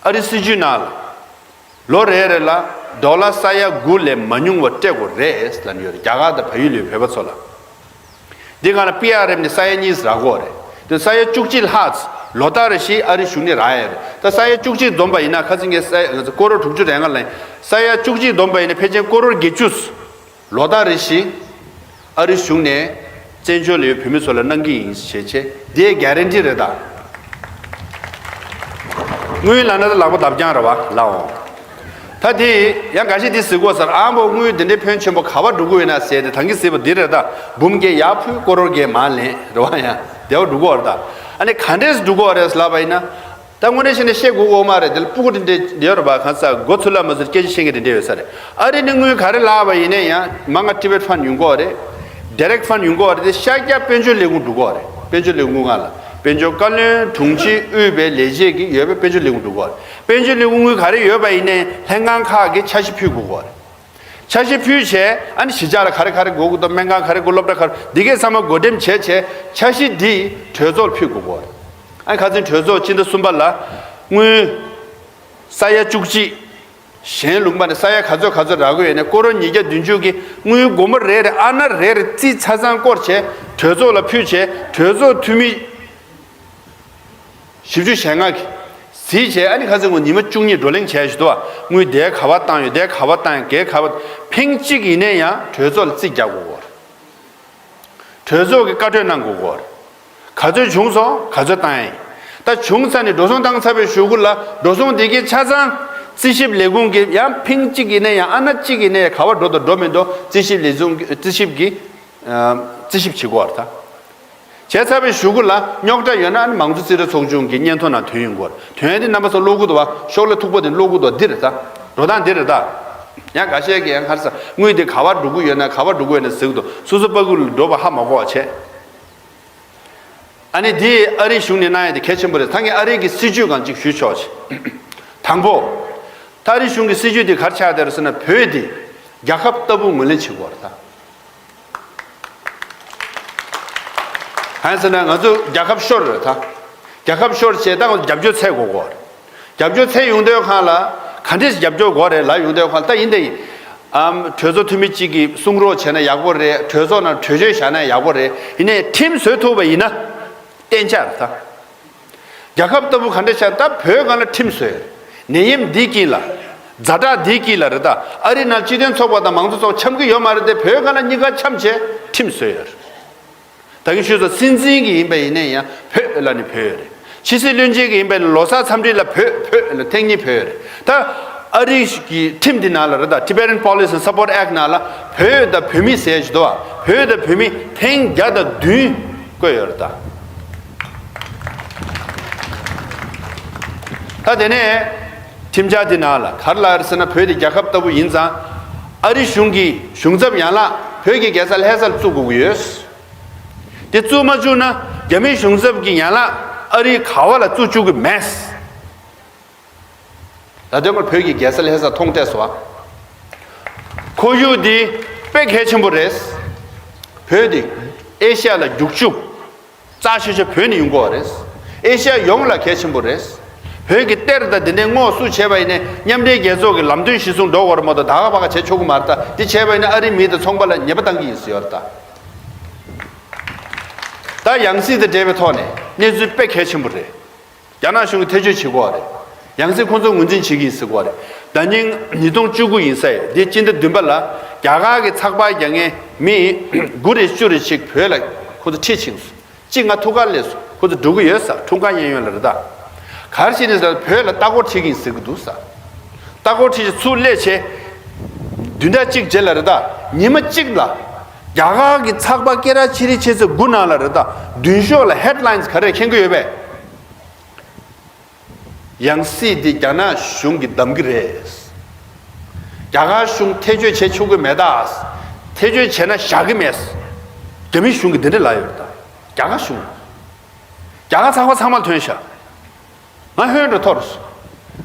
ཨ་རི་སྲིད་ཇུས་ནང་ལ་ལོ་རེ་རེ་ལ་ཌོ་ལར་ས་ཡ་དགུ་ལས་མ་ཉུང་བ་སྤྲད་དགོས་རེད་ལབ་ནས་ཡོད་རེད། རྒྱ་གར་དང་བལ་ཡུལ་ལ་ཡོད་བོད་པ་ཚོ་ལ། འདི་སྒང་ལ་པི་ཨར་ཨེམ་ནས་ས་ཡ་གཉིས་རག་གི་རེད། དེ་ས་ཡ་བཅུ་གཅིག་ལྷག་ལོ་ལྟར་རེ་བཞིན་ཨ་རི་གཞུང་ནས་རག་ཡ་རེད། ད་ས་ཡ་བཅུ་གཅིག་འཛོམས་པ་ཡིན་ན་ཁ་སང་ངས་ས་ཡ་ཀོ་རོར་དྲུག་ཅུ་རེ་ལྔ་ལེན། ས་ཡ་བཅུ་གཅིག་འཛོམས་པ་ཡིན་ན་ཕལ་ཆེར་ཀོ་རོར་བརྒྱད་ཅུ་ལོ་ལྟར་རེ་བཞིན་ཨ་རི་གཞུང་ནས་བཙན་བྱོལ་ལ་ཡོད་བོད་མི་ཚོ་ལ་གནང་གི་ཡིན་ཞེས་བྱས་དེའི་གྷ་རན་ཊི་རེད་ད། དངུལ་ལབ་ན་ད་ལག་པ་འདབ་རྐྱང་རེད་བ་ལའོ། ད་དེ་ཡང་འགའ་ཤས་དེ་ཟེར་གོ་སར་ཨ་མོ་དངུལ་དེ་འདྲའི་ཕོན་ཆེན་པོ་ག་བ་འགྲོ་གི་ཡོད་ན་ཟེར་ཏེ་ད་གིན་ཟེར་བ་འདི་རེད་ད། འབུམ་བརྒྱད་ཡར་ཕུལ་ཀོ་རོར་བརྒྱད་མར་ལེན་རེད་བ། ཡང་དེ་བ་འགྲོ་གི་ཡོད་རེད་ད། ཨ་ནི་ག་འདྲས་འགྲོ་གི་ཡོད་རེད་ལབ་པ་ཡིན་ན། ད་དངོས་གནས་བཤད་ན་བཤད་དགོས་ཀྱི་ཡོད་མ་རེད། དེ་ལ་སྤུ་གུ་དེ་འདྲས་ཡོད་རེད་པ། གང་ས་མགོ་ཚུད་ལ་མ་ཚུད་སྐད་ཆ་བཤད་མཁན་དེ་འདྲས་ཡོད་ས་རེད། ཨ་རི་ནས་དངུལ་ག་རེ་ལབ་པ་ཡིན་ན་ཡང་མ་ང་ཊི་བེཊ་ཕན་ཡོང་གི་ཡོད་རེད། ཌི་རེག་ཕན་ཡོང་གི་ཡོད་རེད། དེ་ཤར་རྒྱག་དཔལ་འབྱོར་ལས་ཁུངས་འགྲོ་གི་ཡོད་རེད། དཔལ་འབྱོར་ལས་ཁུངས་ལ་དཔལ་འབྱོར་བཀའ་བློན་དྲུང་ཆེ་དབུས་པའི་ལས་བྱེད་ཀྱི་ཡོད་པའི་དཔལ་འབྱོར་ལས་ཁུངས་འགྲོ་གི་ཡོད་རེད། དཔལ་འབྱོར་ལས་ཁུངས་དངུལ་ག་རེ་ཡོད་པ་ཡིན་ནའི་ལྷན་ཁང་ཁག་གིས་འཆར་གཞི་ཕུལ་དགོས་ཀྱི་ཡོད་རེད། འཆར་གཞི་ཕུལ་བྱས་ཨ་ནི་གཞིས་ཆགས་ལ་ག་རེ་ག་རེ་དགོས་ཀྱི་འདུག་སྨན་ཁང་ག་རེ་དགོས། སློབ་གྲྭ་ག་རེ། འདི་གས་ཚང་མ་བགོ་འགྲེམས་བྱས་བྱས་འཆར་གཞི་འདི་གྲོས་ཚོགས་ལ་ཕུལ་དགོས་ཀྱི་ཡོད་རེད། ཨ་ནི་ཁ་སང་གྲོས་ཚོགས་སྤྱི་ཟླ་གསུམ་པ་ལ་དངུལ་ས་ཡ་བཅུ་གཅིག་གཞན་ལུང་པ་ནས་ས་ཡ་ག་ཚོད་ག་ཚོད་རག་གི་ཡོད་ནས་ཀོ་རོར་ཉིས་བརྒྱ་བདུན་ཅུ་གི་དངུལ་སྒོར་མོ་རེ་རེ་ཨ་ན་རེ་རེ་རྩིས་ཆ་ཚང་བསྐོར་བྱས་གྲོས་ཚོགས་ལ་ཕུལ་བྱས་གྲོས་ཚོགས་འཐུས་མི་བཞི་བཅུ་ཞེ་ལྔ་གིས་གཟིགས་བྱས་ཨ་ནི་ཁ་སང་ངོ་ཉི་མ་བཅུ་གཉིས་བགྲོ་གླེང་བྱས་ཞུ་དོ། དངུལ་དེ་ག་བ་བཏང་ཡོད། དེ་ག་བ་བཏང་ཡོད། གས་ག་བ། ཐེངས་གཅིག་ཡིན་ནའི་ཡང་གྲོས་ཚོགས་ལ་རྩིས་རྒྱག་དགོས་ཀྱི་ཡོད་རེད། གྲོས་ཚོགས་ཀྱིས་བཀའ་འཁྲོལ་གནང་དགོས་ཀྱི་ཡོད་རེད། ག་ཚོད་བྱུང་སོང་། ག་ཚོད་བཏང་ཡིན། ད་བྱུང་ཚར་ནས་འགྲོ་སོང་བཏང་ཚར་བའི་གཞུག་གུ་ལ་འགྲོ་སོང་དེ་གའི་ཆ་ཚང་རྩིས་ཞིབ་ལས་ཁུངས་ཀྱིས་ཡང་ཐེངས་གཅིག་ཡིན་ནའི་ཡང་ཨ་ན་གཅིག་ཡིན་ནའི་ཡང་ག་བ་འགྲོ་དང་འགྲོ་མི་འགྲོ་རྩིས་ཞིབ་ལས་ཁུངས་ཀྱིས་རྩིས་ཞིབ་ཀྱིས་རྩིས་ཞིབ་བྱེད་དགོས་རེད་ད། བྱས་ཚར་བའི་གཞུག་གུ་ལ་རྙོག་དྲ་ཡོད་ན་ཨ་ནི་མང་གཙོ་རྩིས་རིག་ཚོགས་ཆུང་གི་སྙན་ཐོ་ནང་ཐོན་ཡོང་གི་ཡོད་རེད། ཐོན་ཡ་དེ་རྣམ་པ་ཚོ་ཀློག་གི་འདུག་བ། ཤོག་ལྷེ་མཐུག་པོ་དེ་ཀློག་གི་འདུག་འདི་རེད་ད། འགྲོ་སྟངས་འདི་རེད་ད། ཡང་འགའ་ཤས་ཀྱིས་ཡང་ཁར་ས་དངུལ་དེ་ག་བར་འགྲོ་གི་ཡོད་ན་ག་བར་འགྲོ་གི་ཡོད་ན་ཟེར་གི་འདུག་སོ་སོ་ཕྲུ་གུ་ལ་འགྲོ་བ་ཧ་མ་གོ་བ་བྱས། ཨ་ནི་དེ་ཨ་རིའི་གཞུང་ནས་གནང་ཡ་དེ་གལ་ཆེན་པོ་རེད། ད་ངས་ཨ་རི་གི་སྲིད་ཇུས་སྒང་ཅིག་ཞུ་ཆོག་ཅིག་དང་པོ། ད་ཨ་རི་གཞུང་གི་སྲིད་ཇུས་དེ་ག་རེ་ཆགས་བསྡད་རེད་ཟེར་ན་བོད་དེ་རྒྱལ་ཁབ་ལྟ་བུ་ངོས་ལེན་བྱེད་དགོས་རེད་ད། གང་ཡིན་ཟེར་ན་ང་ཚོ་རྒྱལ་ཁབ་ཤོར་རེད་ད། རྒྱལ་ཁབ་ཤོར་བྱས་ད་ང་ཚོ་རྒྱབ་སྐྱོར་འཚོལ་དགོས་ཀྱི་རེད། རྒྱབ་སྐྱོར་འཚོལ་ཡོང་དུས་སྒང་ལ་ག་འདྲས་རྒྱབ་སྐྱོར་དགོས་རེད་ལབ་ཡོང་དུས་སྒང་ལ་ད་ཡིན་དེ་ཡིན། ཨམ་གྲོས་ཚོགས་འཐུས་མི་གཅིག་གིས་གསུང་རོགས་བྱས་ན་ཡག་པོ་རེད། གྲོས་ཚོགས་ནང་གྲོས་ཆོད་བཞག་ན་ཡག་པོ་རེད། ཡིན་ནའི་ཁྲིམས་བཟོ་ཐུབ་པ་ཡིན་ན་གཏན་འཇགས་རེད་ད། རྒྱལ་ཁབ་ལྟ་བུ་ག་འདྲ་ཆགས། ད་བོད་སྒང་ལ་ཁྲིམས་བཟོས་ཡོད་རེད། ནད་ཡམས་འདིའི་དཀྱིལ་ལ། ཛ་དྲག་འདིའི་དཀྱིལ་ལ་རེད་ད། ཨ་རི་ནང་སྤྱི་མཐུན་ཚོགས་པ་དང་མང་གཙོ་ཚོགས་འཆམ་གྱི་ཡོད་མ་རེད་དེ། བོད་སྒང་ལ་གཉིས་ཀ་འཆམ་བྱས་ཁྲིམས་བཟོས་ཡོད་རེད། ད་གིན་ཞུས་སོང་། སྲིད་འཛིན་གྱི་ཡིན་པ་ཡིན་ནའི་ཡང་བོད་ལ་ནི་བོད་ཡོད་རེད། ཕྱི་སྲིད་བློན་ཆེན་གྱི་ཡིན་པ་ཡིན་ན་ལོ་གསར་འཚམས་འདྲི་ལ་བོད་བོད་ལ་ཐེངས་གཉིས་བོད་ཡོད་རེད། ད་ཨ་རི་གི་ཁྲིམས་འདི་ནང་ལ་རེད་ད། Tibetan Policy and Support Act ནང་ལ་བོད་དང་བོད་མི་ཟེར་གྱི་འདུག་བ། བོད་དང་བོད་མི་ཐེངས་བརྒྱ་དང་བདུན་བཀོད་ཡོད་རེད་ད། ད་དེ་ནས་ཁྲིམས་འཆར་འདི་ནང་ལ་ག་རེ་ལབ་རེད་ཟེར་ན་བོད་དེ་རྒྱལ་ཁབ་ལྟ་བུ་ཡིན་ཙང་ཨ་རི་གཞུང་གི་གཞུང་ཚབ་ཡན་ལག་བོད་ཀྱི་རྒྱལ་ས་ལྷ་སར་བཙུགས་དགོས་ཀྱི་ཡོད། དེ་བཙུགས་མ་བཅུག་ན་རྒྱ་མིའི་གཞུང་ཚབ་ཀྱི་ཡན་ལག་ཨ་རིའི་ག་བ་ལ་བཙུགས་བཅུག་གི་མེད། ད་དེ་སྔོན་བོད་ཀྱི་རྒྱལ་ས་ལྷ་ས་མཐོང་བལྟས་སོང་ཨ། ཁོར་ཡུག་འདི་དཔེ་གལ་ཆེན་པོ་རེད། བོད་འདི་ཨེ་ཤ་ཡ་ལ་རྒྱུག་ཆུ་རྩ་ཆེ་ཤོས་བོད་ནས་ཡོང་གི་ཡོད་རེད། ཨེ་ཤ་ཡ་ཡོངས་ལ་གལ་ཆེན་པོ་རེད། བོད་ཀྱི་གཏེར་དང་དེ་འདྲའི་དངོས་སུ་བྱས་པ་ཡིན་ན་མཉམ་འབྲེལ་རྒྱལ་ཚོགས་ཀྱི་ལམ་སྟོན་གཞིར་བཟུང་འགྲོ་དགོས་རེད་མ་གཏོགས་ད་ག་ཕ་ག་བྱེད་ཆོག་གི་མ་རེད། ད་འདི་བྱས་པ་ཡིན་ན་ཨ་རིའི་མི་དང་ཚོང་པ་ལ་ཉེས་པ་བཏང་གི་ཡིན་ཟེར་ཡོད་རེད་ད། ད་ཡང་སྲིད་དང་འབྲེལ་བའི་ཐོག་ནས་གནས་ཚུལ་དཔེ་གལ་ཆེན་པོ་རེད། རྒྱ་ནག་གཞུང་གིས་ཐེ་བྱུས་བྱེད་དགོས་པ་རེད། ཡང་སྲིད་ཁོང་ཚོ་ངོས་འཛིན་བྱེད་ཀྱི་ཡིན་ཟེར་དགོས་པ་རེད། ཟླ་ཉིན་ཉིས་སྟོང་བཅུ་དགུ་ཡིན་ས་ཡོད། འདི་སྤྱི་ཟླ་བདུན་པ་ལ་རྒྱ་གར་གྱི་ཚགས་པར་རྒྱག་མཁན་མི་དགུ་རེ་བཅུ་རེ་ཅིག་བོད་ལ་ཁོ་ཚོ་ཁྲིད་ཕྱིན་སོང་། གཅིག་ང་ཐུག་གར་སླེབས་སོང་། ཁོ་ཚོ་འགྲོ་གི་ཡོད་ས་འཁྲུངས་སྐར་གཡས་གཡོན་ལ་རེད་ད། ག་རེ་བྱས་ནས་ཟེར་བོད་ལ་ལྟ་སྐོར་ཁྲིད་ཀྱི་ཡིན་ཟེར་གི་འདུག་ས། ལྟ་སྐོར་ཁྲིད་ཅིག་ཚུར་སླེབས་བྱས། བདུན་ཕྲག་གཅིག་རྗེས་ལ་རེད་ད། ཉི་མ་གཅིག་ལ་རྒྱ་གར་གྱི་ཚགས་པར་སྐད་གྲགས་ཆེ་རིགས་ཆེ་ཚོད་དགུ་ནང་ལ་རེད་ད། མདུན་ཤོག་ལ་ཧེཌ་ལའིན་ག་རེ་མཁྱེན་གྱི་ཡོད་པས། ཡང་སྲིད་འདི་རྒྱ་ནག་གཞུང་གིས་བདམས་ཀྱི་རེད། རྒྱ་གར་གཞུང་ཐེ་བྱུས་བྱེད་ཆོག་གི་མེད་ད། ཐེ་བྱུས་བྱས་ན་བཞག་གི་མེད། རྒྱ་མི་གཞུང་གིས་འདི་འདྲ་ལབ་ཡོད་ད། རྒྱ་གར་གཞུང་། རྒྱ་གར་ཚགས་པར་ཚང་མར་ཐོན་ཤག་ང་ཧོན་འགྲོ་ཐོར་སོང་།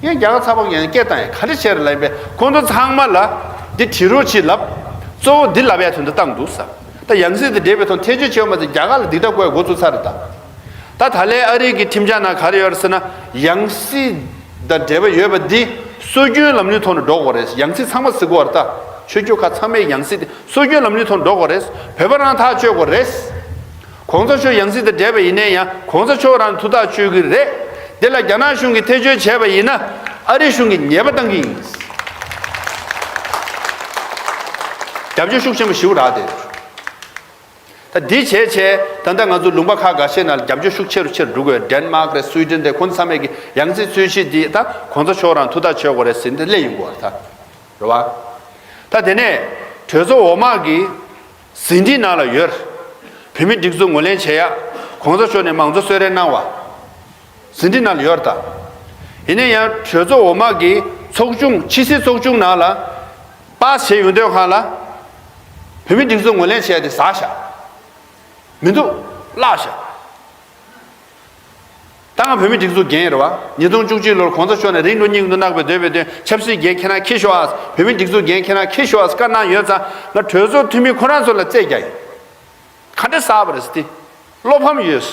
ངས་རྒྱ་གར་ཚགས་པར་ངས་སྐད་བཏང་ཡ་ག་རེ་བྱས་རེད་ལབ་ཡིན་པས་ཁོང་ཚོ་ཚང་མ་ལ་འདི་བྲིས་རོགས་བྱེད་ལབ། གཙོ་བོ་འདི་ལབ་ཡ་དོན་དུ་བཏང་འདུག་ས། ད་ཡང་སྲིད་དེ་འབྲེལ་བའི་ཐོག་ཐེ་བྱུས་བྱས་པ་མ་ཟད་རྒྱ་གར་ལ་སྡིག་ཐབས་བཀོད་འགོ་བཙུགས་ཚར་རེད་ད། ད་ད་ལན་ཨ་རི་གི་ཁྲིམས་འཆར་ནང་ག་རེ་ཡོད་རེད་ཟེར་ན། ཡང་སྲིད་དང་འབྲེལ་བ་ཡོད་པ་འདི་སྲོལ་རྒྱུན་ལམ་ལུགས་ཐོག་ནས་འགྲོ་དགོས་རེད། ཡང་སྲིད་ཚང་མ་ཟེར་དགོས་རེད་ད། ཆོས་བརྒྱུད་ཁག་ཚང་མས་ཡང་སྲིད་དེ་སྲོལ་རྒྱུན་ལམ་ལུགས་ཐོག་འགྲོ་དགོས་རེད། བོད་པ་རང་ཐག་གཅོད་དགོས་རེད། གོང་ས་མཆོག་ཡང་སྲིད་དང་འབྲེལ་བ་ཡིན་ནའི་ཡང་གོང་ས་མཆོག་རང་ཐུགས་ཐག་གཅོད་ཀྱི་རེད། དེ་ལ་རྒྱ་ནག་གཞུང་གིས་ཐེ་བྱུས་བྱས་པ་ཡིན་ན་ཨ་རི་གཞུང་གིས་ཉེས་པ་བཏང་གི་ཡིན། རྒྱབ་སྐྱོར་ཤུགས་ཆེན་པོ་ཞེ་པོ་རག་བསྡད་ཡོད། ད་འདི་བྱས་བྱས་ད་ལྟ་ང་ཚོ་ལུང་པ་ཁག་འགའ་ཤས་ནང་ལ་རྒྱབ་སྐྱོར་ཤུགས་ཆེ་རུ་ཆེ་རུ་འགྲོ་གི་ཡོད། ཌེན་མཱག་རེད། སུའི་ཌེན་རེད། ཁོང་ཚོ་ཚང་མས་ཀྱི་ཡང་སྲིད་རྩོད་གཞི་འདི་ད་གོང་ས་མཆོག་རང་ཐུགས་ཐག་གཅོད་དགོས་རེད་ཟེར་ནས་སླེབས་ཡོང་གི་ཡོད་རེད་ད། རེད་བ། ད་དེ་ནས་གྲོས་ཚོགས་འོག་མ་གི་ཟིན་བྲིས་ནང་ལ་ཡོད། བོད་མི་སྒྲིག་འཛུགས་ངོས་ལེན་བྱེད་ཡ། གོང་ས་མཆོག་ནས་མང་གཙོ་གསོལ་རས་གནང་བ། ཟིན་བྲིས་ནང་ལ་ཡོད་རེད་ད། ཡིན་ན་ཡང་གྲོས་ཚོགས་འོག་མ་གི་ཚོགས་ཆུང་ཕྱི་སྲིད་ཚོགས་ཆུང་ནང་ལ་པཱ་སི་བྱས་ཡོང་དུས་སྒང་ལ། བོད་མི་སྒྲིག་འཛུགས་ངོས་ལེན་བྱས་ཏེ་ཟག་བཞག་མི་འདུག་བརླག་བཞག་ད་ང་བོད་མི་སྒྲིག་འཛུགས་འགན་རེད་བ། ཉིས་སྟོང་བཅུ་གཅིག་ལོར་གོང་ས་མཆོག་ནས་རིང་འགྲོ་སྙིང་འདོད་གནང་བའི་འདོད་པའི་དོན་ཆབ་སྲིད་འགན་ཁྱེད་རང་འཁྱེར་ཤོག་ཨ། བོད་མི་སྒྲིག་འཛུགས་འགན་ཁྱེད་རང་འཁྱེར་ཤོག་ཨ་བཀའ་གནང་ཡོད་ཙང་ང་གྲོས་ཚོགས་འཐུས་མི་ཁོ་རང་ཚོ་ལ་རྩད་རྒྱག་ཡིན། ག་འདྲ་གསར་པ་རེད་ཟེར་ཏེ། བློ་ཕམ་ཡོད།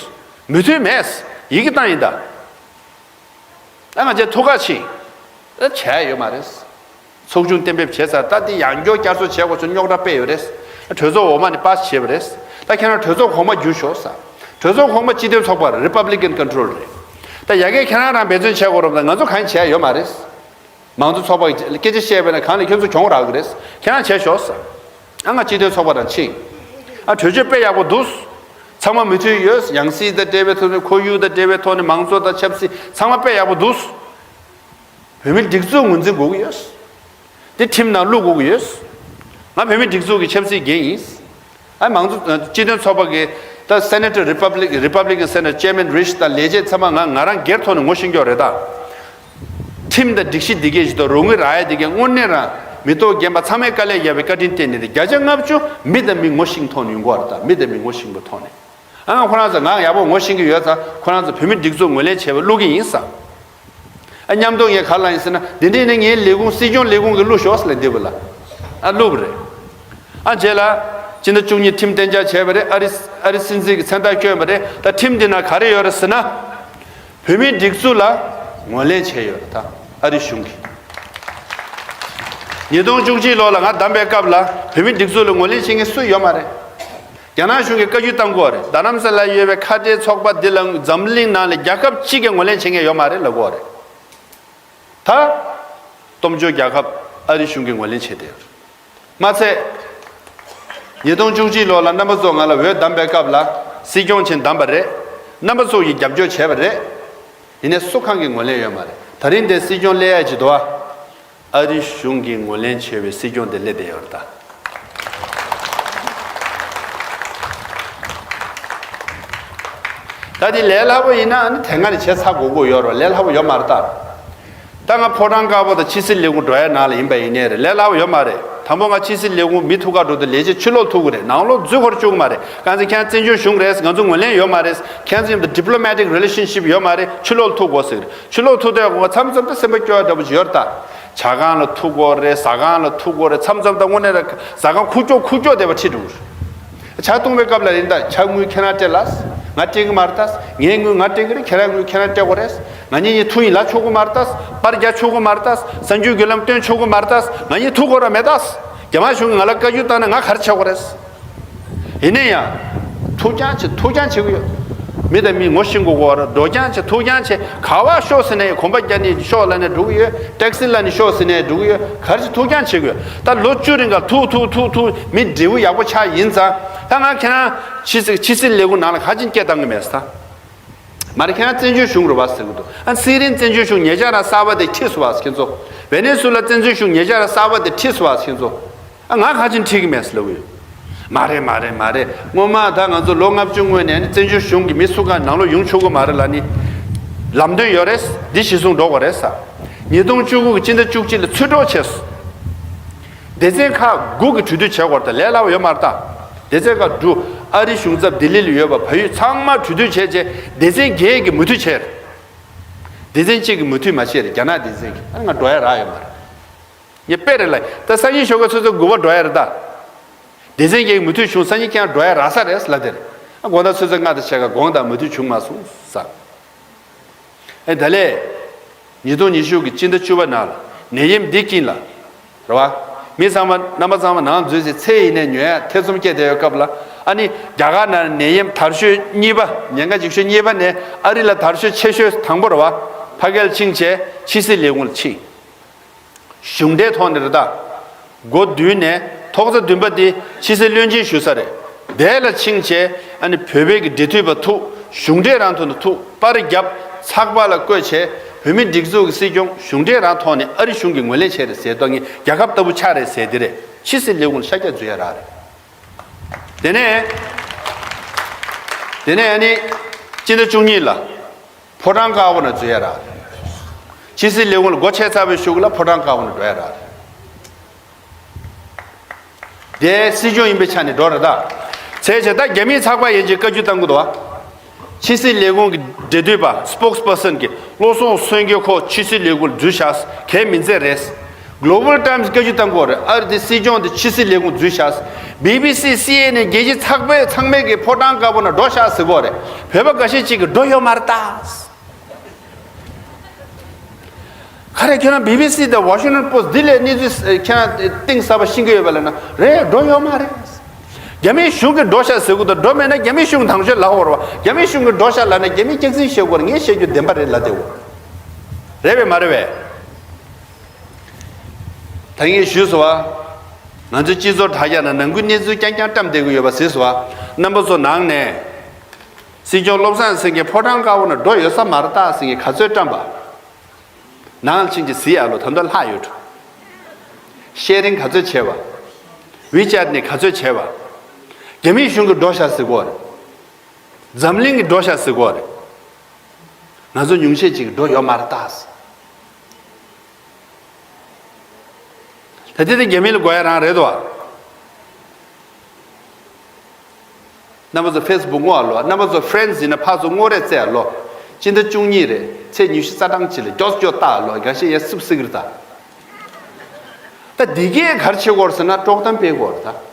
མོས་མཐུན་མེད། ཡི་གེ་བཏང་ཡིན་ད། ད་ང་ཚོས་ཐུགས་ཁག་ཆེ། ད་བྱས་ཡོད་མ་རེད། ཚོགས་ཆུང་གཏན་འབེབས་བྱས་ཚར། ད་དེ་ཡང་བསྐྱར་བསྐྱར་གསོ་བྱས་དགོས་ཚུལ་རྙོག་དྲ་སྤེལ་ཡོད་རེད། གྲོས་ཚོགས་འོག་མ་ནས་པཱ་སི་བྱས་པ་རེད། ད་ཁྱེད་རང་གྲོས་ཚོགས་གོང་མ་བརྒྱུད་ཤོག་ས། གྲོས་ཚོགས་གོང་མ་སྤྱི་མཐུན་ཚོགས་པ་རེད། རི་པབ་ལི་ཀན་ཀོན་ཊོལ་རེད། ད་ཡ་གིར་ཁྱེད་རང་རང་འབད་བརྩོན་བྱས་དགོས་རེད། ད་ང་ཚོ་གང་ཡང་བྱས་ཡོད་མ་རེད། མང་གཙོ་ཚོགས་པ་གི་སྐད་ཆ་བཤད་པ་ན་གང་ལ་ཁྱོད་ཚོ་གྱོང་རག་གི་རེད། ཁྱེད་རང་བྱས་ཤོག་ས། ཨ་ང་སྤྱི་མཐུན་ཚོགས་པ་དང་ཕྱིན། ཨ་གྲོས་ཆོད་དཔེ་ཡག་པོ་འདུག་ཚང་མ་མོས་མཐུན་ཡོད། ཡང་སྲིད་དང་འབྲེལ་བའི་ཐོག་ནས་ཁོར་ཡུག་དང་འབྲེལ་བའི་ཐོག་ནས་མང་གཙོ་དང་ཆབ་སྲིད་ཚང་མ་དཔེ་ཡག་པོ་འདུག་བོད་མིའི་སྒྲིག་འཛུགས་ངོས་འཛིན་དགོས་ཀྱི་ཡོད། དེ་ཁྲིམས་ནང་བླུག་དགོས་ཀྱི་ཡོད། ང་བོད་མིའི་སྒྲིག་འཛུགས་ཀྱི་ཆབ་སྲིད་འགན་ཡིན། ཨ་མང་གཙོ་སྤྱི་མཐུན་ཚོགས་པ་གི་ད་Senator Republic Republican Senator Chairman Risch དང་ལས་བྱེད་ཚང་མ་ང་ང་རང་སྒེར་ཐོག་ནས་ངོ་ཤེས་ཀྱི་ཡོད་རེད་ད། ཁྲིམས་དང་སྒྲིག་གཞི་འདི་གས་ཞིག་དང་རོགས་དངུལ་རག་ཡ་འདི་གས་དངོས་གནས་རང་མི་ཐོག་རྒན་པ་ཚང་མས་དཀའ་ལས་བརྒྱབ་པའི་བཀའ་དྲིན་བརྟེན་ནས་ཏེ་བརྒྱ་ཆ་ལྔ་བཅུ་མི་དང་མི་ངོ་ཤེས་ཐོག་ནས་ཡོང་གི་ཡོད་རེད་ད། མི་དང་མི་ངོ་ཤེས་པའི་ཐོག་ནས། ཨ་ང་ཁོ་རང་ཚོ་ང་ཡག་པོ་ངོ་ཤེས་ཀྱི་ཡོད་ཙང་ཁོ་རང་ཚོ་བོད་མི་སྒྲིག་འཛུགས་ངོས་ལེན་བྱས་པ་བླུག་གི་ཡིན་ས། ཨ་མཉམ་དུ་ངས་ག་ལ་ཡིན་ཟེར་ན་འདི་འདྲས་ནི་ངའི་ལས་ཁུངས་སྲིད་སྐྱོང་ལས་ཁུངས་ཀྱི་བླུག་ཤོག་ཟེར་ལ་འདི་བུ་ལ། ཨ་བླུག་པ་རེད། ཨ་རྗེས་ལ་སྤྱི་ཟླ་བཅུ་གཉིས་ཁྲིམས་གཏན་འཇགས་བྱས་པ་རེད། ཨ་རི་ཨ་རི་སྲིད་འཛིན་གྱི་མཚན་རྟགས་བསྐྱོན་པ་རེད། ད་ཁྲིམས་འདི་ན་ག་རེ་ཡོད་རེད་ཟེར་ན། བོད་མིའི་སྒྲིག་འཛུགས་ལ་ངོས་ལེན་བྱས་ཡོད་རེད་ད། ཨ་རི་གཞུང་གིས། ཉིས་སྟོང་བཅུ་གཅིག་ལོ་ལ་ང་བདམས་པའི་སྐབས་ལ་བོད་མིའི་སྒྲིག་འཛུགས་ལ་ངོས་ལེན་བྱེད་མཁན་སུ་ཡོད་མ་རེད། རྒྱ་ནག་གཞུང་གིས་བཀའ་བཀྱོན་བཏང་གི་ཡོད་རེད། རྡ་རམ་ས་ལ་ཡོད་པའི་ཁ་བྲལ་ཚོགས་པ་འདི་ལ་འཛམ་གླིང་ནང་ལ་རྒྱལ་ཁབ་གཅིག་གིས་ངོས་ལེན་བྱེད་མཁན་ཡོད་མ་རེད་ལབ་གི་ཡོད་རེད། ད་སྟོབས་འབྱོར་རྒྱལ་ཁབ་ཨ་རི་གཞུང་གིས་ངོས་ལེན་བྱས་ཏེ་ཡོད་རེད། མ་ཚད། ཉིས་སྟོང་བཅུ་གཅིག་ལོ་ལ་རྣམ་པ་ཚོ་ང་ལ་འོས་བདམས་པའི་སྐབས་ལ་སྲིད་སྐྱོང་ཆེན་བདམས་པ་རེད། རྣམ་པ་ཚོ་ཡིས་རྒྱབ་སྐྱོར་བྱས་པ་རེད། ཡིན་ནའི་སུ་གང་གིས་ངོས་ལེན་ཡོད་མ་རེད། ད་རིང་འདིར་སྲིད་སྐྱོང་སླེབས་ཡ་ཅིག་འདུག་ཨ། ཨ་རི་གཞུང་གིས་ངོས་ལེན་བྱས་པའི་སྲིད་སྐྱོང་དེ་སླེབས་བསྡད་ཡོད་རེད་ད། ད་དེ་ལས་སླ་པོ་ཡིན་ན་ཨ་ནི་དེ་སྔ་ནས་བྱས་ཚར་དགོས་དགོས་ཡོད་རེད། ལས་སླ་པོ་ཡོད་མ་རེད་ད། ད་ང་ཕོ་བྲང་དཀར་པོ་དང་ཕྱི་སྲིད་ལས་ཁུངས་འགྲོ་ཡ་ནང་ལ་ཡིན་པ་ཡིན་ནའི་རེད། ལས་སླ་པོ་ཡོད་མ་རེད། དང་པོ་ང་ཕྱི་སྲིད་ལས་ཁུངས་མི་ཐུག་ག་འགྲོ་དུས་ལས་བྱེད་ཕྱི་ལོགས་ཐུག་གི་རེད། ནང་ལོགས་འཛུལ་ཁོར་བཅུག་གི་མ་རེད། གང་ཟེར་ཁྱེད་རང་བཙན་བྱོལ་གཞུང་རེད། ང་ཚོ་ངོས་ལེན་ཡོད་མ་རེད། ཁྱེད་ཚོ་མཉམ་དུ་diplomatic relationship ཡོད་མ་རེད། ཕྱི་ལོགས་ལ་ཐུག་དགོས་ཟེར་གི་རེད། ཕྱི་ལོགས་ཐུག་དུས་ང་མཚམས་མཚམས་ད་སེམས་པ་སྐྱོ་བ་འདྲ་པོ་ཅིག་ཡོད་རེད་ད། ཇ་ཁང་ལ་ཐུག་དགོས་རེད། ཟ་ཁང་ལ་ཐུག་དགོས་རེད། མཚམས་མཚམས་ད་དངོས་གནས་ར་ཟ་ཁང་ཁུག་ཀྱོག་ཁུག་ཀྱོག་བསྡད་པ་ཁྲིད་འགྲོ་གི་རེད། ཇ་བཏུང་བའི་སྐབས་ལ་ཡིན་ད། ཇ་དངུལ་ཁྱེད་རང་སྤྲད་ལ། ང་སྤྲད་གི་མ་རེད་ད། ངའི་དངུལ་ང་སྤྲད་གི་རེད། ཁྱེད་རང་དངུལ་ཁྱེད་རང་སྤྲད་དགོས་རེད། ང་གཉིས་གཉིས་ཐུག་ཡིན་ལ་ཆོག་གི་མ་རེད་ད། པར་རྒྱག་ཆོག་གི་མ་རེད་ད། གསར་འགྱུར་བརྒྱུད་ལམ་སྟོན་ཆོག་གི་མ་རེད་ད། ང་གཉིས་ཐུག་དགོས་ར་མེད་ད། རྒྱ་དམར་གཞུང་གིས་ང་ལ་བཀའ་བཀྱོན་བཏང་ན་ང་ག་རེ་བྱེད་དགོས་རེད། ཡིན་ན་ཡང་། ཐུག་རྐྱང་བྱེད་ཐུག་རྐྱང་བྱེད་གི་ཡོད། མི་དང་མི་ངོ་ཤེས་དགོས་གོ་བར་འགྲོ་རྐྱང་བྱེད་ཐུག་རྐྱང་བྱེད། ག་བ་ཤོག་ཟེར་ནས་གོམ་པ་རྒྱག་ནས་ཤོག་ལབ་ནས་འགྲོ་གི་ཡོད། ཊེག་སི་ལབ་ནས་ཤོག་ཟེར་ནས་འགྲོ་གི་ཡོད། ག་རེ་བྱེད་ཐུག་རྐྱང་བྱེད་གི་ཡོད། ད་ལོ་བཅུ་རིང་ག་ཐུག་ཐུག་ཐུག་ཐུག་མི་འབྲས་བུ་ཡག་པོ་ཆགས་ཡིན་ཙང་། ད་ང་ཁྱེད་རང་ཕྱི་སྲིད་ཕྱི་སྲིད་ལས་ཁུངས་ནང་ལ་ག་ཅིན་སྐད་བཏང་གི་མེད་ས། མ་རེད། ཁྱེད་རང་བཙན་བྱོལ་གཞུང་རེད་བ་ཟེར་གི་འདུག་ཨ་ཚེ་རིང་བཙན་བྱོལ་གཞུང་ཉེ་ཆར་རང་གསར་པ་དེ་ཁྲིད་སོང་བ་ཁྱེད་ཚོ། ཝེ་ནེ་སུ་ལ་བཙན་བྱོལ་གཞུང་ཉེ་ཆར་རང་གསར་པ་དེ་ཁྲིད་སོང་བ་ཁྱེད་ཚོ། ཨ་ང་ག་ཅིན་ཁྲིད་གི་མེད་ཟེར་ལབ་གི་ཡོད། མ་རེད་མ་རེད་མ་རེད། སྔོན་མ་ད་ང་ཚོ་ལོ་ལྔ་བཅུ་སྔོན་ནས་ནི་བཙན་བྱོལ་གཞུང་གི་མི་སུ་གང་ནང་ལོགས་ཡོང་ཆོག་གི་མ་རེད་ལབ་ནི། ལམ་སྟོན་ཡོད་རེད། འདི་གཞི་བཟུང་འགྲོ་དགོས་རེད་ཟེར། ཉིས་སྟོང་བཅུ་དགུ་གི་སྤྱི་ཟླ་བཅུ་གཅིག་ལ་ཚུར་འགྲོ་བྱས་སོང་། སྡེ་ཚན་ཁག་དགུ་གི་གྲོས་བསྡུར་བྱས་སྐོར་དང་ལས་སླ་པོ་ཡོད་མ་རེད་ད། སྡེ་ཚན་ཁག་དྲུག་ཨ་རི་གཞུང་ཚབ་ལྡི་ལི་ལ་ཡོད་པ་བལ་ཡུལ་ཚང་མ་གྲོས་བསྡུར་བྱས་རྗེས་སྡེ་ཚན་བརྒྱད་ཀྱིས་མོས་མཐུན་བྱས་རེད། སྡེ་ཚན་གཅིག་གིས་མོས་མཐུན་མ་བྱས་རེད། རྒྱ་ནག་སྡེ་ཚན་གྱིས། ཨ་ང་འགྲོ་ཡ་རག་ཡོད་མ་རེད། ངས་དཔེ་རེད་ལ། ད་སང་ཉིན་ཞོགས་ཀས་ཆུ་ཚོད་དགུ་པ་འགྲོ་ཡ་རེད་ད། སྡེ་ཚན་བརྒྱད་ཀྱིས་མོས་མཐུན་བྱུང་། སང་ཉིན་ཁྱེད་རང་འགྲོ་ཡ་རག་ས་རེད་ལབ་དེ་རེད། ཨ་དགོང་དག་ཆུ་ཚོད་ལྔ་དང་ཕྱེད་ཀ་དགོངས་དག་མོས་མཐུན་བྱུང་མ་སོང་ཟེར། ཨེ་ད་ལས། ཉིས་སྟོང་ཉི་ཤུ་གི་སྤྱི་ཟླ་བཅུ་པ་ནང་ལ་ནད་ཡམས་འདི་དཀྱིལ་ལ། རེད་བ། མི་ཚང་མ་རྣམ་པ་ཚང་མ་ནང་འཛུལ་ཟེར། ཚེ་ཡིན་ནས་ཉོ་ཡ་ཐེ་ཚོམ་སྐྱེས་བསྡད་ཡོད་སྐབས་ལ། ཨ་ནི་རྒྱ་གར་ནང་ནད་ཡམས་དར་ཤོས་གཉིས་པ། ཉེན་ཁ་འཇིགས་ཤོས་གཉིས་པ་ནས་ཨ་རི་ལ་དར་ཤོས་ཆེ་ཤོས་དང་པོ་རེད་བ། ཕ་གིར་ཕྱིན་བྱས་ཕྱི་སྲིད་ལས་ཁུངས་ལ་ཕྱིན། གཞུང་འབྲེལ་ཐོག་ནས་རེད་ད། འགོ་བསྡུས་ནས་ཐོག་བརྩེགས་བདུན་པ་འདི་ཕྱི་སྲིད་བློན་ཆེན་ཞུ་ས་རེད། དེ་ལ་ཕྱིན་བྱས་ཨ་ནི་བོད་པའི་གི་འབྲེལ་མཐུད་པ་ཐུག་གཞུང་འབྲེལ་རང་ཐོག་ནས་ཐུག་པར་བརྒྱབ། ཚགས་པར་ལ་བཀོད་བྱས་བོད་མིའི་སྒྲིག་འཛུགས་ཀྱི་སྲིད་སྐྱོང་གཞུང་འབྲེལ་རང་ཐོག་ནས་ཨ་རི་གཞུང་གིས་ངོས་ལེན་བྱས་རེད་ཟེར་ཏོ། ངས་རྒྱལ་ཁབ་ལྟ་བུ་ཆགས་རེད་ཟེར་དེ་རེད། ཕྱི་སྲིད་ལས་ཁུངས་ལ་ཤར་རྒྱག་འཛུལ་ཡ་རག་རེད། དེ་ནས། དེ་ནས་ཨ་ནི་སྤྱི་ཟླ་བཅུ་གཉིས་ལ། ཕོ་བྲང་དཀར་པོ་ན་འཛུལ་ཡ་རག་རེད། ཕྱི་སྲིད་ལས་ཁུངས་ལ་སྒོ་ཕྱེ་ཚར་བའི་གཞུག་ལ་ཕོ་བྲང་དཀར་པོ་ན་འགྲོ་ཡ་རག་རེད། དེ་སྲིད་སྐྱོང་ཡིན་པའི་ཆ་ནས་འགྲོ་རེད་ད། བྱས་བྱས་ད་རྒྱ་མིའི་ཚགས་པར་ཡན་ཆད་བཀའ་བཀྱོན་བཏང་གི་འདུག་བ། ཕྱི་སྲིད་ལས་ཁུངས་ཀྱི་འབྲེལ་མཐུད་པ་spokesperson གྱིས་བློ་བཟང་སེང་གེ་ཁོ་ཕྱི་སྲིད་ལས་ཁུངས་ལ་འཛུལ་བཞག་གལ་མི་འཚལ་རེད། Global Times བཀའ་བཀྱོན་བཏང་གི་ཡོད་རེད། ཨ་རི་དེ་སྲིད་སྐྱོང་དེ་ཕྱི་སྲིད་ལས་ཁུངས་འཛུལ་བཞག་བྷི་བྷི་སི་སི་ཨེན་ཨེན་རྒྱལ་སྤྱིའི་ཚགས་པར་ཚང་མས་ཀྱི་ཕོ་བྲང་དཀར་པོ་ན་འགྲོ་བཞག་ཟེར་གི་ཡོད་རེད། བོད་པ་འགའ་ཤས་ཅིག་གིས་འགྲོ་ཡོད་མ་རེད་ད། ག་རེ་ཁྱོད་རང་བྷི་བྷི་སི་དང་Washington Post འདི་ལས་གནས་ཚུལ་ཁྱོད་རང་གཏིང་ཟབ་པ་ཤེས་ཀྱི་ཡོད་པ་ལབ་ན། རེད། འགྲོ་ཡོད་མ་རེད། རྒྱ་མིའི་གཞུང་གིས་འགྲོ་ཤག་ཟེར་གི་འདུག་འགྲོ་མེད་ན་རྒྱ་མིའི་གཞུང་ནང་ཆོས་ལབ་དགོས་རེད་བ། རྒྱ་མིའི་གཞུང་གིས་འགྲོ་ཤག་ལབ་ན་རྒྱ་མིའི་སྐྱག་རྫུན་བཤད་དགོས་རེད། ངས་བཤད་རྒྱུ་བདེན་པ་རེད་ལབ་བསྡད་དགོས། རེད་པས་མ་རེད་པས། ད་ངས་ཞུས་སོང་བ། ང་ཚོའི་སྤྱི་ཚོགས་དྲ་རྒྱ་ནང་ནང་ཁུལ་གནས་ཚུལ་རྐྱང་རྐྱང་བཀྲམ་བསྡད་ཀྱི་ཡོད་པ་གཟིགས་སོང་བ། རྣམ་པ་ཚོ་ནང་ནས། སྲིད་སྐྱོང་བློ་བཟང་སེང་གེ་ཕོ་བྲང་དཀར་པོ་ནང་འགྲོ་ཡོད་ས་མ་རེད་ད་ཟེར་མཁན་ག་ཚོད་བཀྲམ་པ། ནང་ལ་ཕྱིན་གྱི་གཟིགས་ཡ་ལོ། ད་དུང་ལྷག་ཡོད་འགྲོ། ཤེར་རིང་ག་ཚོད་བྱས་པ། WeChat ནས་ག་ཚོད་བྱས་པ། རྒྱ་མིའི་གཞུང་གིས་འགྲོ་ཤག་ཟེར་གོ་རེད། འཛམ་གླིང་གིས་འགྲོ་ཤག་ཟེར་གོ་རེད། ང་ཚོ་ཉུང་ཤས་ཅིག་འགྲོ་ཡོད་མ་རེད་ད། ད་ལྟའི་དེ་རྒྱ་མི་ལ་དགོས་ཡ་རང་རེད་དོ། རྣམ་པ་ཚོ་Facebook སྔོག་ཨ་ལོ། རྣམ་པ་ཚོ་Friends ཡིན་ན་ཕར་ཚུར་སྔོག་རེས་རྩེ་ཨ་ལོ། སྤྱི་ཟླ་བཅུ་གཉིས་རེད། ཚེས་ཉི་ཤུ་རྩ་གྲངས་གཅིག་ལ་མགྱོགས་མགྱོགས་ལྟ་ཨ་ལོ། འགའ་ཤས་ཡ་སིབ་སིག་རེད་ད། ད་འདི་གས་ག་རེ་བྱེད་དགོས་རེད་ཟེར་ན་དཀྲོག་གཏམ་སྤེལ་དགོས་རེད་ད།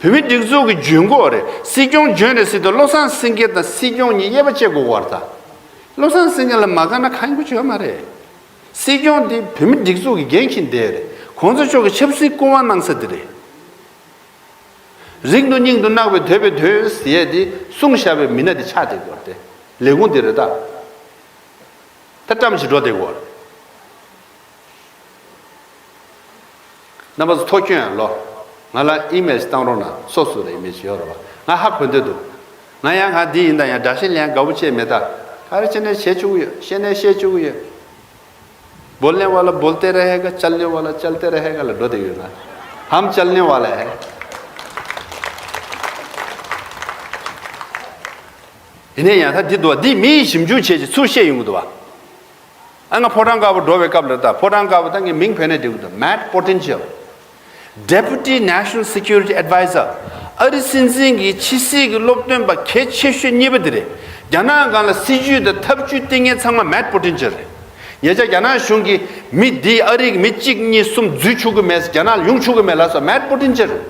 བོད་མི་སྒྲིག་འཛུགས་ཀྱི་འཇོན་གོ་རེད། སྲིད་སྐྱོང་འཇོན་རེད་ཟེར་དུས་བློ་བཟང་སེང་གེ་དང་སྲིད་སྐྱོང་གཉིས་དབྱེ་བ་ཕྱེ་དགོས་ཀྱི་ཡོད་རེད་ད། བློ་བཟང་སེང་གེ་ལ་མ་དགའ་ན་གང་ཡིན་པ་ཅིག་ཡོད་མ་རེད། སྲིད་སྐྱོང་དེ་བོད་མི་སྒྲིག་འཛུགས་ཀྱི་འགན་འཁྱེར་བསྡད་རེད། གོང་ས་མཆོག་གི་ཆབ་སྲིད་སྐུ་དབང་གནང་ས་དེ་རེད། རིང་དུ་སྙིང་དུ་བརྣག་པའི་འདོད་པའི་དོན་ཟེར་ཡས་དེ་གསུངས་བཞག་པའི་མི་སྣ་དེ་ཆགས་བསྡད་ཀྱི་ཡོད་རེད་དེ། ལས་ཁུངས་དེ་རེད་ད། ད་བཀྲམ་ཞིག་འགྲོ་བསྡད་ཀྱི་ཡོད་རེད། རྣམ་པ་ཚོ་ཐུགས་སྐྱོན་ཡང་ལོ། ང་ལ་ཨི་མེལ་ཞིག་བཏང་རོགས་གནང་། སོ་སོ་ལ་ཨི་མེལ་ཞིག་ཡོད་རེད་བ། ང་ཧ་གོ་འདོད་འདུག་ང་ཡང་ང་འདི་ཡིན་ད། ཡང་དགྲ་ཤ་ལེན་དགའ་པོ་བྱས་མེད་ད། ག་རེ་བྱས་ནས་བྱེད་བཅུག་གི་ཡོད། བཤད་ནས་བཤད་བཅུག་གི་ཡོད། बोलने वाला बोलते रहेगा, चलने वाला चलते रहेगा ལ་འགྲོ་བསྡད་ཡོད་ང་། हम चलने वाला है། ཡིན་ནའི་ཡང་ད་འདི་འདུག་བ། འདི་མི་ཡིས་ཞིབ་འཇུག་བྱས་ཀྱི་ཚུར་བཤད་ཡོང་གི་འདུག་བ། ཨ་ང་ཕོ་བྲང་དཀར་པོ་འགྲོ་བའི་སྐབས་ལ། ད་ཕོ་བྲང་དཀར་པོ་ད་ངས་མིང་བོས་ནས་འགྲིག་གི་འདུག Matt Pottinger, Deputy National Security Advisor. ཨ་རི་སྲིད་འཛིན་གྱི་ཕྱི་སྲིད་ཀྱི་སློབ་སྟོན་པ་གལ་ཆེ་ཤོས་གཉིས་པ་དེ་རེད། རྒྱ་ནག་སྒང་ལ་སྲིད་ཇུས་དང་ཐབས་ཇུས་སྟེར་མཁན་ཚང་མ་Matt Pottinger རེད། ཉེ་ཆར་རྒྱ་ནག་གཞུང་གིས་མི་འདི་ཨ་རིའི་མི་གཅིག་གཉིས་གསུམ་འཛུལ་ཆོག་གི་མེད་ཟེར། རྒྱ་ནག་ལ་ཡོང་ཆོག་གི་མེད་ལབ་སོང་། Matt Pottinger རེད།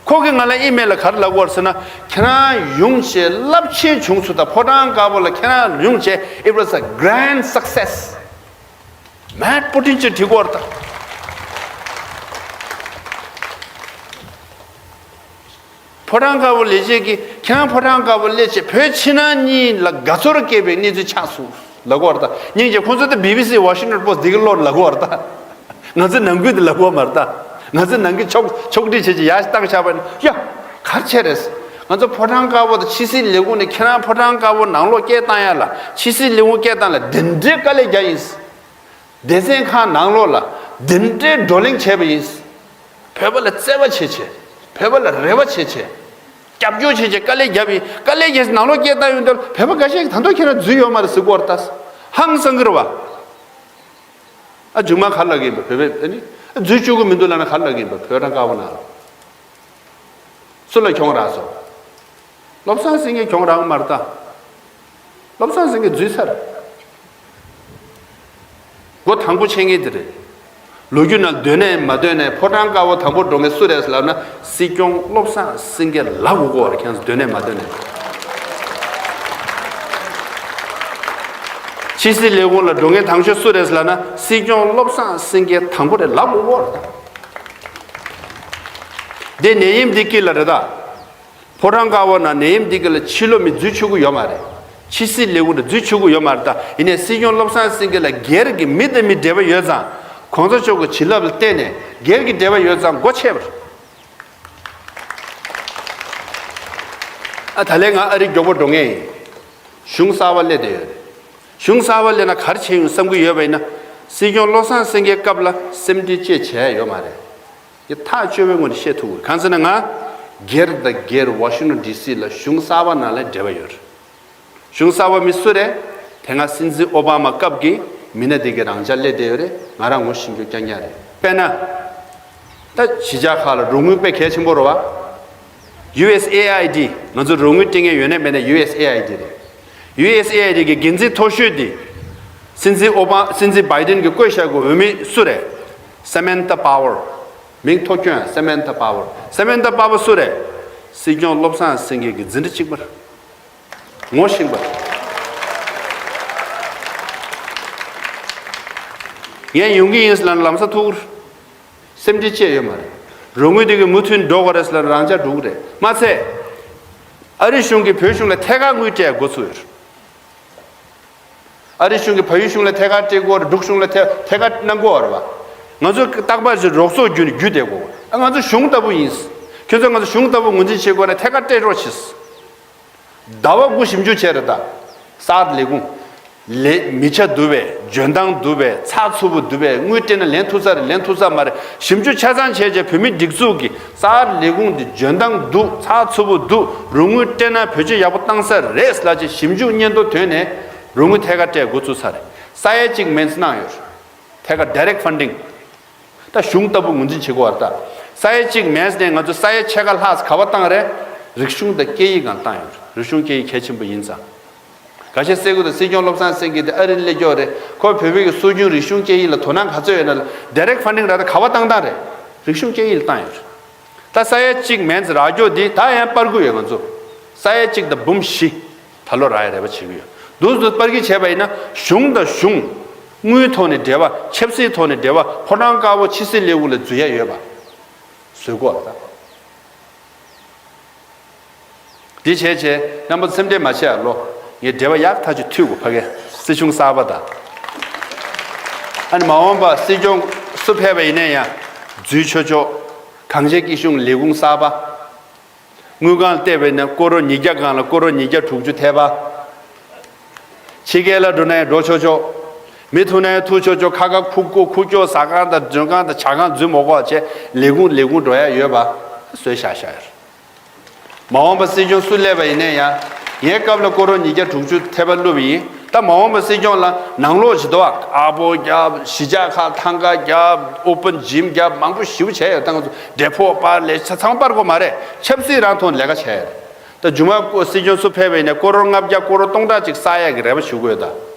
ཁོ་གིས་ང་ལ་ཨི་མེལ་ལ་ག་རེ་ལབ་ཀྱི་ཡོད་རེད་ཟེར་ན། ཁྱེད་རང་ཡོང་བྱས་རླབས་ཆེན་བྱུང་སོང་། ད་ཕོ་བྲང་དཀར་པོ་ལ་ཁྱེད་རང་ཡོང་བྱས། It was a grand success. Matt Pottinger བྲིས་ཀྱི་ཡོད་རེད་ད། ཕོ་བྲང་དཀར་པོ་ལས་བྱེད་ཀྱིས་ཁྱེད་རང་ཕོ་བྲང་དཀར་པོ་སླེབས་བྱས་བོད་ཕྱི་ནང་གཉིས་ལ་དགའ་ཚོར་སྐྱེས་པའི་གནས་ཚུལ་ཆགས་སོང་ལབ་ཀྱི་ཡོད་རེད་ད། སྙིང་རྗེ། ཁོང་ཚོ་ད་བི་བི་སི་Washington Post འདི་ག་ལོར་ལབ་ཀྱི་ཡོད་རེད་ད། ང་ཚོའི་ནང་ཁུལ་དུ་ལབ་ཀྱི་ཡོད་མ་རེད་ད། ང་ཚོའི་ནང་གི་ཕྱོགས་ཕྱོགས་སྒྲིག་བྱས་བྱས་ཡར་བཏང་བཞག་པ་ཡིན་ན། ཡ། ག་རེ་བྱས་རེད། ང་ཚོ་ཕོ་བྲང་དཀར་པོ་དང་ཕྱི་སྲིད་ལས་ཁུངས་ནས་ཁྱེད་རང་ཕོ་བྲང་དཀར་པོ་ནང་ལོགས་སྐད་བཏང་ཡ་ལ། ཕྱི་སྲིད་ལས་ཁུངས་སྐད་བཏང་ལ་འདི་འདྲའི་དཀའ་ལས་རྒྱག་ཡིན། སྡེ་ཚན་ཁག་ནང་ལོགས་ལ་འདི་འདྲའི་བགྲོ་གླེང་བྱས་པ་ཡིན། བོད་པ་ལ་བརྩེ་བ་བྱེད་བྱས། བོད་པ་ལ་རེ་བ་བྱེད་བྱས། རྒྱབ་སྐྱོར་བྱེད་བྱས་དཀའ་ལས་བརྒྱབ་ཡིན། དཀའ་ལས་བརྒྱབ་ནང་ལོགས་སྐད་བཏང་ཡོང་དུས་བོད་པ་འགའ་ཤས་ཀྱིས་ད་དུང་ཁྱེད་རང་འཛུལ་ཡོད་མ་རེད་ཟེར་གྱི་ཡོད་རེད་ད། ཧང་སང་གི་རེད་བ། ཨ། མཇུག་མ་ག་རེ་ལབ་ཀྱི་ཡིན་པ། བོད་པས་ཨ་ནི་འཛུལ་བཅུག་གི་མི་འདུག་ལབ་ན་ག་རེ་ལབ་ཀྱི་ཡིན་པ། ཕོ་བྲང་དཀར་པོ་ནང་ལ་སུ་ལ་གྱོང་རག་སོང་། བློ་བཟང་སེང་གེ་གྱོང་རག་མ་རེད་ད། བློ་བཟང་སེང་གེ་འཛུལ་ཚར། སྒོ་དང་པོ་ཕྱེ་མཁན་དེ་རེད། ལོ་རྒྱུས་ནང་འདོད་ནས་མ་འདོད་ནས་ཕོ་བྲང་དཀར་པོ་དང་པོ་འགྲོ་མཁན་སུ་རེད་ལབ་ན། སྲིད་སྐྱོང་བློ་བཟང་སེང་གེ་ལབ་དགོས་ཀྱི་ཡོད་རེད། ཁྱེད་ཚོ་འདོད་ནས་མ་འདོད་ནས། ཕྱི་སྲིད་ལས་ཁུངས་ལ་འགྲོ་མཁན་དང་ཤོས་སུ་རེད་ལབ་ན། སྲིད་སྐྱོང་བློ་བཟང་སེང་གེ་དང་པོ་རེད་ལབ་དགོས་ཀྱི་ཡོད་རེད། དེ་ནད་ཡམས་འདི་དཀྱིལ་ལ་རེད་ད། ཕོ་བྲང་དཀར་པོ་ནང་ནད་ཡམས་འདི་ག་ལ་ཕྱི་ལོགས་མི་འཛུལ་ཆོག་གི་ཡོད་མ་རེད། ཕྱི་སྲིད་ལས་ཁུངས་ནང་འཛུལ་ཆོག་གི་ཡོད་མ་རེད་ད། ཡིན་ནའི་སྲིད་སྐྱོང་བློ་བཟང་སེང་གེ་ལ་སྒེར་གྱི་མི་དང་མི་འབྲེལ་བ་ཡོད་ཙང་། གོང་ས་མཆོག་གི་བྱིན་རླབས་ལ་བརྟེན་ནས་སྒེར་གྱི་འབྲེལ་བ་ཡོད་ཙང་སྒོ་ཕྱེ་བར། ཨ། ད་ལན་ང་ཨ་རི་མགྱོགས་པོ་འགྲོ་ངེས་ཡིན། གཞུང་གསར་པ་སླེབས་བསྡད་ཡོད་རེད། གཞུང་གསར་པ་སླེབས་ན་ག་རེ་བྱས་ཡོང་བསམ་གྱི་ཡོད་པ་ཡིན་ན། སྲིད་སྐྱོང་བློ་བཟང་སེང་གེའི་སྐབས་ལ་སེམས་ཁྲལ་ཅིག་བྱས་ཡོད་མ་རེད། འདི་ཐག་ཆོད་པའི་ངོས་ནས་བཤད་ཐུབ་ཀྱི་རེད། གང་ཟེར་ན་ང་སྒེར་དང་སྒེར་ཝ་ཤིང་ཊོན་ཌི་སི་ལ་གཞུང་གསར་པ་ནང་ལ་འབྲེལ་བ་ཡོད་རེད། གཞུང་གསར་པ་མི་སུ་རེད། དེ་སྔ་སྲིད་འཛིན་ཨོ་བྷ་མ་སྐབས་ཀྱི་མི་སྣ་དེ་གའི་རང་འཇགས་སླེབས་བསྡད་ཡོད་རེད། ང་རང་ངོ་ཤེས་རྒྱུ་རྐྱང་རྐྱང་རེད། དཔེར་ན། ད་གཞིས་ཆགས་ཁག་ལ་རོགས་དངུལ་དཔེ་གལ་ཆེན་པོ་རེད་བ། ཡུ་ཨེས་ཨེ་ཨའི་ཌི། ང་ཚོ་རོགས་དངུལ་སྤྲད་མཁན་ཡོད་ནའི་མེད་ནའི་ཡུ་ཨེས་ཨེ་ཨའི་ཌི་རེད། ཡུ་ཨེས་ཨེ་ཨའི་ཌི་གི་འགན་འཛིན་མཐོ་ཤོས་དེ། སྲིད་འཛིན་ཨོ་བྷ། སྲིད་འཛིན་བྷའི་ཌེན་གྱིས་བསྐོས་བཞག་གི་འོས་མི་སུ་རེད། Samantha Power། མིང་ཐོགས་ཁྱོན་Samantha Power། Samantha Power སུ་རེད། སྲིད་སྐྱོང་བློ་བཟང་སེང་གེ་གི་འཛིན་གྲྭ་གཅིག་པ་རེད། ངོ་ཤེས་པ། ངས་ཡོང་གི་ཡིན་ཟེར་ལབ་ན་ལམ་སང་ཐུག་གི་རེད། སེམས་ཁྲལ་ཅི་ཡང་ཡོད་མ་རེད། རོགས་དངུལ་དེ་གི་མུ་མཐུད་འགྲོ་དགོས་རེད་ཟེར་ལབ་ན་རང་འཇགས་འགྲོ་གི་རེད། མ་ཚད། ཨ་རི་གཞུང་གིས་བོད་གཞུང་ལ་ཐད་ཀར་དངུལ་སྤྲད་འགོ་ཚུགས་ཡོད་རེད། ཨ་རི་གཞུང་གིས་བལ་ཡུལ་གཞུང་ལ་ཐད་ཀར་སྤྲད་དགོས་རེད། འབྲུག་གཞུང་ལ་ཐད་ཐད་ཀར་གནང་དགོས་རེད་བ། ང་ཚོ་རྟག་པར་ཅིག་རོགས་ཚོགས་བརྒྱུད་ནས་བརྒྱུད་བསྡད་དགོས། ཨ། ང་ཚོ་གཞུང་ལྟ་བུ་ཡིན། ཁྱོད་ཚོ་ང་ཚོ་གཞུང་ལྟ་བུ་ངོས་འཛིན་བྱེད་དགོས་ན་ཐད་ཀར་སྤྲད་རོགས་གྱིས། ཟླ་བ་དགུ་ཞིབ་འཇུག་བྱས་རེད་ད། གསར་ལས་ཁུངས། ལས་མི་ཆ་བསྡུ་བས། འཇོན་ཐང་བསྡུ་བས། ཚགས་ཚུད་པོ་བསྡུ་བས། དངུལ་སྤྲད་ན་ལེན་ཐུབ་ས་རེད། ལེན་ཐུབ་ས་མ་རེད། ཞིབ་འཇུག་ཆ་ཚང་བྱས་རྗེས་བོད་མིའི་སྒྲིག་འཛུགས་ཀྱི་གསར་ལས་ཁུངས་འདི་འཇོན་ཐང་བསྡུ། ཚགས་ཚུད་པོ་བསྡུ། རོགས་དངུལ་སྤྲད་ན་བེད་སྤྱོད་ཡག་པོ་བཏང་ས་རེད་ལབ་ཅིག་ཞིབ་འཇུག་སྙན་ཐོ་ཐོན་ནས་རོགས་དངུལ་ཐད་ཀར་སྤྲད་འགོ་ཚུགས་ཚར་རེད། ས་ཡ་གཅིག་མན་ཙམ་གནང་ཡོད་རེད། ཐད་ཀར་direct funding། ད་གཞུང་ལྟ་བུ་ངོས་འཛིན་བྱེད་དགོས་པ་རེད་ད། ས་ཡ་གཅིག་མན་ཙམ་ནས་ང་ཚོ་ས་ཡ་ཕྱེད་ཀ་ལྷག་ག་པར་བཏང་རེད། རིག་གཞུང་དང་སྐད་ཡིག་སྒང་བཏང་ཡོད་རེད། རིག་གཞུང་སྐད་ཡིག་གལ་ཆེན་པོ་ཡིན་ཙང་། ཁ་ཤས་ཟེར་གྱི་འདུག་སྲིད་སྐྱོང་བློ་བཟང་སེང་གེ་དེ་ཨ་རི་སླེབས་ཀྱི་ཡོད་རེད། ཁོ་བོད་པའི་གི་སྲོལ་རྒྱུན་རིག་གཞུང་སྐད་ཡིག་ལ་དོ་སྣང་ག་ཚོད་ཡོད་ན་ལ། direct funding རག་ད་ག་པར་བཏང་བཏང་རེད། རིག་གཞུང་སྐད་ཡིག་ལ་བཏང་ཡོད་རེད། ད་ས་ཡ་གཅིག་མན་ཙམ་རག་རྒྱུ་འདི་ད་ཡང་སྤར་དགོས་ཡོད། ང་ཚོ་ས་ཡ་གཅིག་དང་འབུམ་བཞི་ད་ལོ་རག་ཡ་རེ་བ་བྱེད་ཀྱི་ཡོད། འདུག་འདུག་སྤར་གྱི་བྱས་པ་ཡིན་ན་གཞུང་དང་གཞུང་། དངུལ་ཐོག་ནས་འབྲེལ་བ། ཆབ་སྲིད་ཐོག་ནས་འབྲེལ་བ། ཕོ་བྲང་དཀར་པོ་ཕྱི་སྲིད་ལས་ཁུངས་ལ་འཛུལ་ཡ་ཡོད་པ་བཟོ་དགོས་རེད་ད། འདི་བྱས་བྱས་རྣམ་པ་ཚོ་སེམས་ཁྲལ་མ་བྱེད་ཨ་ལོ། ངས་འབྲེལ་བ་ཡག་ཐག་ཆོད་མཐུད་དགོས། ཕ་གི་སྲིད་གཞུང་གསར་པ་དང་། ཨ་ནི་མ་འོངས་པ་སྲིད་སྐྱོང་སུ་ཕེབས་པ་ཡིན་ན་ཡང་འཛུལ་ཆོག་ཆོག་གངས་ཅན་སྐྱིད་གཤོངས་ལས་ཁུངས་གསར་པ། དངུལ་ཁང་ལ་བལྟས་པ་ཡིན་ན་སྐོར་རོ་ཉིས་བརྒྱ་སྒང་ལ་སྐོར་རོ་ཉིས་བརྒྱ་དྲུག་ཅུ་ཐེབས་པ། ཕྱི་རྒྱལ་ལ་འགྲོ་ན་ཡང་འགྲོ་ཆོག་ཆོག་མི་ཐུག་ན་ཡང་ཐུག་ཆོག་ཆོག་ཁ་ཁ་ཁུག་ཁུག་ཁུག་ཀྱོག་ཟ་ཁང་དང་མགྲོན་ཁང་དང་ཇ་ཁང་འཛུལ་མ་དགོས་པ་བྱས། ལས་ཁུངས་ལས་ཁུངས་འགྲོ་ཡ་ཡོད་པ་བཟོས་བཞག་བཞག་ཡོད། མ་འོངས་པ་སྲིད་སྐྱོང་སུ་སླེབས་པ་ཡིན་ན་ཡང་། ངའི་སྐབས་ལ་སྐོར་རོ་ཉིས་བརྒྱ་དྲུག་ཅུ་ཐེབས་པ་བླུགས་པ་ཡིན། ད་མ་འོངས་པའི་སྲིད་སྐྱོང་ལ་ནང་ལོགས་ཞིག་འདུག་ཨ། ཨ་ཕོ་རྒྱབ། གཞིས་ཆགས་ཁག་ཐང་ག་རྒྱབ། ཨོ་པན་ཇིམ་རྒྱབ། མང་པོ་ཞེ་པོ་བྱས་ཡོད། ད་ང་ཚོ་འབྲས་ཕོག་པར་ལས་ཆ་ཚང་པར་དགོས་མ་རེད། ཆབ་སྲིད་རང་ཐོག་ནས་ལས་ཀ་བྱས་ཡོད། ད་མཇུག་མ་སྲིད་སྐྱོང་སུ་ཕེབས་པ་ཡིན་ན་ཀོ་རོར་ལྔ་བརྒྱ་ཀོ་རོར་སྟོང་ཕྲག་ཅིག་བསགས་ཡག་གི་རེ་བ་ཞུ་དགོས་ད།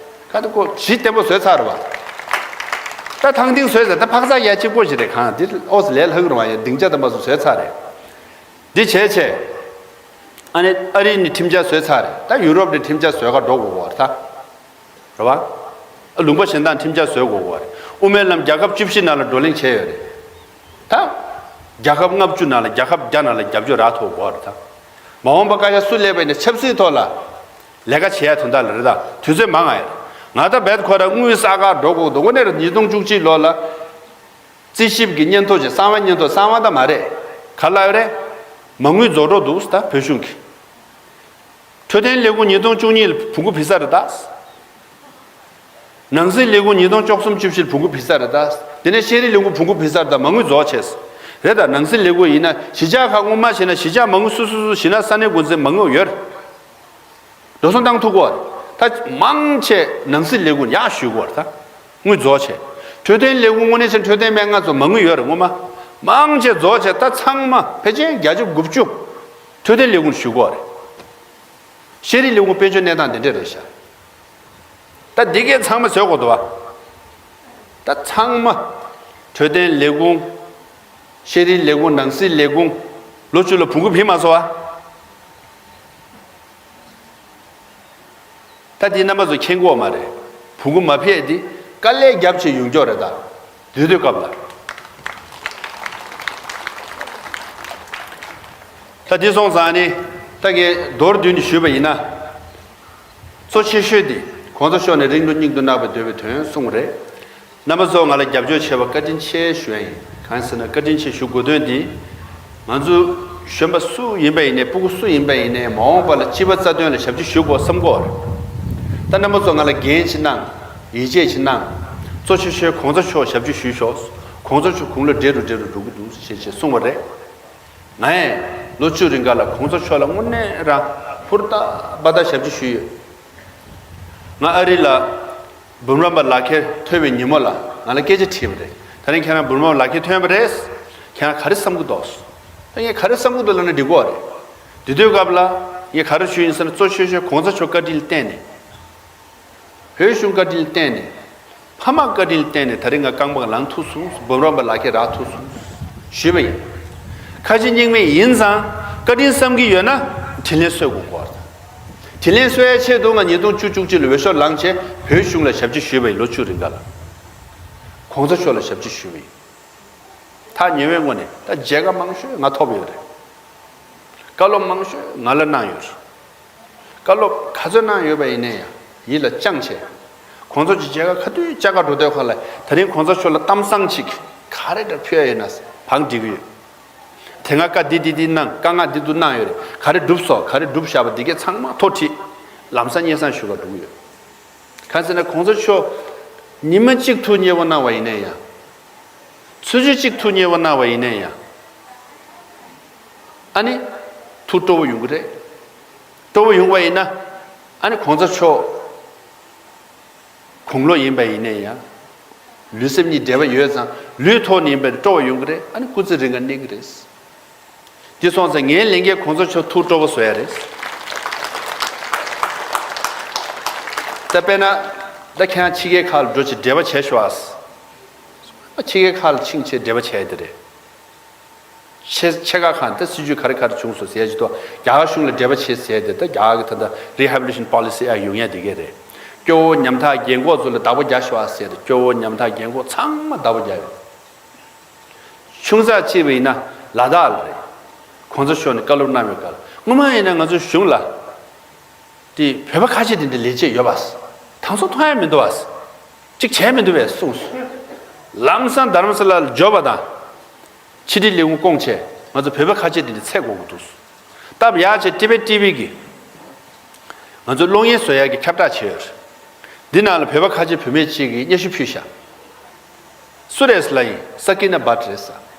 ཁ་ད་ཁོ་ཇི་བརྟན་པོ་བཟོས་ཚར་བ། ད་ཐང་ཐིང་བཟོས་ཚར། ད་འཕག་འཚག་ཡ་གཅིག་པོ་ཞིག་རེད། གང་འདི་ཨོ་སི་ལས་ལྷག་རུ་བ་ཡ་སྡིངས་ཆ་དམ་པ་སུ་བཟོས་ཚར་རེད། འདི་བྱས་བྱས། ཨ་ནི་ཨ་རི་ནས་ཁྲིམས་འཆར་བཟོས་ཚར་རེད། ད་ཡུ་རོབ་ནས་ཁྲིམས་འཆར་བཟོས་ག་འགྲོ་དགོས་གོ་རེད་ད། རེད་བ། ཨ་ལུང་པ་གཞན་དག་ཁྲིམས་འཆར་བཟོས་དགོས་གོ་རེད། དབུ་མའི་ལམ་རྒྱལ་ཁབ་བཅུ་བཞི་ནང་ལ་བགྲོ་གླེང་བྱས་ཡོད་རེད། ད། རྒྱལ་ཁབ་ལྔ་བཅུ་ནང་ལ་རྒྱལ་ཁབ་བརྒྱ་ནང་ལ་རྒྱབ་སྐྱོར་རག་ཐུབ་གོ་རེད་ད། མ་འོངས་པ་བཀའ་ཤག་སུ་སླེབས་པ་ཡིན་ན་ཆབ་སྲིད་ཐོག་ལ། ལས་ཀ་བྱེད་ཡ་དོན་དག་ལ་རེད་ད། དུས་ཚོད་མང་ང་ཡོད། ང་ད་བེད་ཁོ་ར་དངུལ་ས་ག་འགྲོ་དགོས་འདུག་དངོས་གནས་རེད། ཉིས་སྟོང་བཅུ་གཅིག་ལོ་ལ། རྩིས་ཞིབ་ཀྱི་སྙན་ཐོ་ཅིག་གསང་བའི་སྙན་ཐོ། གསང་བ་ད་མ་རེད། ག་ལ་ཡོད་རེད། མ་དངུལ་རྫོགས་འགྲོ་འདུག་ད་བོད་གཞུང་གི། འཕྲོད་བསྟེན་ལས་ཁུངས་ཉིས་སྟོང་བཅུ་གཉིས་ལ་བོང་གུ་བི་ས་རེད་ད། ནང་སྲིད་ལས་ཁུངས་ཉིས་སྟོང་བཅུ་གསུམ་བཅུ་བཞི་ལ་བོང་གུ་བི་ས་རེད་ད། དེ་ནས་ཤེས་རིག་ལས་ཁུངས་བོང་གུ་བི་ས་རེད་ད། མ་དངུལ་རྫོགས་བྱས། རེད་ད། ནང་སྲིད་ལས་ཁུངས་ཡིན་ན་གཞིས་ཆགས་ཁག་སྔོན་མ་བྱས་ན་གཞིས་ཆགས་མ་དངུལ་སུ་སུ་སུ་གཞིས་ནག་ས་གནས་འགོ་འཛིན་མ་དངུལ་ཡོད་རེད། འགྲོ་སོང་བཏང་ཐུབ་གོ། ད་མང་ཆེ་ནང་སྲིད་ལས་ཁུངས་ཡག་ཞུ་གོ་ད། དངུལ་རྫོགས་ཆེ། འཕྲོད་བསྟེན་ལས་ཁུངས་དངོས་གནས་བྱས་འཕྲོད་བསྟེན་སྨན་ཁང་ཚོ་མ་དངུལ་ཡོད་རེད་སྔོན་མ། མང་ཆེ་རྫོགས་ཆེ། ད་ཚང་མ་ཕལ་ཆེར་བརྒྱ་ཆ་དགུ་བཅུ། འཕྲོད་བསྟེན་ལས་ཁུངས་ཞུ་གོ་རེད། ཤེས་རིག་ལས་ཁུངས་དཔལ་འབྱོར་གནས་སྟངས་དེ་འདྲ་རེད་ཤག་ད་འདི་གས་ཚང་མ་བཟོས་གོ་འདུག་བ། ད་ཚང་མ། འཕྲོད་བསྟེན་ལས་ཁུངས། ཤེས་རིག་ལས་ཁུངས། ནང་སྲིད་ལས་ཁུངས། ལོ་བཅུ་ལ་བོང་གུ་བི་མ་སོང་བ། ད་འདི་རྣམ་པ་ཚོ་མཁྱེན་གོ་མ་རེད། བོང་གུ་མ་ཕེབས་འདི་དཀའ་ལས་རྒྱབ་ཆེ་ཡོང་འགྱོ་རེད་ད། དུས་དུས་སྐབས་ལ། ད་འདི་སོང་ཙང་ནི། ད་ངས་མདོར་བསྡུས་ནས་ཞུས་པ་ཡིན་ན། གཙོ་ཆེ་ཤོས་འདི་གོང་ས་མཆོག་ནས་རིང་དུ་སྙིང་དུ་བརྣག་པའི་འདོད་པའི་དོན་གསུངས་པ་རེད། རྣམ་པ་ཚོ་ང་ལ་རྒྱབ་སྐྱོར་བྱས་པ་བཀའ་དྲིན་ཆེ་ཞུ་ཡ་ཡིན། གང་ཟེར་ན་བཀའ་དྲིན་ཆེ་ཞུ་དགོས་དོན་འདི། ང་ཚོ་གཞོན་པ་སུ་ཡིན་པ་ཡིན་ནའི་སྤུ་གུ་སུ་ཡིན་པ་ཡིན་ནའི་མ་འོངས་པ་ལ་སྤྱི་པ་རྩ་དོན་ལ་ཞབས་ཕྱི་ཞུ་དགོས་བསམ་གོ་རེད། ད་རྣམ་པ་ཚོ་ང་ལ་འགན་ཅིག་གནང་། ཡིད་ཆེས་ཅིག་གནང་། གཙོ་ཆེ་ཤོས་གོང་ས་མཆོག་ཞབས་ཕྱི་ཞུས་ཤོག་གོང་ས་མཆོག་དགུང་ལོ་བགྲེས་རུ་བགྲེས་རུ་འགྲོ་གི་འདུག་ཞེས་ཞེས་གསུངས་པ་རེད། ང་ཡང་ལོ་བཅུ་རིང་ག་ལ་གོང་ས་མཆོག་ལ་དངོས་གནས་རང་ཧུར་ཐག་པ་ཐག་ཞབས་ཕྱི་ཞུས་ཡོད། ང་ཨ་རི་ལ་འབུམ་རམས་པ་ལག་ཁྱེར་ཐོན་པའི་ཉིན་མོ་ལ་ང་ལ་སྐད་ཆ་དྲིས་པ་རེད། ད་རིང་ཁྱེད་རང་འབུམ་རམས་པ་ལག་ཁྱེར་ཐོན་པ་རེད། ཁྱེད་རང་ག་རེ་བསམ་གྱི་འདུག་ད་ངས་ག་རེ་བསམ་གྱི་འདུག་ལབ་ན་འགྲིག་གོ་རེད། དེ་དུས་སྐབས་ལ་ངས་ག་རེ་ཞུས་ཡིན་ཟེར་ན། གཙོ་ཆེ་ཤོས་གོང་ས་མཆོག་བཀའ་དྲིན་ལ་བརྟེན་ནས། བོད་གཞུང་བཀའ་དྲིན་ལ་བརྟེན་ནས། ཕ་མ་བཀའ་དྲིན་ལ་བརྟེན་ནས་ད་རིང་ང་རྐང་པ་ལངས་ཐུབ་སོང་། འབུམ་རམས་པ་ལག་ཁྱེར་རག་ཐུབ་སོང་ཞུས་པ་ཡིན། ཁ་ཆེ་སྙིང་མེད་ཡིན་ཙང་བཀའ་དྲིན་བསམ་གྱི་ཡོད་ན་དྲིན་ལན་གསོ་དགོས་གོ། དྲིན་ལན་གསོ་ཡའི་ཆེད་དུ་ང་ཉིས་སྟོང་བཅུ་བཅུ་གཅིག་ལ་འོས་ཤོག་བླངས་བྱས་བོད་གཞུང་ལ་ཞབས་ཕྱི་ཞུས་པ་ཡིན། ལོ་བཅུ་རིང་ག་ལ། གོང་ས་མཆོག་ལ་ཞབས་ཕྱི་ཞུས་པ་ཡིན། ཐག་ཉེ་བའི་སྔོན་ནས་ད་མཇལ་ཁ་མང་ཤོས་ང་ཐོབ་ཡོད་རེད། བཀའ་སློབ་མང་ཤོས་ང་ལ་གནང་ཡོད་རེད། བཀའ་སློབ་ག་ཚོད་གནང་ཡོད་པ་ཡིན་ནའི་ཡང་ཡིད་ལ་བཅངས་བྱས། གོང་ས་མཆོག་མཇལ་ཁ་ག་དུས་བཅར་ག་འགྲོ་དུས་ཁ་ལ་ད་རིང་གོང་ས་མཆོག་ལ་གཏམ་བཟང་ཅིག་ག་རེ་འདྲ་ཕུལ་ཡ་ཡོད་ན་བང་སྒྲིག་གི་ཡོད། དེ་སྔ་བཀའ་འདི་འདི་འདི་གནང་། བཀའ་མངགས་འདི་འདུག་གནང་ཡོད་རེད། ག་རེ་བསྒྲུབས་སོང་། ག་རེ་བསྒྲུབས་བཞག་པ་འདི་གས་ཚང་མ་ཐོ་ཁྲིད། ལམ་སང་སྙན་སེང་ཞུ་ག་འགྲོ་གི་ཡོད། གང་ཟེར་ན་གོང་ས་མཆོག་ཉི་མ་གཅིག་ཐུགས་མཉེས་པོ་གནང་བ་ཡིན་ནའི་ཡང་། ཆུ་ཚོད་གཅིག་ཐུགས་མཉེས་པོ་གནང་བ་ཡིན་ནའི་ཡང་། ཨ་ནི། ཐུགས་སྤྲོ་བོ་ཡོང་གི་རེད། སྤྲོ་བོ་ཡོང་བ་ཡིན་ན། ཨ་ནི་གོང་ས་མཆོག་དགུང་ལོ་ཡིན་པ་ཡིན་ནའི་ཡང་། ལུས་སེམས་གཉིས་འབྲེལ་བ་ཡོད་ཙང་ལུས་ཐོག་ནས་ཡིན་པའི་སྤྲོ་བ་ཡོང་གི་རེད། ཨ་ནི་སྐུ་ཚེ་རིང་ག་གནས་ཀྱི་རེད། འདི་སོང་ཙང་ངའི་ལས་འགན་གོང་ས་མཆོག་ཐུགས་སྤྲོ་བོ་བཟོ་ཡ་རེད། ད་དཔེར་ན། ད་ཁྱེད་རང་ཕྱི་རྒྱལ་ཁག་ལ་འགྲོ་ཆེད་འབྲེལ་བ་བྱས་ཤོག་ཨ། ཕྱི་རྒྱལ་ཁག་ལ་ཕྱིན་ཆེད་འབྲེལ་བ་བྱས་ཡ་དེ་རེད། ཆེ་ཆེ་ཁག་ཁག་ད་སྲིད་ཇུས་ག་རེ་ག་རེ་བྱུང་སོང་ཟེར་ཡ་ཅིག་ཏོ། རྒྱ་གར་གཞུང་ལ་འབྲེལ་བ་བྱེད་ཟེར་ཡ་དེ། ད་རྒྱ་གར་གྱི་ད་ལྟ་Rehabilitation Policy Act ཡོང་ཡ་དེ་གས་རེད། སྐྱོ་བོ་ཉམ་ཐག་རྒན་འཁོགས་ཚོ་ལ་བདག་པོ་རྒྱག་ཤོག་ཨ་ཟེར་ཡ་དེ། སྐྱོ་བོ་ཉམ་ཐག་རྒན་འཁོགས་ཚང་མ་བདག་པོ་རྒྱག་ཡོད། ཆུང་ཙག་ཅིག་བས་ཡིན་ན་ལ་དྭགས་ལ་རེད། གོང་ས་མཆོག་ནས་བཀའ་སློབ་གནང་བའི་སྐབས་ལ། སྔོན་མ་ཡིན་ན་ང་ཚོ་གཞུང་ལ། དེ་བོད་པ་ཁ་ཆེ་དེ་འདྲ་ལས་བྱེད་ཡོད་པ། དང་སོ་མཐོང་ཡ་མི་འདུག་བ། གཅིག་བྱས་མི་འདུག་བས་གསུངས་སོང་། ལམ་སང་རྡ་རམ་ས་ལ་ལ་འབྱོར་བ་དང་། ཕྱི་དྲིལ་ལས་ཁུངས་བསྐོངས་བྱས་ང་ཚོ་བོད་པ་ཁ་ཆེ་དེ་འདྲ་ཚད་དགོས་ཀྱི་འདུག་སྟབས་ཡག་བྱས་ཊི་བེཊ་ཊི་ཝི་གིས་ང་ཚོ་གློག་བརྙན་བཟོ་ཡག་གི་ཁྱབ་བསྒྲགས་བྱས་ཡོད་རེད། འདི་ནང་ལ་བོད་པ་ཁ་ཆེ་བུད་མེད་ཅིག་གིས་སྙན་ཞུ་ཕུལ་ཤག་སུ་རེད་ཟེར་ལབ་ཡིན། ས་ཀི་ན་བྷཊ་རེད་ཟེར།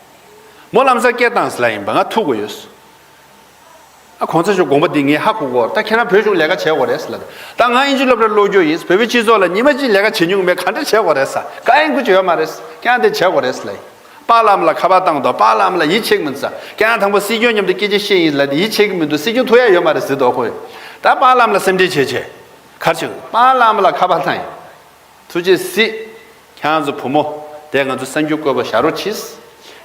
མོ་ལམ་སང་སྐད་བཏང་ཟེར་ལབ་ཡིན་པ། ང་ཐུག་དགོས་ཡོད། ཨ་གོང་ས་མཆོག་དགོངས་པ་འདི་ངས་ཧ་གོ་གོ། ད་ཁྱེད་རང་བོད་གཞུང་ལས་ཀ་བྱེད་དགོས་རེད་ཟེར་ལབ། ད་ང་དབྱིན་ཇི་སློབ་གྲྭར་སློབ་སྐྱོར་ཡིན། བོད་པའི་སྤྱི་ཚོགས་ལ་ཉི་མ་གཅིག་ལས་ཀ་བྱེད་མྱོང་མེད། ག་འདྲ་བྱེད་དགོས་རེད་ཟེར། ག་ཡིན་དགོས་ཀྱི་ཡོད་མ་རེད། ཁྱེད་རང་དེ་བྱེད་དགོས་རེད་ཟེར་ལབ། པཱ་ལགས་ལ་ཁ་པར་བཏང་དོ། པཱ་ལགས་ལ་ཡིད་ཆེས་ཀྱི་མི་འདུག་ཟེར། ཁྱེད་རང་དང་པོ་སྲིད་སྐྱོང་མཉམ་དུ་སྐད་ཆ་བཤད་ཡིན་ལབ་དེ་ཡིད་ཆེས་ཀྱི་མི་འདུག། སྲིད་སྐྱོང་ཐུག་ཡ་ཡོད་མ་རེད་ཟེར་དོ་ཁོས། ད་པཱ་ལགས་ལ་སེམས་ཁྲལ་བྱེད་བྱེད། ག་རེ་བྱེད། པཱ་ལགས་ལ་ཁ་པར་བཏང་ཡིན། ཐུགས་རྗེ་གཟིགས། ཁྱེད་རང་ཚོ་བུ་མོ་དེ་ང་ཚོ་གསར་འགྱུར་བཀོད་པ་བཞག་རོགས་གྱིས།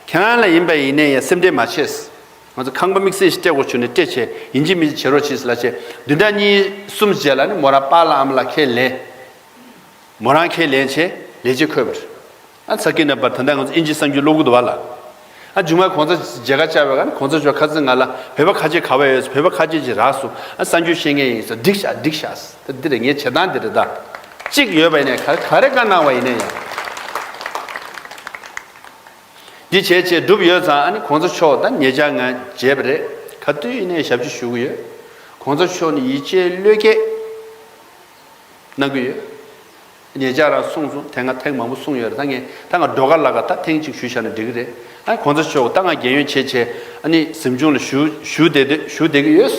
ཁྱེད་རང་ལ་ཡིན་པ་ཡིན་ནའི་ཡང་སེམས་ཁྲལ་མ་བྱེད། ང་ཚོ་ཁང་པ་དམིགས་བསལ་ཞིག་སྤྲད་དགོས་བྱུང་ནས་སྤྲད་བྱས། ཡིན་གཅིག་མིན་གཅིག་བྱེད་རོགས་གྱིས་ལབ་བྱས། བདུན་ཕྲག་གཉིས་གསུམ་རྗེས་ལ་ནི་མོ་རང་པཱ་ལགས་ཨ་མ་ལགས་ཁས་ལེན། མོ་རང་ཁས་ལེན་བྱས་ལས་བྱེད་འཁོད་པ་རེད། ཨ་ཚ་ཀི་ན་པར་ད་ལྟ་ང་ཚོ་དབྱིན་ཇི་གསར་འགྱུར་ཀློག་གི་འདུག་བ་ལ། ཨ་མཇུག་མ་གོང་ས་མཇལ་ཁ་བཅར་བའི་སྒང་གོང་ས་མཆོག་ཁ་སང་ང་ལ་བོད་པ་ཁ་ཆེ་ག་བ་ཡོད། བོད་པ་ཁ་ཆེ་ཅིག་རག་སོང་། ཨ་གསར་འགྱུར་བཤད་མཁན་ཡིན་ཟེར། འགྲིག་ཤག་འགྲིག་ཤག་ཟེར། ད་འདི་རེད། ངའི་བྱེད་སྟངས་འདི་རེད་ད། གཅིག་ཡོད་པ་ཡིན་ནའི་ག་ག་རེ་བཀའ་གནང་བ་ཡིན་ནའི་ཡང་། འདི་བྱས་བྱས་འགྲུབ་ཡོད་ཙང་། ཨ་ནི་གོང་ས་མཆོག་ད་ཉེ་ཆར་ང་མཇལ་བ་རེད། ག་དུས་ཡིན་ནའི་ཞབས་ཕྱི་ཞུ་གི་ཡོད། གོང་ས་མཆོག་ནི་ཡིད་ཆེས་བློས་བསྐྱེད་གནང་གི་ཡོད། ཉེ་ཆར་རང་གསུངས་སོང་། དེ་སྔ་ཐེངས་མང་པོ་གསུངས་ཡོད་རེད། ད་ངས་ད་ང་སྒྲོལ་དཀར་ལགས་ཀ་ད་ཐེངས་གཅིག་ཞུས་བཞག་ན་འགྲིག་གི་རེད། ཨ་གོང་ས་མཆོག་ད་ང་རྒན་ཡོལ་བྱས་བྱས་ཨ་ནི་གཟིམ་ཆུང་ལ་བཞུགས་བཞུགས་བསྡད་བསྡད་བཞུགས་བསྡད་ཀྱི་ཡོད།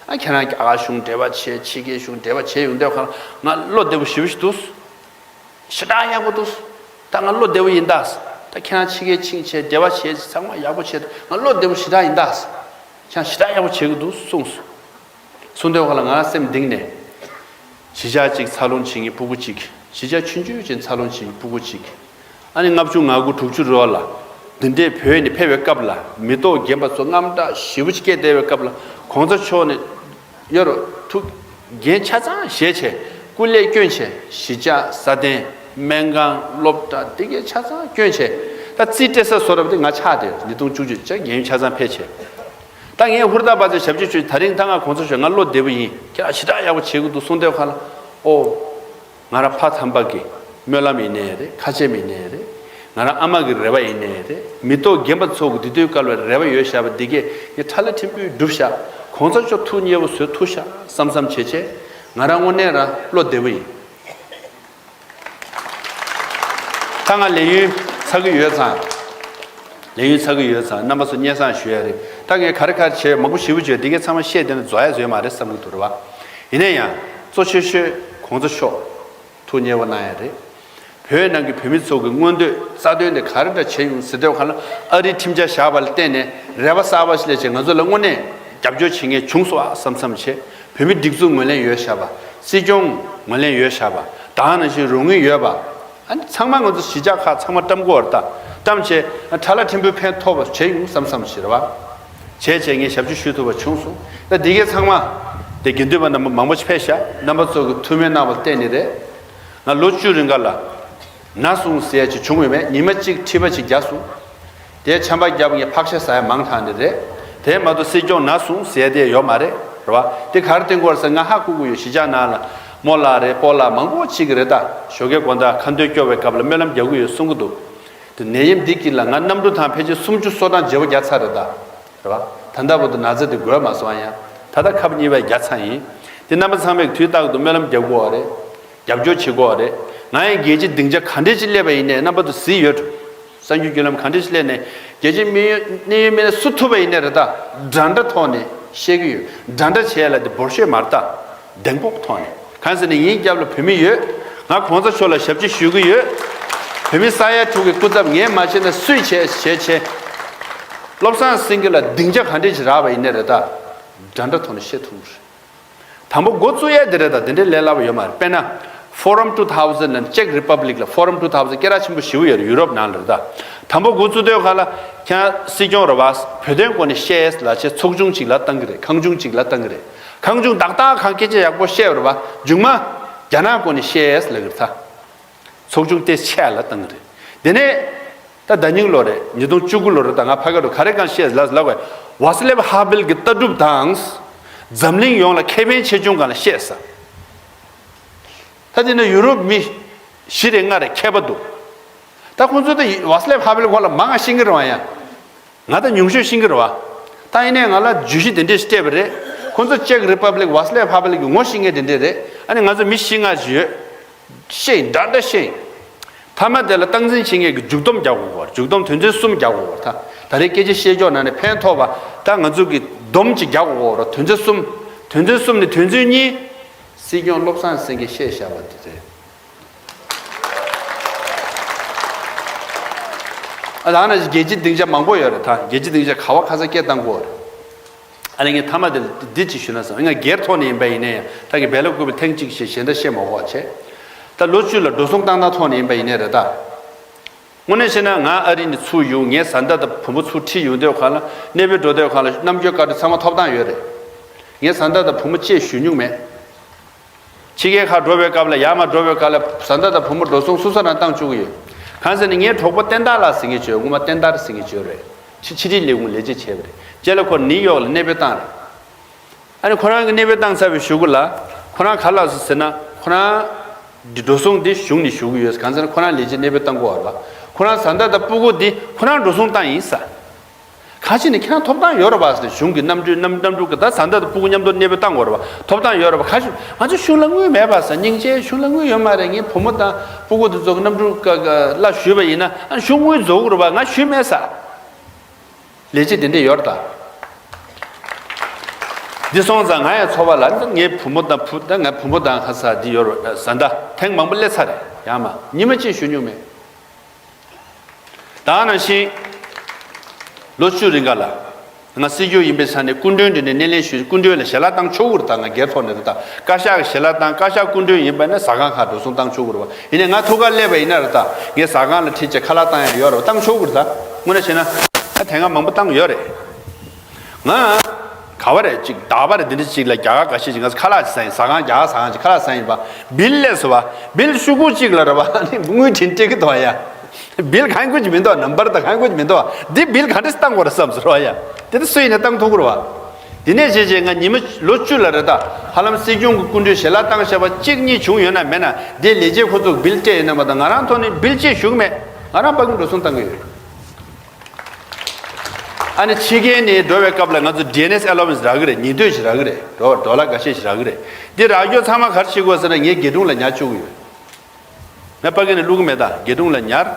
ཨ་ཁྱེད་རང་རྒྱ་གར་གཞུང་འབྲེལ་བ་བྱས། ཕྱི་རྒྱལ་གཞུང་འབྲེལ་བ་བྱས་ཡོང་དུས་ཁ་ང་བློ་བདེ་པོ་ཞེ་པོ་ཞིག་འདུག། ཞེ་དྲག་ཡག་པོ་འདུག། ད་ང་བློ་བདེ་པོ་ཡིན་ད། ད་ཁྱེད་རང་ཕྱི་རྒྱལ་ཕྱིན་བྱས་འབྲེལ་བ་བྱས་ཚང་མ་ཡག་པོ་བྱས། ད་ང་བློ་བདེ་པོ་ཞེ་དྲག་ཡིན་ད། ཁྱེད་རང་ཞེ་དྲག་ཡག་པོ་བྱེད་ཀྱི་འདུག་གསུངས་སོང་། གསུང་དུས་ཁ་ལ་ང་རང་སེམས་གཏིང་ནས། གཞིས་ཆགས་གཅིག་འཚར་ལོངས་བྱེད་མཁན་སྤུ་གུ་གཅིག། གཞིས་ཆགས་ཆུང་ཆུང་ཅིག་འཚར་ལོངས་བྱེད་མཁན་སྤུ་གུ་གཅིག། ཨ་ནི་ལྔ་བཅུ་ང་དགུ་དྲུག་ཅུ་རེ་བ་ལ། འདི་འདྲའི་བོད་ནས་ཕེབས་པའི་སྐབས་ལ་མི་ཐོག་རྒན་པ་ཚོ་དངངས་སྐྲག་ཞེ་པོ་ཅིག་སྐྱེས་བསྡད་པའི་སྐབས་ལ། གོང་ས་མཆོག་ནས་ཡོད་རོགས་ཐུགས་འགན་ཆ་ཚང་བཞེས་བྱས། སྐུ་ལས་བསྐྱོན་བྱས། གཞིས་ཆགས་སྲ་བརྟན་སྨན་ཁང་སློབ་གྲྭ་འདི་གའི་ཆ་ཚང་བསྐྱོན་བྱས། ད་རྩིས་སྤྲད་ས་བཟོ་འདྲ་པོ་དེ་ང་ཆགས་བསྡད་ཡོད། ཉིས་སྟོང་བཅུ་གཅིག་ཆ་རྒན་ཡོལ་ཆ་ཚང་ཕེབས་བྱས། ད་ངས་ཧུར་ཐག་པ་ཚོས་ཞབས་ཕྱི་ཞུས། ད་རིང་ད་ང་གོང་ས་མཆོག་ང་བློ་བདེ་པོ་ཡིན། ཁྱེད་རང་ཞེ་དྲག་ཡག་པོ་བྱེད་ཀྱི་འདུག་གསུང་དུས་ཁ་ལ། ཨོ། ང་རང་ཕ་དམ་པ་གི་སྨོན་ལམ་ཡིན་ནའི་རེད། ཁ་ཆེམས་ཡིན་ནའི་རེད། ང་རང་ཨ་མ་གི་རེ་བ་ཡིན་ནའི་རེད། མི་ཐོག་རྒན་པ་ཚོ་གི་འདི་དུས་སྐབས་ལ་རེ་བ་ཡོད་བཞག་པ་འདི་གས་ངས་ཁྲ་ལ་ཕྲན་བུ་སྒྲུབ་བཞག། གོང་ས་མཆོག་ཐུགས་མཉེས་པོ་བཟོས་ཐུབ་བཞག་བསམ་བསམ་བྱས་བྱས། ང་རང་དངོས་གནས་རང་བློ་བདེ་པོ་ཡིན། ད་ང་ལས་ཡུན་ཚར་གི་ཡོད་ཙང་། ལས་ཡུན་ཚར་གི་ཡོད་ཙང་རྣམ་པ་ཚོ་སྙན་སེང་ཞུ་ཡ་རེད། ད་ངས་ག་རེ་ག་རེ་བྱས་མང་པོ་ཞེ་པོ་བརྗོད། འདི་གའི་ཚང་མ་བཤད་བསྡད་ན་རྫོགས་ཡ་རྫོགས་ཡ་མ་རེད་བསམ་གི་འདུག་རེད་བ། ཡིན་ན་ཡང་། གཙོ་ཆེ་ཤོས་གོང་ས་མཆོག་ཐུགས་མཉེས་པོ་གནང་ཡ་རེད། བོད་ནང་གི་བོད་མི་ཚོ་གི་མངོན་འདོད་རྩ་དོན་དེ་ག་རེ་འདྲ་བྱས་ཡོང་ཟེར་དུས་ཁ་ལ། ཨ་རིའི་ཁྲིམས་འཆར་བཞག་པ་ལ་བརྟེན་ནས་རེ་བ་གསར་པ་ཞིག་སླེབས་བྱས་ང་ཚོ་ལ་དངོས་གནས་རྒྱབ་སྐྱོར་བྱེད་མཁན་བྱུང་སོང་ཨ་བསམ་བསམ་བྱས། བོད་མི་སྒྲིག་འཛུགས་ངོས་ལེན་ཡོད་བཞག་པ། སྲིད་སྐྱོང་ངོས་ལེན་ཡོད་བཞག་པ། ད་ག་ནང་བཞིན་རོགས་དངུལ་ཡོད་པ། ཨ་ནི་ཚང་མ་ང་ཚོ་གཞིས་ཆགས་ཁག་ཚང་མ་བཀྲམ་དགོས་པ་རེད་ད། བཀྲམ་བྱས་ཁྲ་ལ་ཕྲན་བུ་ཕན་ཐོགས་པ་བྱས་ཡོང་བསམ་བསམ་ཞིག་རེད་བ། བྱས་བྱས་ངས་ཞབས་ཕྱི་ཞུ་ཐུབ་པ་བྱུང་སོང་། ད་འདི་གའི་ཚང་མ་དེ་དགེ་འདུན་པ་རྣམ་པ་མང་པོ་ཞིག་ཕེབས་ཤག། རྣམ་པ་ཚོ་གི་ཐུགས་སྨོན་གནང་བ་བརྟེན་ནས་རེད། ང་ལོ་བཅུ་རིང་ག་ལ་ན་ཟུངས་ཟེར་ཡ་ཅིག་བྱུང་ཡོད་མེད། ཉི་མ་གཅིག་མཁྲིས་པ་ཅིག་རྒྱག་སོང་། དེ་ཆམ་པ་བརྒྱབ་ངས་ཕག་ཤ་ཟ་ཡ་མང་དྲགས་ནི་རེད། དེ་མ་གཏོགས་སྲིད་སྐྱོང་ན་ཟུངས་ཟེར་དེ་ཡོད་མ་རེད། རེད་བ། དེ་ག་རེ་བསྟན་གྱི་ཡོད་རེད་ཟེར་ང་ཧ་གོ་གི་ཡོད། གཞིས་ཆགས་ནང་ལ་རྨོ་ལགས་རེད། སྤོ་ལགས་མང་པོ་ཅིག་གི་རེད་ད། ཞོགས་ཀའི་དགོང་དག་ཁ་འདོན་སྐྱོར་བའི་སྐབས་ལ་སྨོན་ལམ་རྒྱག་གི་ཡོད་གསུང་གི་འདུག། དེ་ནད་ཡམས་འདི་དཀྱིལ་ལ་ང་གནམ་གྲུ་ཐང་ཕལ་ཆེར་སུམ་ཅུ་སོ་གྲངས་བརྗེ་པོ་བརྒྱབ་ཚར་རེད་ད། རེད་བ། ད་ལྟ་བར་དུ་ན་ཚ་དེ་འགོས་མ་སོང་ཡ། ད་ལྟ་ཁབ་གཉིས་པ་བརྒྱབ་ཚར་ཡིན། དེ་རྣམ་པ་ཚང་མས་དུས་རྟག་ཏུ་སྨོན་ལམ་རྒྱག་དགོས་པ་རེད། རྒྱབ་སྐྱོར་བྱེད་དགོས་པ་རེད། ང་ཡང་རྒྱལ་སྤྱིའི་སྡིངས་ཆ་ག་འདྲས་ཅིག་སླེབས་པ་ཡིན་ནའི་རྣམ་པ་ཚོ་གཟིགས་ཡོད། གསར་འགྱུར་བརྒྱུད་ལམ་ག་འདྲས་ཅིག་སླེབས་ནའི་རྒྱལ་སྤྱིའི་གནད་ཡོད་གནད་ཡོད་མི་སྣ་སུ་ཐུག་པ་ཡིན་ནའི་རེད་ད། འདྲ་འདྲ་ཐོག་ནས་བཤད་ཀྱི་ཡོད། འདྲ་འདྲ་བྱས་ལ་དེ་འབོར་ཤོས་མ་རེད་ད། གདེང་སྤོབས་ཐོག་ནས། གང་ཟེར་ན་ངའི་རྒྱབ་ལ་བོད་མི་ཡོད། ང་གོང་ས་མཆོག་ལ་ཞབས་ཕྱི་ཞུ་གི་ཡོད། བོད་མི་ས་ཡ་དྲུག་གི་སྐུ་ཚབ་ངས་མ་བྱས་ན་སུས་བྱས་བྱས་བྱས། བློ་བཟང་སེང་གེ་ལ་སྡིངས་ཆ་ག་འདྲས་ཅིག་རག་པ་ཡིན་ནའི་རེད་ད། འདྲ་འདྲ་ཐོག་ནས་བཤད་ཐུབ་ཀྱི་རེད། དང་པོ་འགོ་བཙུགས་ཡས་དེ་རེད་ད། དེ་འདྲའི་ལས་སླ་པོ་ཡོད་མ་རེད། དཔེར་ན། Forum two thousand ལ་Czech Republic ལ་Forum two thousand སྐད་གྲགས་ཆེན་པོ་ཞེ་པོ་ཡོད་རེད། ཡུ་རོབ་ནང་ལ་རེད་ད། དང་པོ་འགོ་བཙུགས་དུས་ཁ་ལ་ཁྱེད་སྲིད་སྐྱོང་རེད་བ། བོད་དོན་སྐོར་ནས་བཤད་ལབ་བྱས་ཚོགས་ཆུང་གཅིག་ལ་བཏང་གི་རེད། ཁང་ཆུང་གཅིག་ལ་བཏང་གི་རེད། ཁང་ཆུང་ཏག་ཏག་གང་སྐད་ཆ་ཡག་པོ་བཤད་རེད་བ། མཇུག་མ་རྒྱ་ནག་སྐོར་ནས་བཤད་ལབ་གི་རེད་ད། ཚོགས་ཆུང་དེ་ཆེ་ལ་བཏང་གི་རེད། དེ་ནས་ད་ཟླ་ཉིན་ལོ་རེད། ཉིས་སྟོང་བཅུ་དགུ་ལོ་རེད་ད། ང་ཕ་གི་རུ་ག་རེ་གང་བཤད་ལ་ལབ་བས། ཝཱ་སི་ལེབ་ཧ་བེལ་གྱི་ལྟ་གྲུབ་དང་། འཛམ་གླིང་ཡོངས་ལ་ཁེ་ཕན་ཆེ་ཆུང་སྒང་ལ་བཤད་ས། ད་དེ་ནས་ཡུ་རོབ་མི་བཞི་རེ་ལྔ་རེ་མཁས་པ་འདུག། ད་ཁོང་ཚོ་ད་ཝཱ་སི་ལེབ་ཧ་བེལ་སྐོར་ལ་མང་ང་ཤེས་ཀྱི་རེད་བ་ཡ། ང་ད་ཉུང་ཤོས་ཤེས་ཀྱི་རེད་བ། ད་ཡིན་ནའི་ང་ལ་བརྗོད་གཞི་དེ་འདྲས་ཤིག་སྤྲད་པ་རེད། ཁོང་ཚོ་ཅེག་རི་པབ་ལིག་ཝཱ་སི་ལེབ་ཧ་བེལ་གྱི་ངོ་ཤེས་མཁན་དེ་འདྲས་རེད། ཨ་ནི་ང་ཚོ་མི་བཞི་ལྔ་ཞིག་ཡོད། ཤེས་ཡིན། འདྲ་འདྲ་ཤེས་ཡིན། མཐའ་མ་དེ་ལ་སྟངས་འཛིན་བྱེད་མཁན་གྱི་མཇུག་སྡོམ་རྒྱག་དགོས་པ། མཇུག་སྡོམ་དོན་ཚན་གསུམ་རྒྱག་དགོས་པ། ད་ད་རེས་སྐད་ཆ་བཤད་ཕྱོགས་ནང་ནས་ཕན་ཐོགས་པ། ད་ང་ཚོ་གི་ སྡོམ་གཅིག་རྒྱག་དགོས་ར། དོན་ཚན་གསུམ། དོན་ཚན་གསུམ་ནས་དོན་ཚན་གཉིས། སྲིད་སྐྱོང་བློ་བཟང་སེང་གེས་བཤད་བཞག་པ་དེ་རེད། ཨ་ད་ནི་རྒྱལ་སྤྱིའི་སྡིངས་ཆ་མང་པོ་ཡོད་རེད། ད་རྒྱལ་སྤྱིའི་སྡིངས་ཆ་ག་བ་ག་ས་སྐད་བཏང་དགོས་རེད། ཨ་ནི་ངས་མཐའ་མ་དེ་འདི་གཅིག་ཞུ་ན་བསམ། ང་སྒེར་ཐོག་ནས་ཡིན་པ་ཡིན་ན་ཡང་ད་གི་བེ་ལ་ཀུ་པི་ཐེངས་གཅིག་ཞེས་གཞན་དག་བཤད་མ་དགོས་བྱས། ད་ལོ་བཅུ་ལ་འགྲོ་སོང་བཏང་སྟངས་ཐོག་ནས་ཡིན་པ་ཡིན་ན་རེད་ད། དངོས་གནས་བཤད་ན་ང་ཨ་རི་ནས་ཚུར་ཡོང་། ངའི་བཟའ་ཟླ་དང་བུ་མོ་ཚུར་ཁྲིད་ཡོང་དུས་ག་ལ་གནས་སྤོས་འགྲོ་དུས་ག་ལ་རྣམ་འགྱུར་བཀའ་འདྲི་ཚང་མ་ཐོབ་ཐང་ཡོད་རེད། ངའི་བཟའ་ཟླ་དང་བུ་མོ་ཅེས་ཞུ་མྱོང་མེད། ཕྱི་རྒྱལ་ཁག་འགྲོ་བའི་སྐབས་ལ་ཡར་མར་འགྲོ་བའི་སྐབས་ལ་བཟའ་ཟླ་དང་བུ་མོ་འགྲོ་སོང་སོ་སོ་རང་བཏང་བཅུག་གི་ཡོད། གང་ཟེར་ན་ངའི་གྲོགས་པོ་བསྟན་དར་ལགས་ཟེར་མཁན་ཅིག་ཡོད། སྔོན་མ་བསྟན་དར་ཟེར་མཁན་ཅིག་ཡོད་རེད། ཕྱི་ཕྱི་དྲིལ་ལས་ཁུངས་ལས་བྱེད་བྱས་པ་རེད། རྗེས་ལ་ཁོ་ནིའུ་ཡོག་ལ་གནས་སྤོས་བཏང་རེད། ཨ་ནི་ཁོ་རང་གི་གནས་སྤོས་བཏང་ཚར་བའི་གཞུག་གུ་ལ་ཁོ་རང་ག་ལབ་སོང་ཟེར་ན། ཁོ་རང་འདི་འགྲོ་སོང་འདི་གཞུང་ནས་ཞུ་གི་ཡོད། གང་ཟེར་ན་ཁོ་རང་ལས་བྱེད་གནས་སྤོས་བཏང་དགོས་པ་རེད་པ། ཁོ་རང་བཟའ་ཟླ་དང་སྤུ་གུ་འདི་ཁོ་རང་འགྲོ་སོང་བཏང་ཡིན་ས། ག་ཅི་ནས་ཁྱེད་རང་ཐོབ་ཐང་ཡོད་རེད་པ་ཟེར། གཞུང་གི་གནམ་གྲུ་གནམ་གནམ་གྲུ་གི་ད་བཟའ་ཟླ་དང་སྤུ་གུ་མཉམ་དུ་གནས་སྤོས་བཏང་དགོས་རེད་པ། ཐོབ་ཐང་ཡོད་རེད་པ། ག་ཅི་ང་ཚོ་གཞུང་ལ་དངུལ་མེད་པ་ཟེར། སྙིང་རྗེ། གཞུང་ལ་དངུལ་ཡོད་མ་རེད། ངའི་བུ་མོ་དང་སྤུ་གུ་དེ་ཚོ་གི་གནམ་གྲུ་ཀ་ཀ་ལ་ཞུས་པ་ཡིན་ན་ཨ་གཞུང་དངུལ་རྫོགས་དགོས་རེད་པ། ང་ཞུས་མེད་ས། ལས་བྱེད་དེ་འདྲས་ཡོད་རེད་ད། འདི་སོང་ཙང་ང་ཡང་ཚོར་བ་ལ་ངའི་བུ་མོ་དང་བུ་ད་ངའི་བུ་མོ་དང་ཁ་ས་འདི་ཡོད་རེད། བཟའ་ཟླ་ཐེངས་མང་པོ་སླེབས་ཚར་རེད། ཡང་མ་ཉི་མ་གཅིག་ཞུ་མྱོང་མེད། ད་ནང་བཞིན་ལོ་བཅུ་རིང་ག་ལ་ང་སྲིད་སྐྱོང་ཡིན་པའི་ཆ་ནས་སྐུ་མགྲོན་དེ་ནས་སྣེ་ལེན་ཞུས། སྐུ་མགྲོན་ལ་ཞལ་ལག་བཏང་ཆོག་གི་རེད་ད། ང་སྒེར་ཐོག་ནས་རེད་ད། བཀའ་ཤག་གི་ཞལ་ལག་བཏང་། བཀའ་ཤག་སྐུ་མགྲོན་ཡིན་པ་ན་ཟ་ཁང་ཁག་འགྲོ་སོང་བཏང་ཆོག་གི་རེད་པ། ཡིན་ནའི་ང་ཐུགས་ཁ་སླེབས་པ་ཡིན་ན་རེད་ད། ངས་ཟ་ཁང་ལ་ཁྲིད་བྱས་ཁ་ལག་བཏང་ཡ་ཡོད་རེད་པ། བཏང་ཆོག་གི་རེད་ད། དངོས་གནས་བྱས་ན་ཨ་དེ་སྔ་མང་པོ་བཏང་ཡོད་རེད། ང་ག་བ་རེད་ཅིག་ད་བ་རེད། འདི་འདྲ་ཅིག་ལ་རྒྱ་གར་འགའ་ཤས་ཅིག་ང་ཚོ་ཁ་ལག་ཅིག་ཟ་ཡིན། ཟ་ཁང་རྒྱ་གར་ཟ་ཁང་ཅིག་ཁ་ལག་ཟ་ཡིན་པ། བིལ་སླེབས་སོང་བ། བིལ་ཤོག་གུ་གཅིག་ལ་རེད་པ། དངུལ་དྲན་སྤྲད་ཀྱི་འདུག་ཡ། བིལ་གང་དགོས་ཀྱི་མི་འདུག་ནམ་བར་དང་གང་དགོས་ཀྱི་མི་འདུག་འདི་བིལ་ག་འདྲས་བཏང་དགོས་རེད་བསམ་སོང་རེད་པ་ཡ། དེ་ནི་སུ་ཡིན་ནའི་བཏང་ཐུབ་ཀྱི་རེད་པ། དེ་ནས་བྱས་བྱས་ང་ཉི་མ་ལོ་བཅུ་ལ་རེད་ད། ཧ་ལམ་སྲིད་སྐྱོང་གི་སྐུ་མགྲོན་ཞལ་ལག་བཏང་བཞག་པ་གཅིག་གཉིས་བྱུང་ཡོད་ན་མེད་ན་དེ་ལས་བྱེད་ཁོ་ཚོ་བིལ་སྤྲད་ཡོད་ན་མ་གཏོགས་ང་རང་ཐོག་ནས་བིལ་ཅིག་ཞུ་གི་མེད། ང་རང་ཕ་གི་འགྲོ་སོང་བཏང་གི་ཡོད། ཨ་ནི་ཕྱི་རྒྱལ་ནས་འགྲོ་བའི་སྐབས་ལ་ང་ཚོ་ཌི་ཨེན་ཨེས་ཨེ་ལོ་ཝན་སི་རག་གི་རེད། ཉིན་ཐོ་ཞིག་རག་གི་རེད། ཌོ་ཌོ་ལར་འགའ་ཤས་ཤིག་རག་གི་རེད། འདི་རག་རྒྱུ་ཚང་མ་ག་རེ་བྱེད་དགོས་ཟེར་ན་ངས་དགེ་སྒྲུང་ལ་ཉར་བཅུག་གི་ཡོད། ང་ཕ་གི་ནས་བླུག་གི་མེད་ད། དགེ་སྒྲུང་ལ་ཉར།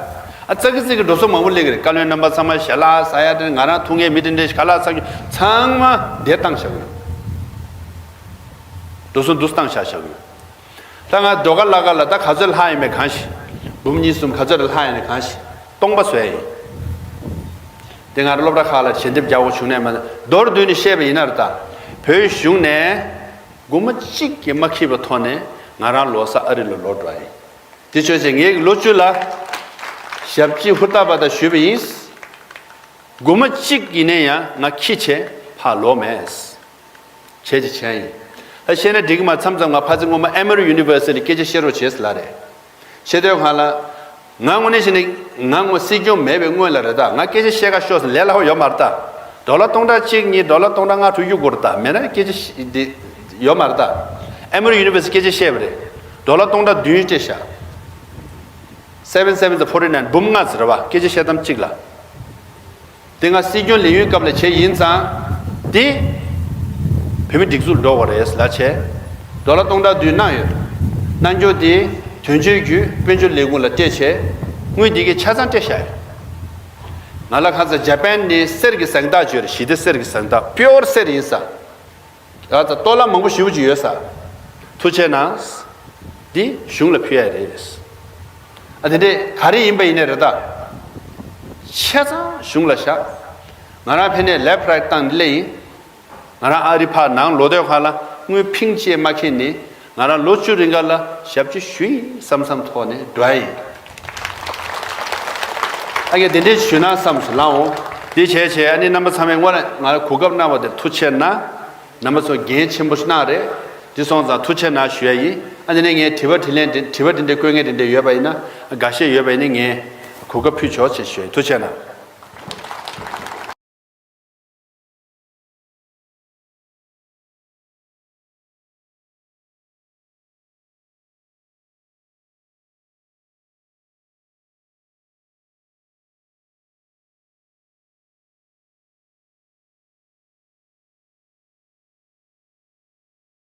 ཨ་ཙག་གི་ཙིག་གི་འགྲོ་སོང་མང་པོ་སླེབས་ཀྱི་རེད། བཀའ་བློན་རྣམ་པ་ཚང་མ་ཞལ་ལག་ཟ་ཡ་དེ། ང་རང་ཐུག་མཁན་མི་དེ་འདྲས་ཁ་ལག་ཟ་རྒྱུ་ཚང་མ་འདིར་བཏང་བཞག་གི་ཡོད། འགྲོ་སོང་འདིར་བཏང་བཞག་བཞག་གི་ཡོད། ད་ང་ཌོ་ག་ལ་ག་ལ་ད་ག་ཚོད་ལྷག་ཡིན་མེད་གང་ཤེས། འབུམ་གཉིས་གསུམ་ག་ཚོད་ལྷག་ཡིན་ནའི་གང་ཤེས། སྟོང་པ་བཟོས་ཡིན། དེ་ང་རང་སློབ་གྲྭ་ཁག་ལ་ཞལ་འདེབས་རྒྱག་དགོས་བྱུང་ནའི་མ་གཏོགས། མདོར་བསྡུས་ནས་བཤད་པ་ཡིན་ན་རེད་ད། བོད་གཞུང་ནས་སྒོར་མོ་གཅིག་ཀྱང་མ་འཁྱེར་བའི་ཐོག་ནས་ང་རང་ལོ་གསར་ཨ་རི་ལ་ལོག་འགྲོ་བ་ཡིན། དེ་བྱས་ཙང་ངས་ལོ་བཅུ་ལ་ཞབས་ཕྱི་ཧུར་ཐག་པ་དང་ཞུས་པ་ཡིན། སྒོར་མོ་གཅིག་ཡིན་ན་ཡང་ང་འཁྱེར་བྱས་ཕར་ལོག་མེད། བྱས་ཀྱི་བྱས་ཡིན། ད་བཤད་ན་འགྲིག་གི་མ། མཚམས་མཚམས་ང་ཕ་ཚེ་སྔོན་མ་ཨེ་མོ་རི་ཡུ་ནི་ཝར་སི་ཊི་ལ་སྐད་ཆ་བཤད་རོགས་བྱས་ཟེར་ལབ་རེད། བཤད་དུས་སྒང་ལ་ང་དངོས་གནས་བཤད་ན་ང་ངོ་སྲིད་སྐྱོང་མེད་པའི་སྔོན་ལ་རེད་ད། ང་སྐད་ཆ་བཤད་ག་ཤོག་ཟེར་ལས་སླ་པོ་ཡོད་མ་རེད་ད། ཌོ་ལར་སྟོང་ཕྲག་གཅིག་གཉིས་ཌོ་ལར་སྟོང་ཕྲག་ལྔ་དྲུག་གཡུག་དགོས་རེད་ད། མེད་ན་སྐད་ཆ་བཤད་འདི་ཡོད་མ་རེད་ད། ཨེ་མོ་རི་ཡུ་ནི་ཝར་སི་ཊི་སྐད་ཆ་བཤད་པ་རེད། ཌོ་ལར་སྟོང་ཕྲག་བདུན་སྤྲད་ཤག Seven sevens are forty nine. འབུམ་ལྔ་ཟེར་བ། སྐད་ཆ་བཤད་སྟངས་གཅིག་ལ། དེ་སྔ་སྲིད་སྐྱོང་ལས་ཡུན་སྐབས་ལ་བྱས་ཡིན་ཙང་། དེ་བོད་མི་སྒྲིག་འཛུགས་འགྲོ་བ་རེད་ལབ་བྱས། ཌོ་ལར་སྟོང་ཕྲག་བདུན་གནང་ཡོད། གནང་རྒྱུ་དེ་དོན་གཅོད་བརྒྱུད་དཔལ་འབྱོར་ལས་ཁུངས་ལ་སྤྲད་བྱས། དངུལ་དེ་གའི་ཆ་ཚང་སྤྲད་བཞག་ཡོད། ང་ལ་ཁ་ཚ་ཇ་པན་ནས་གསེར་གྱི་གཟེངས་རྟགས་བྱོས་རེད། ཞི་བདེ་གསེར་གྱི་གཟེངས་རྟགས། པིའུར་གསེར་ཡིན་ས། ད་ལྟ་ཏོ་ལ་མང་པོ་ཞེ་པོ་ཅིག་ཡོད་ས། ཐུགས་རྗེ་གནང་། འདི་གཞུང་ལ་ཕུལ་ཡ་རེད། ཨ་དེ་འདྲས་ག་རེ་ཡིན་པ་ཡིན་ནའི་རེད་ད། ཆ་ཚང་གཞུང་ལ་བཞག་ང་རང་ཕན་ནས་ལེབ་རའིཊ་བཏང་སླེབས་ཡིན། ང་རང་ཨ་རི་ཕར་ནང་ལོག་དུས་སྒང་ལ་དངུལ་ཕིང་གཅིག་མ་འཁྱེར་ནས་ང་རང་ལོ་བཅུ་རིང་ག་ལ་ཞབས་ཕྱི་ཞུ་ཡིན་བསམ་བསམ་ཐོག་ནས་འགྲོ་ཡ་ཡིན། ཨ་ཀྱེ་དེ་འདྲས་ཞུས་ན་བསམ་སོང་ལགས་འོང་། དེ་བྱས་བྱས་ཨ་ནི་རྣམ་པ་ཚང་མས་དངོས་གནས་ང་ལ་གོ་སྐབས་གནང་བ་དེར་ཐུགས་རྗེ་གནང་། རྣམ་པ་ཚོ་འགན་ཆེན་པོ་ཞིག་གནང་རེད། དེ་སོང་ཙང་ཐུགས་རྗེ་གནང་ཞུ་ཡ་ཡིན། ཨ་དེ་ནས་ངས་དྲི་བ་དྲིས་ལན་དེ་དྲི་བ་དེ་འདྲས་བཀོད་མཁན་དེ་འདྲས་ཡོད་པ་ཡིན་ན། འགའ་ཤས་ཡོད་པ་ཡིན་ན་ངས་གོ་སྐབས་ཕུལ་ཆོག་ཅེས་ཞུ་ཡ་ཡིན། ཐུགས་རྗེ་གནང་།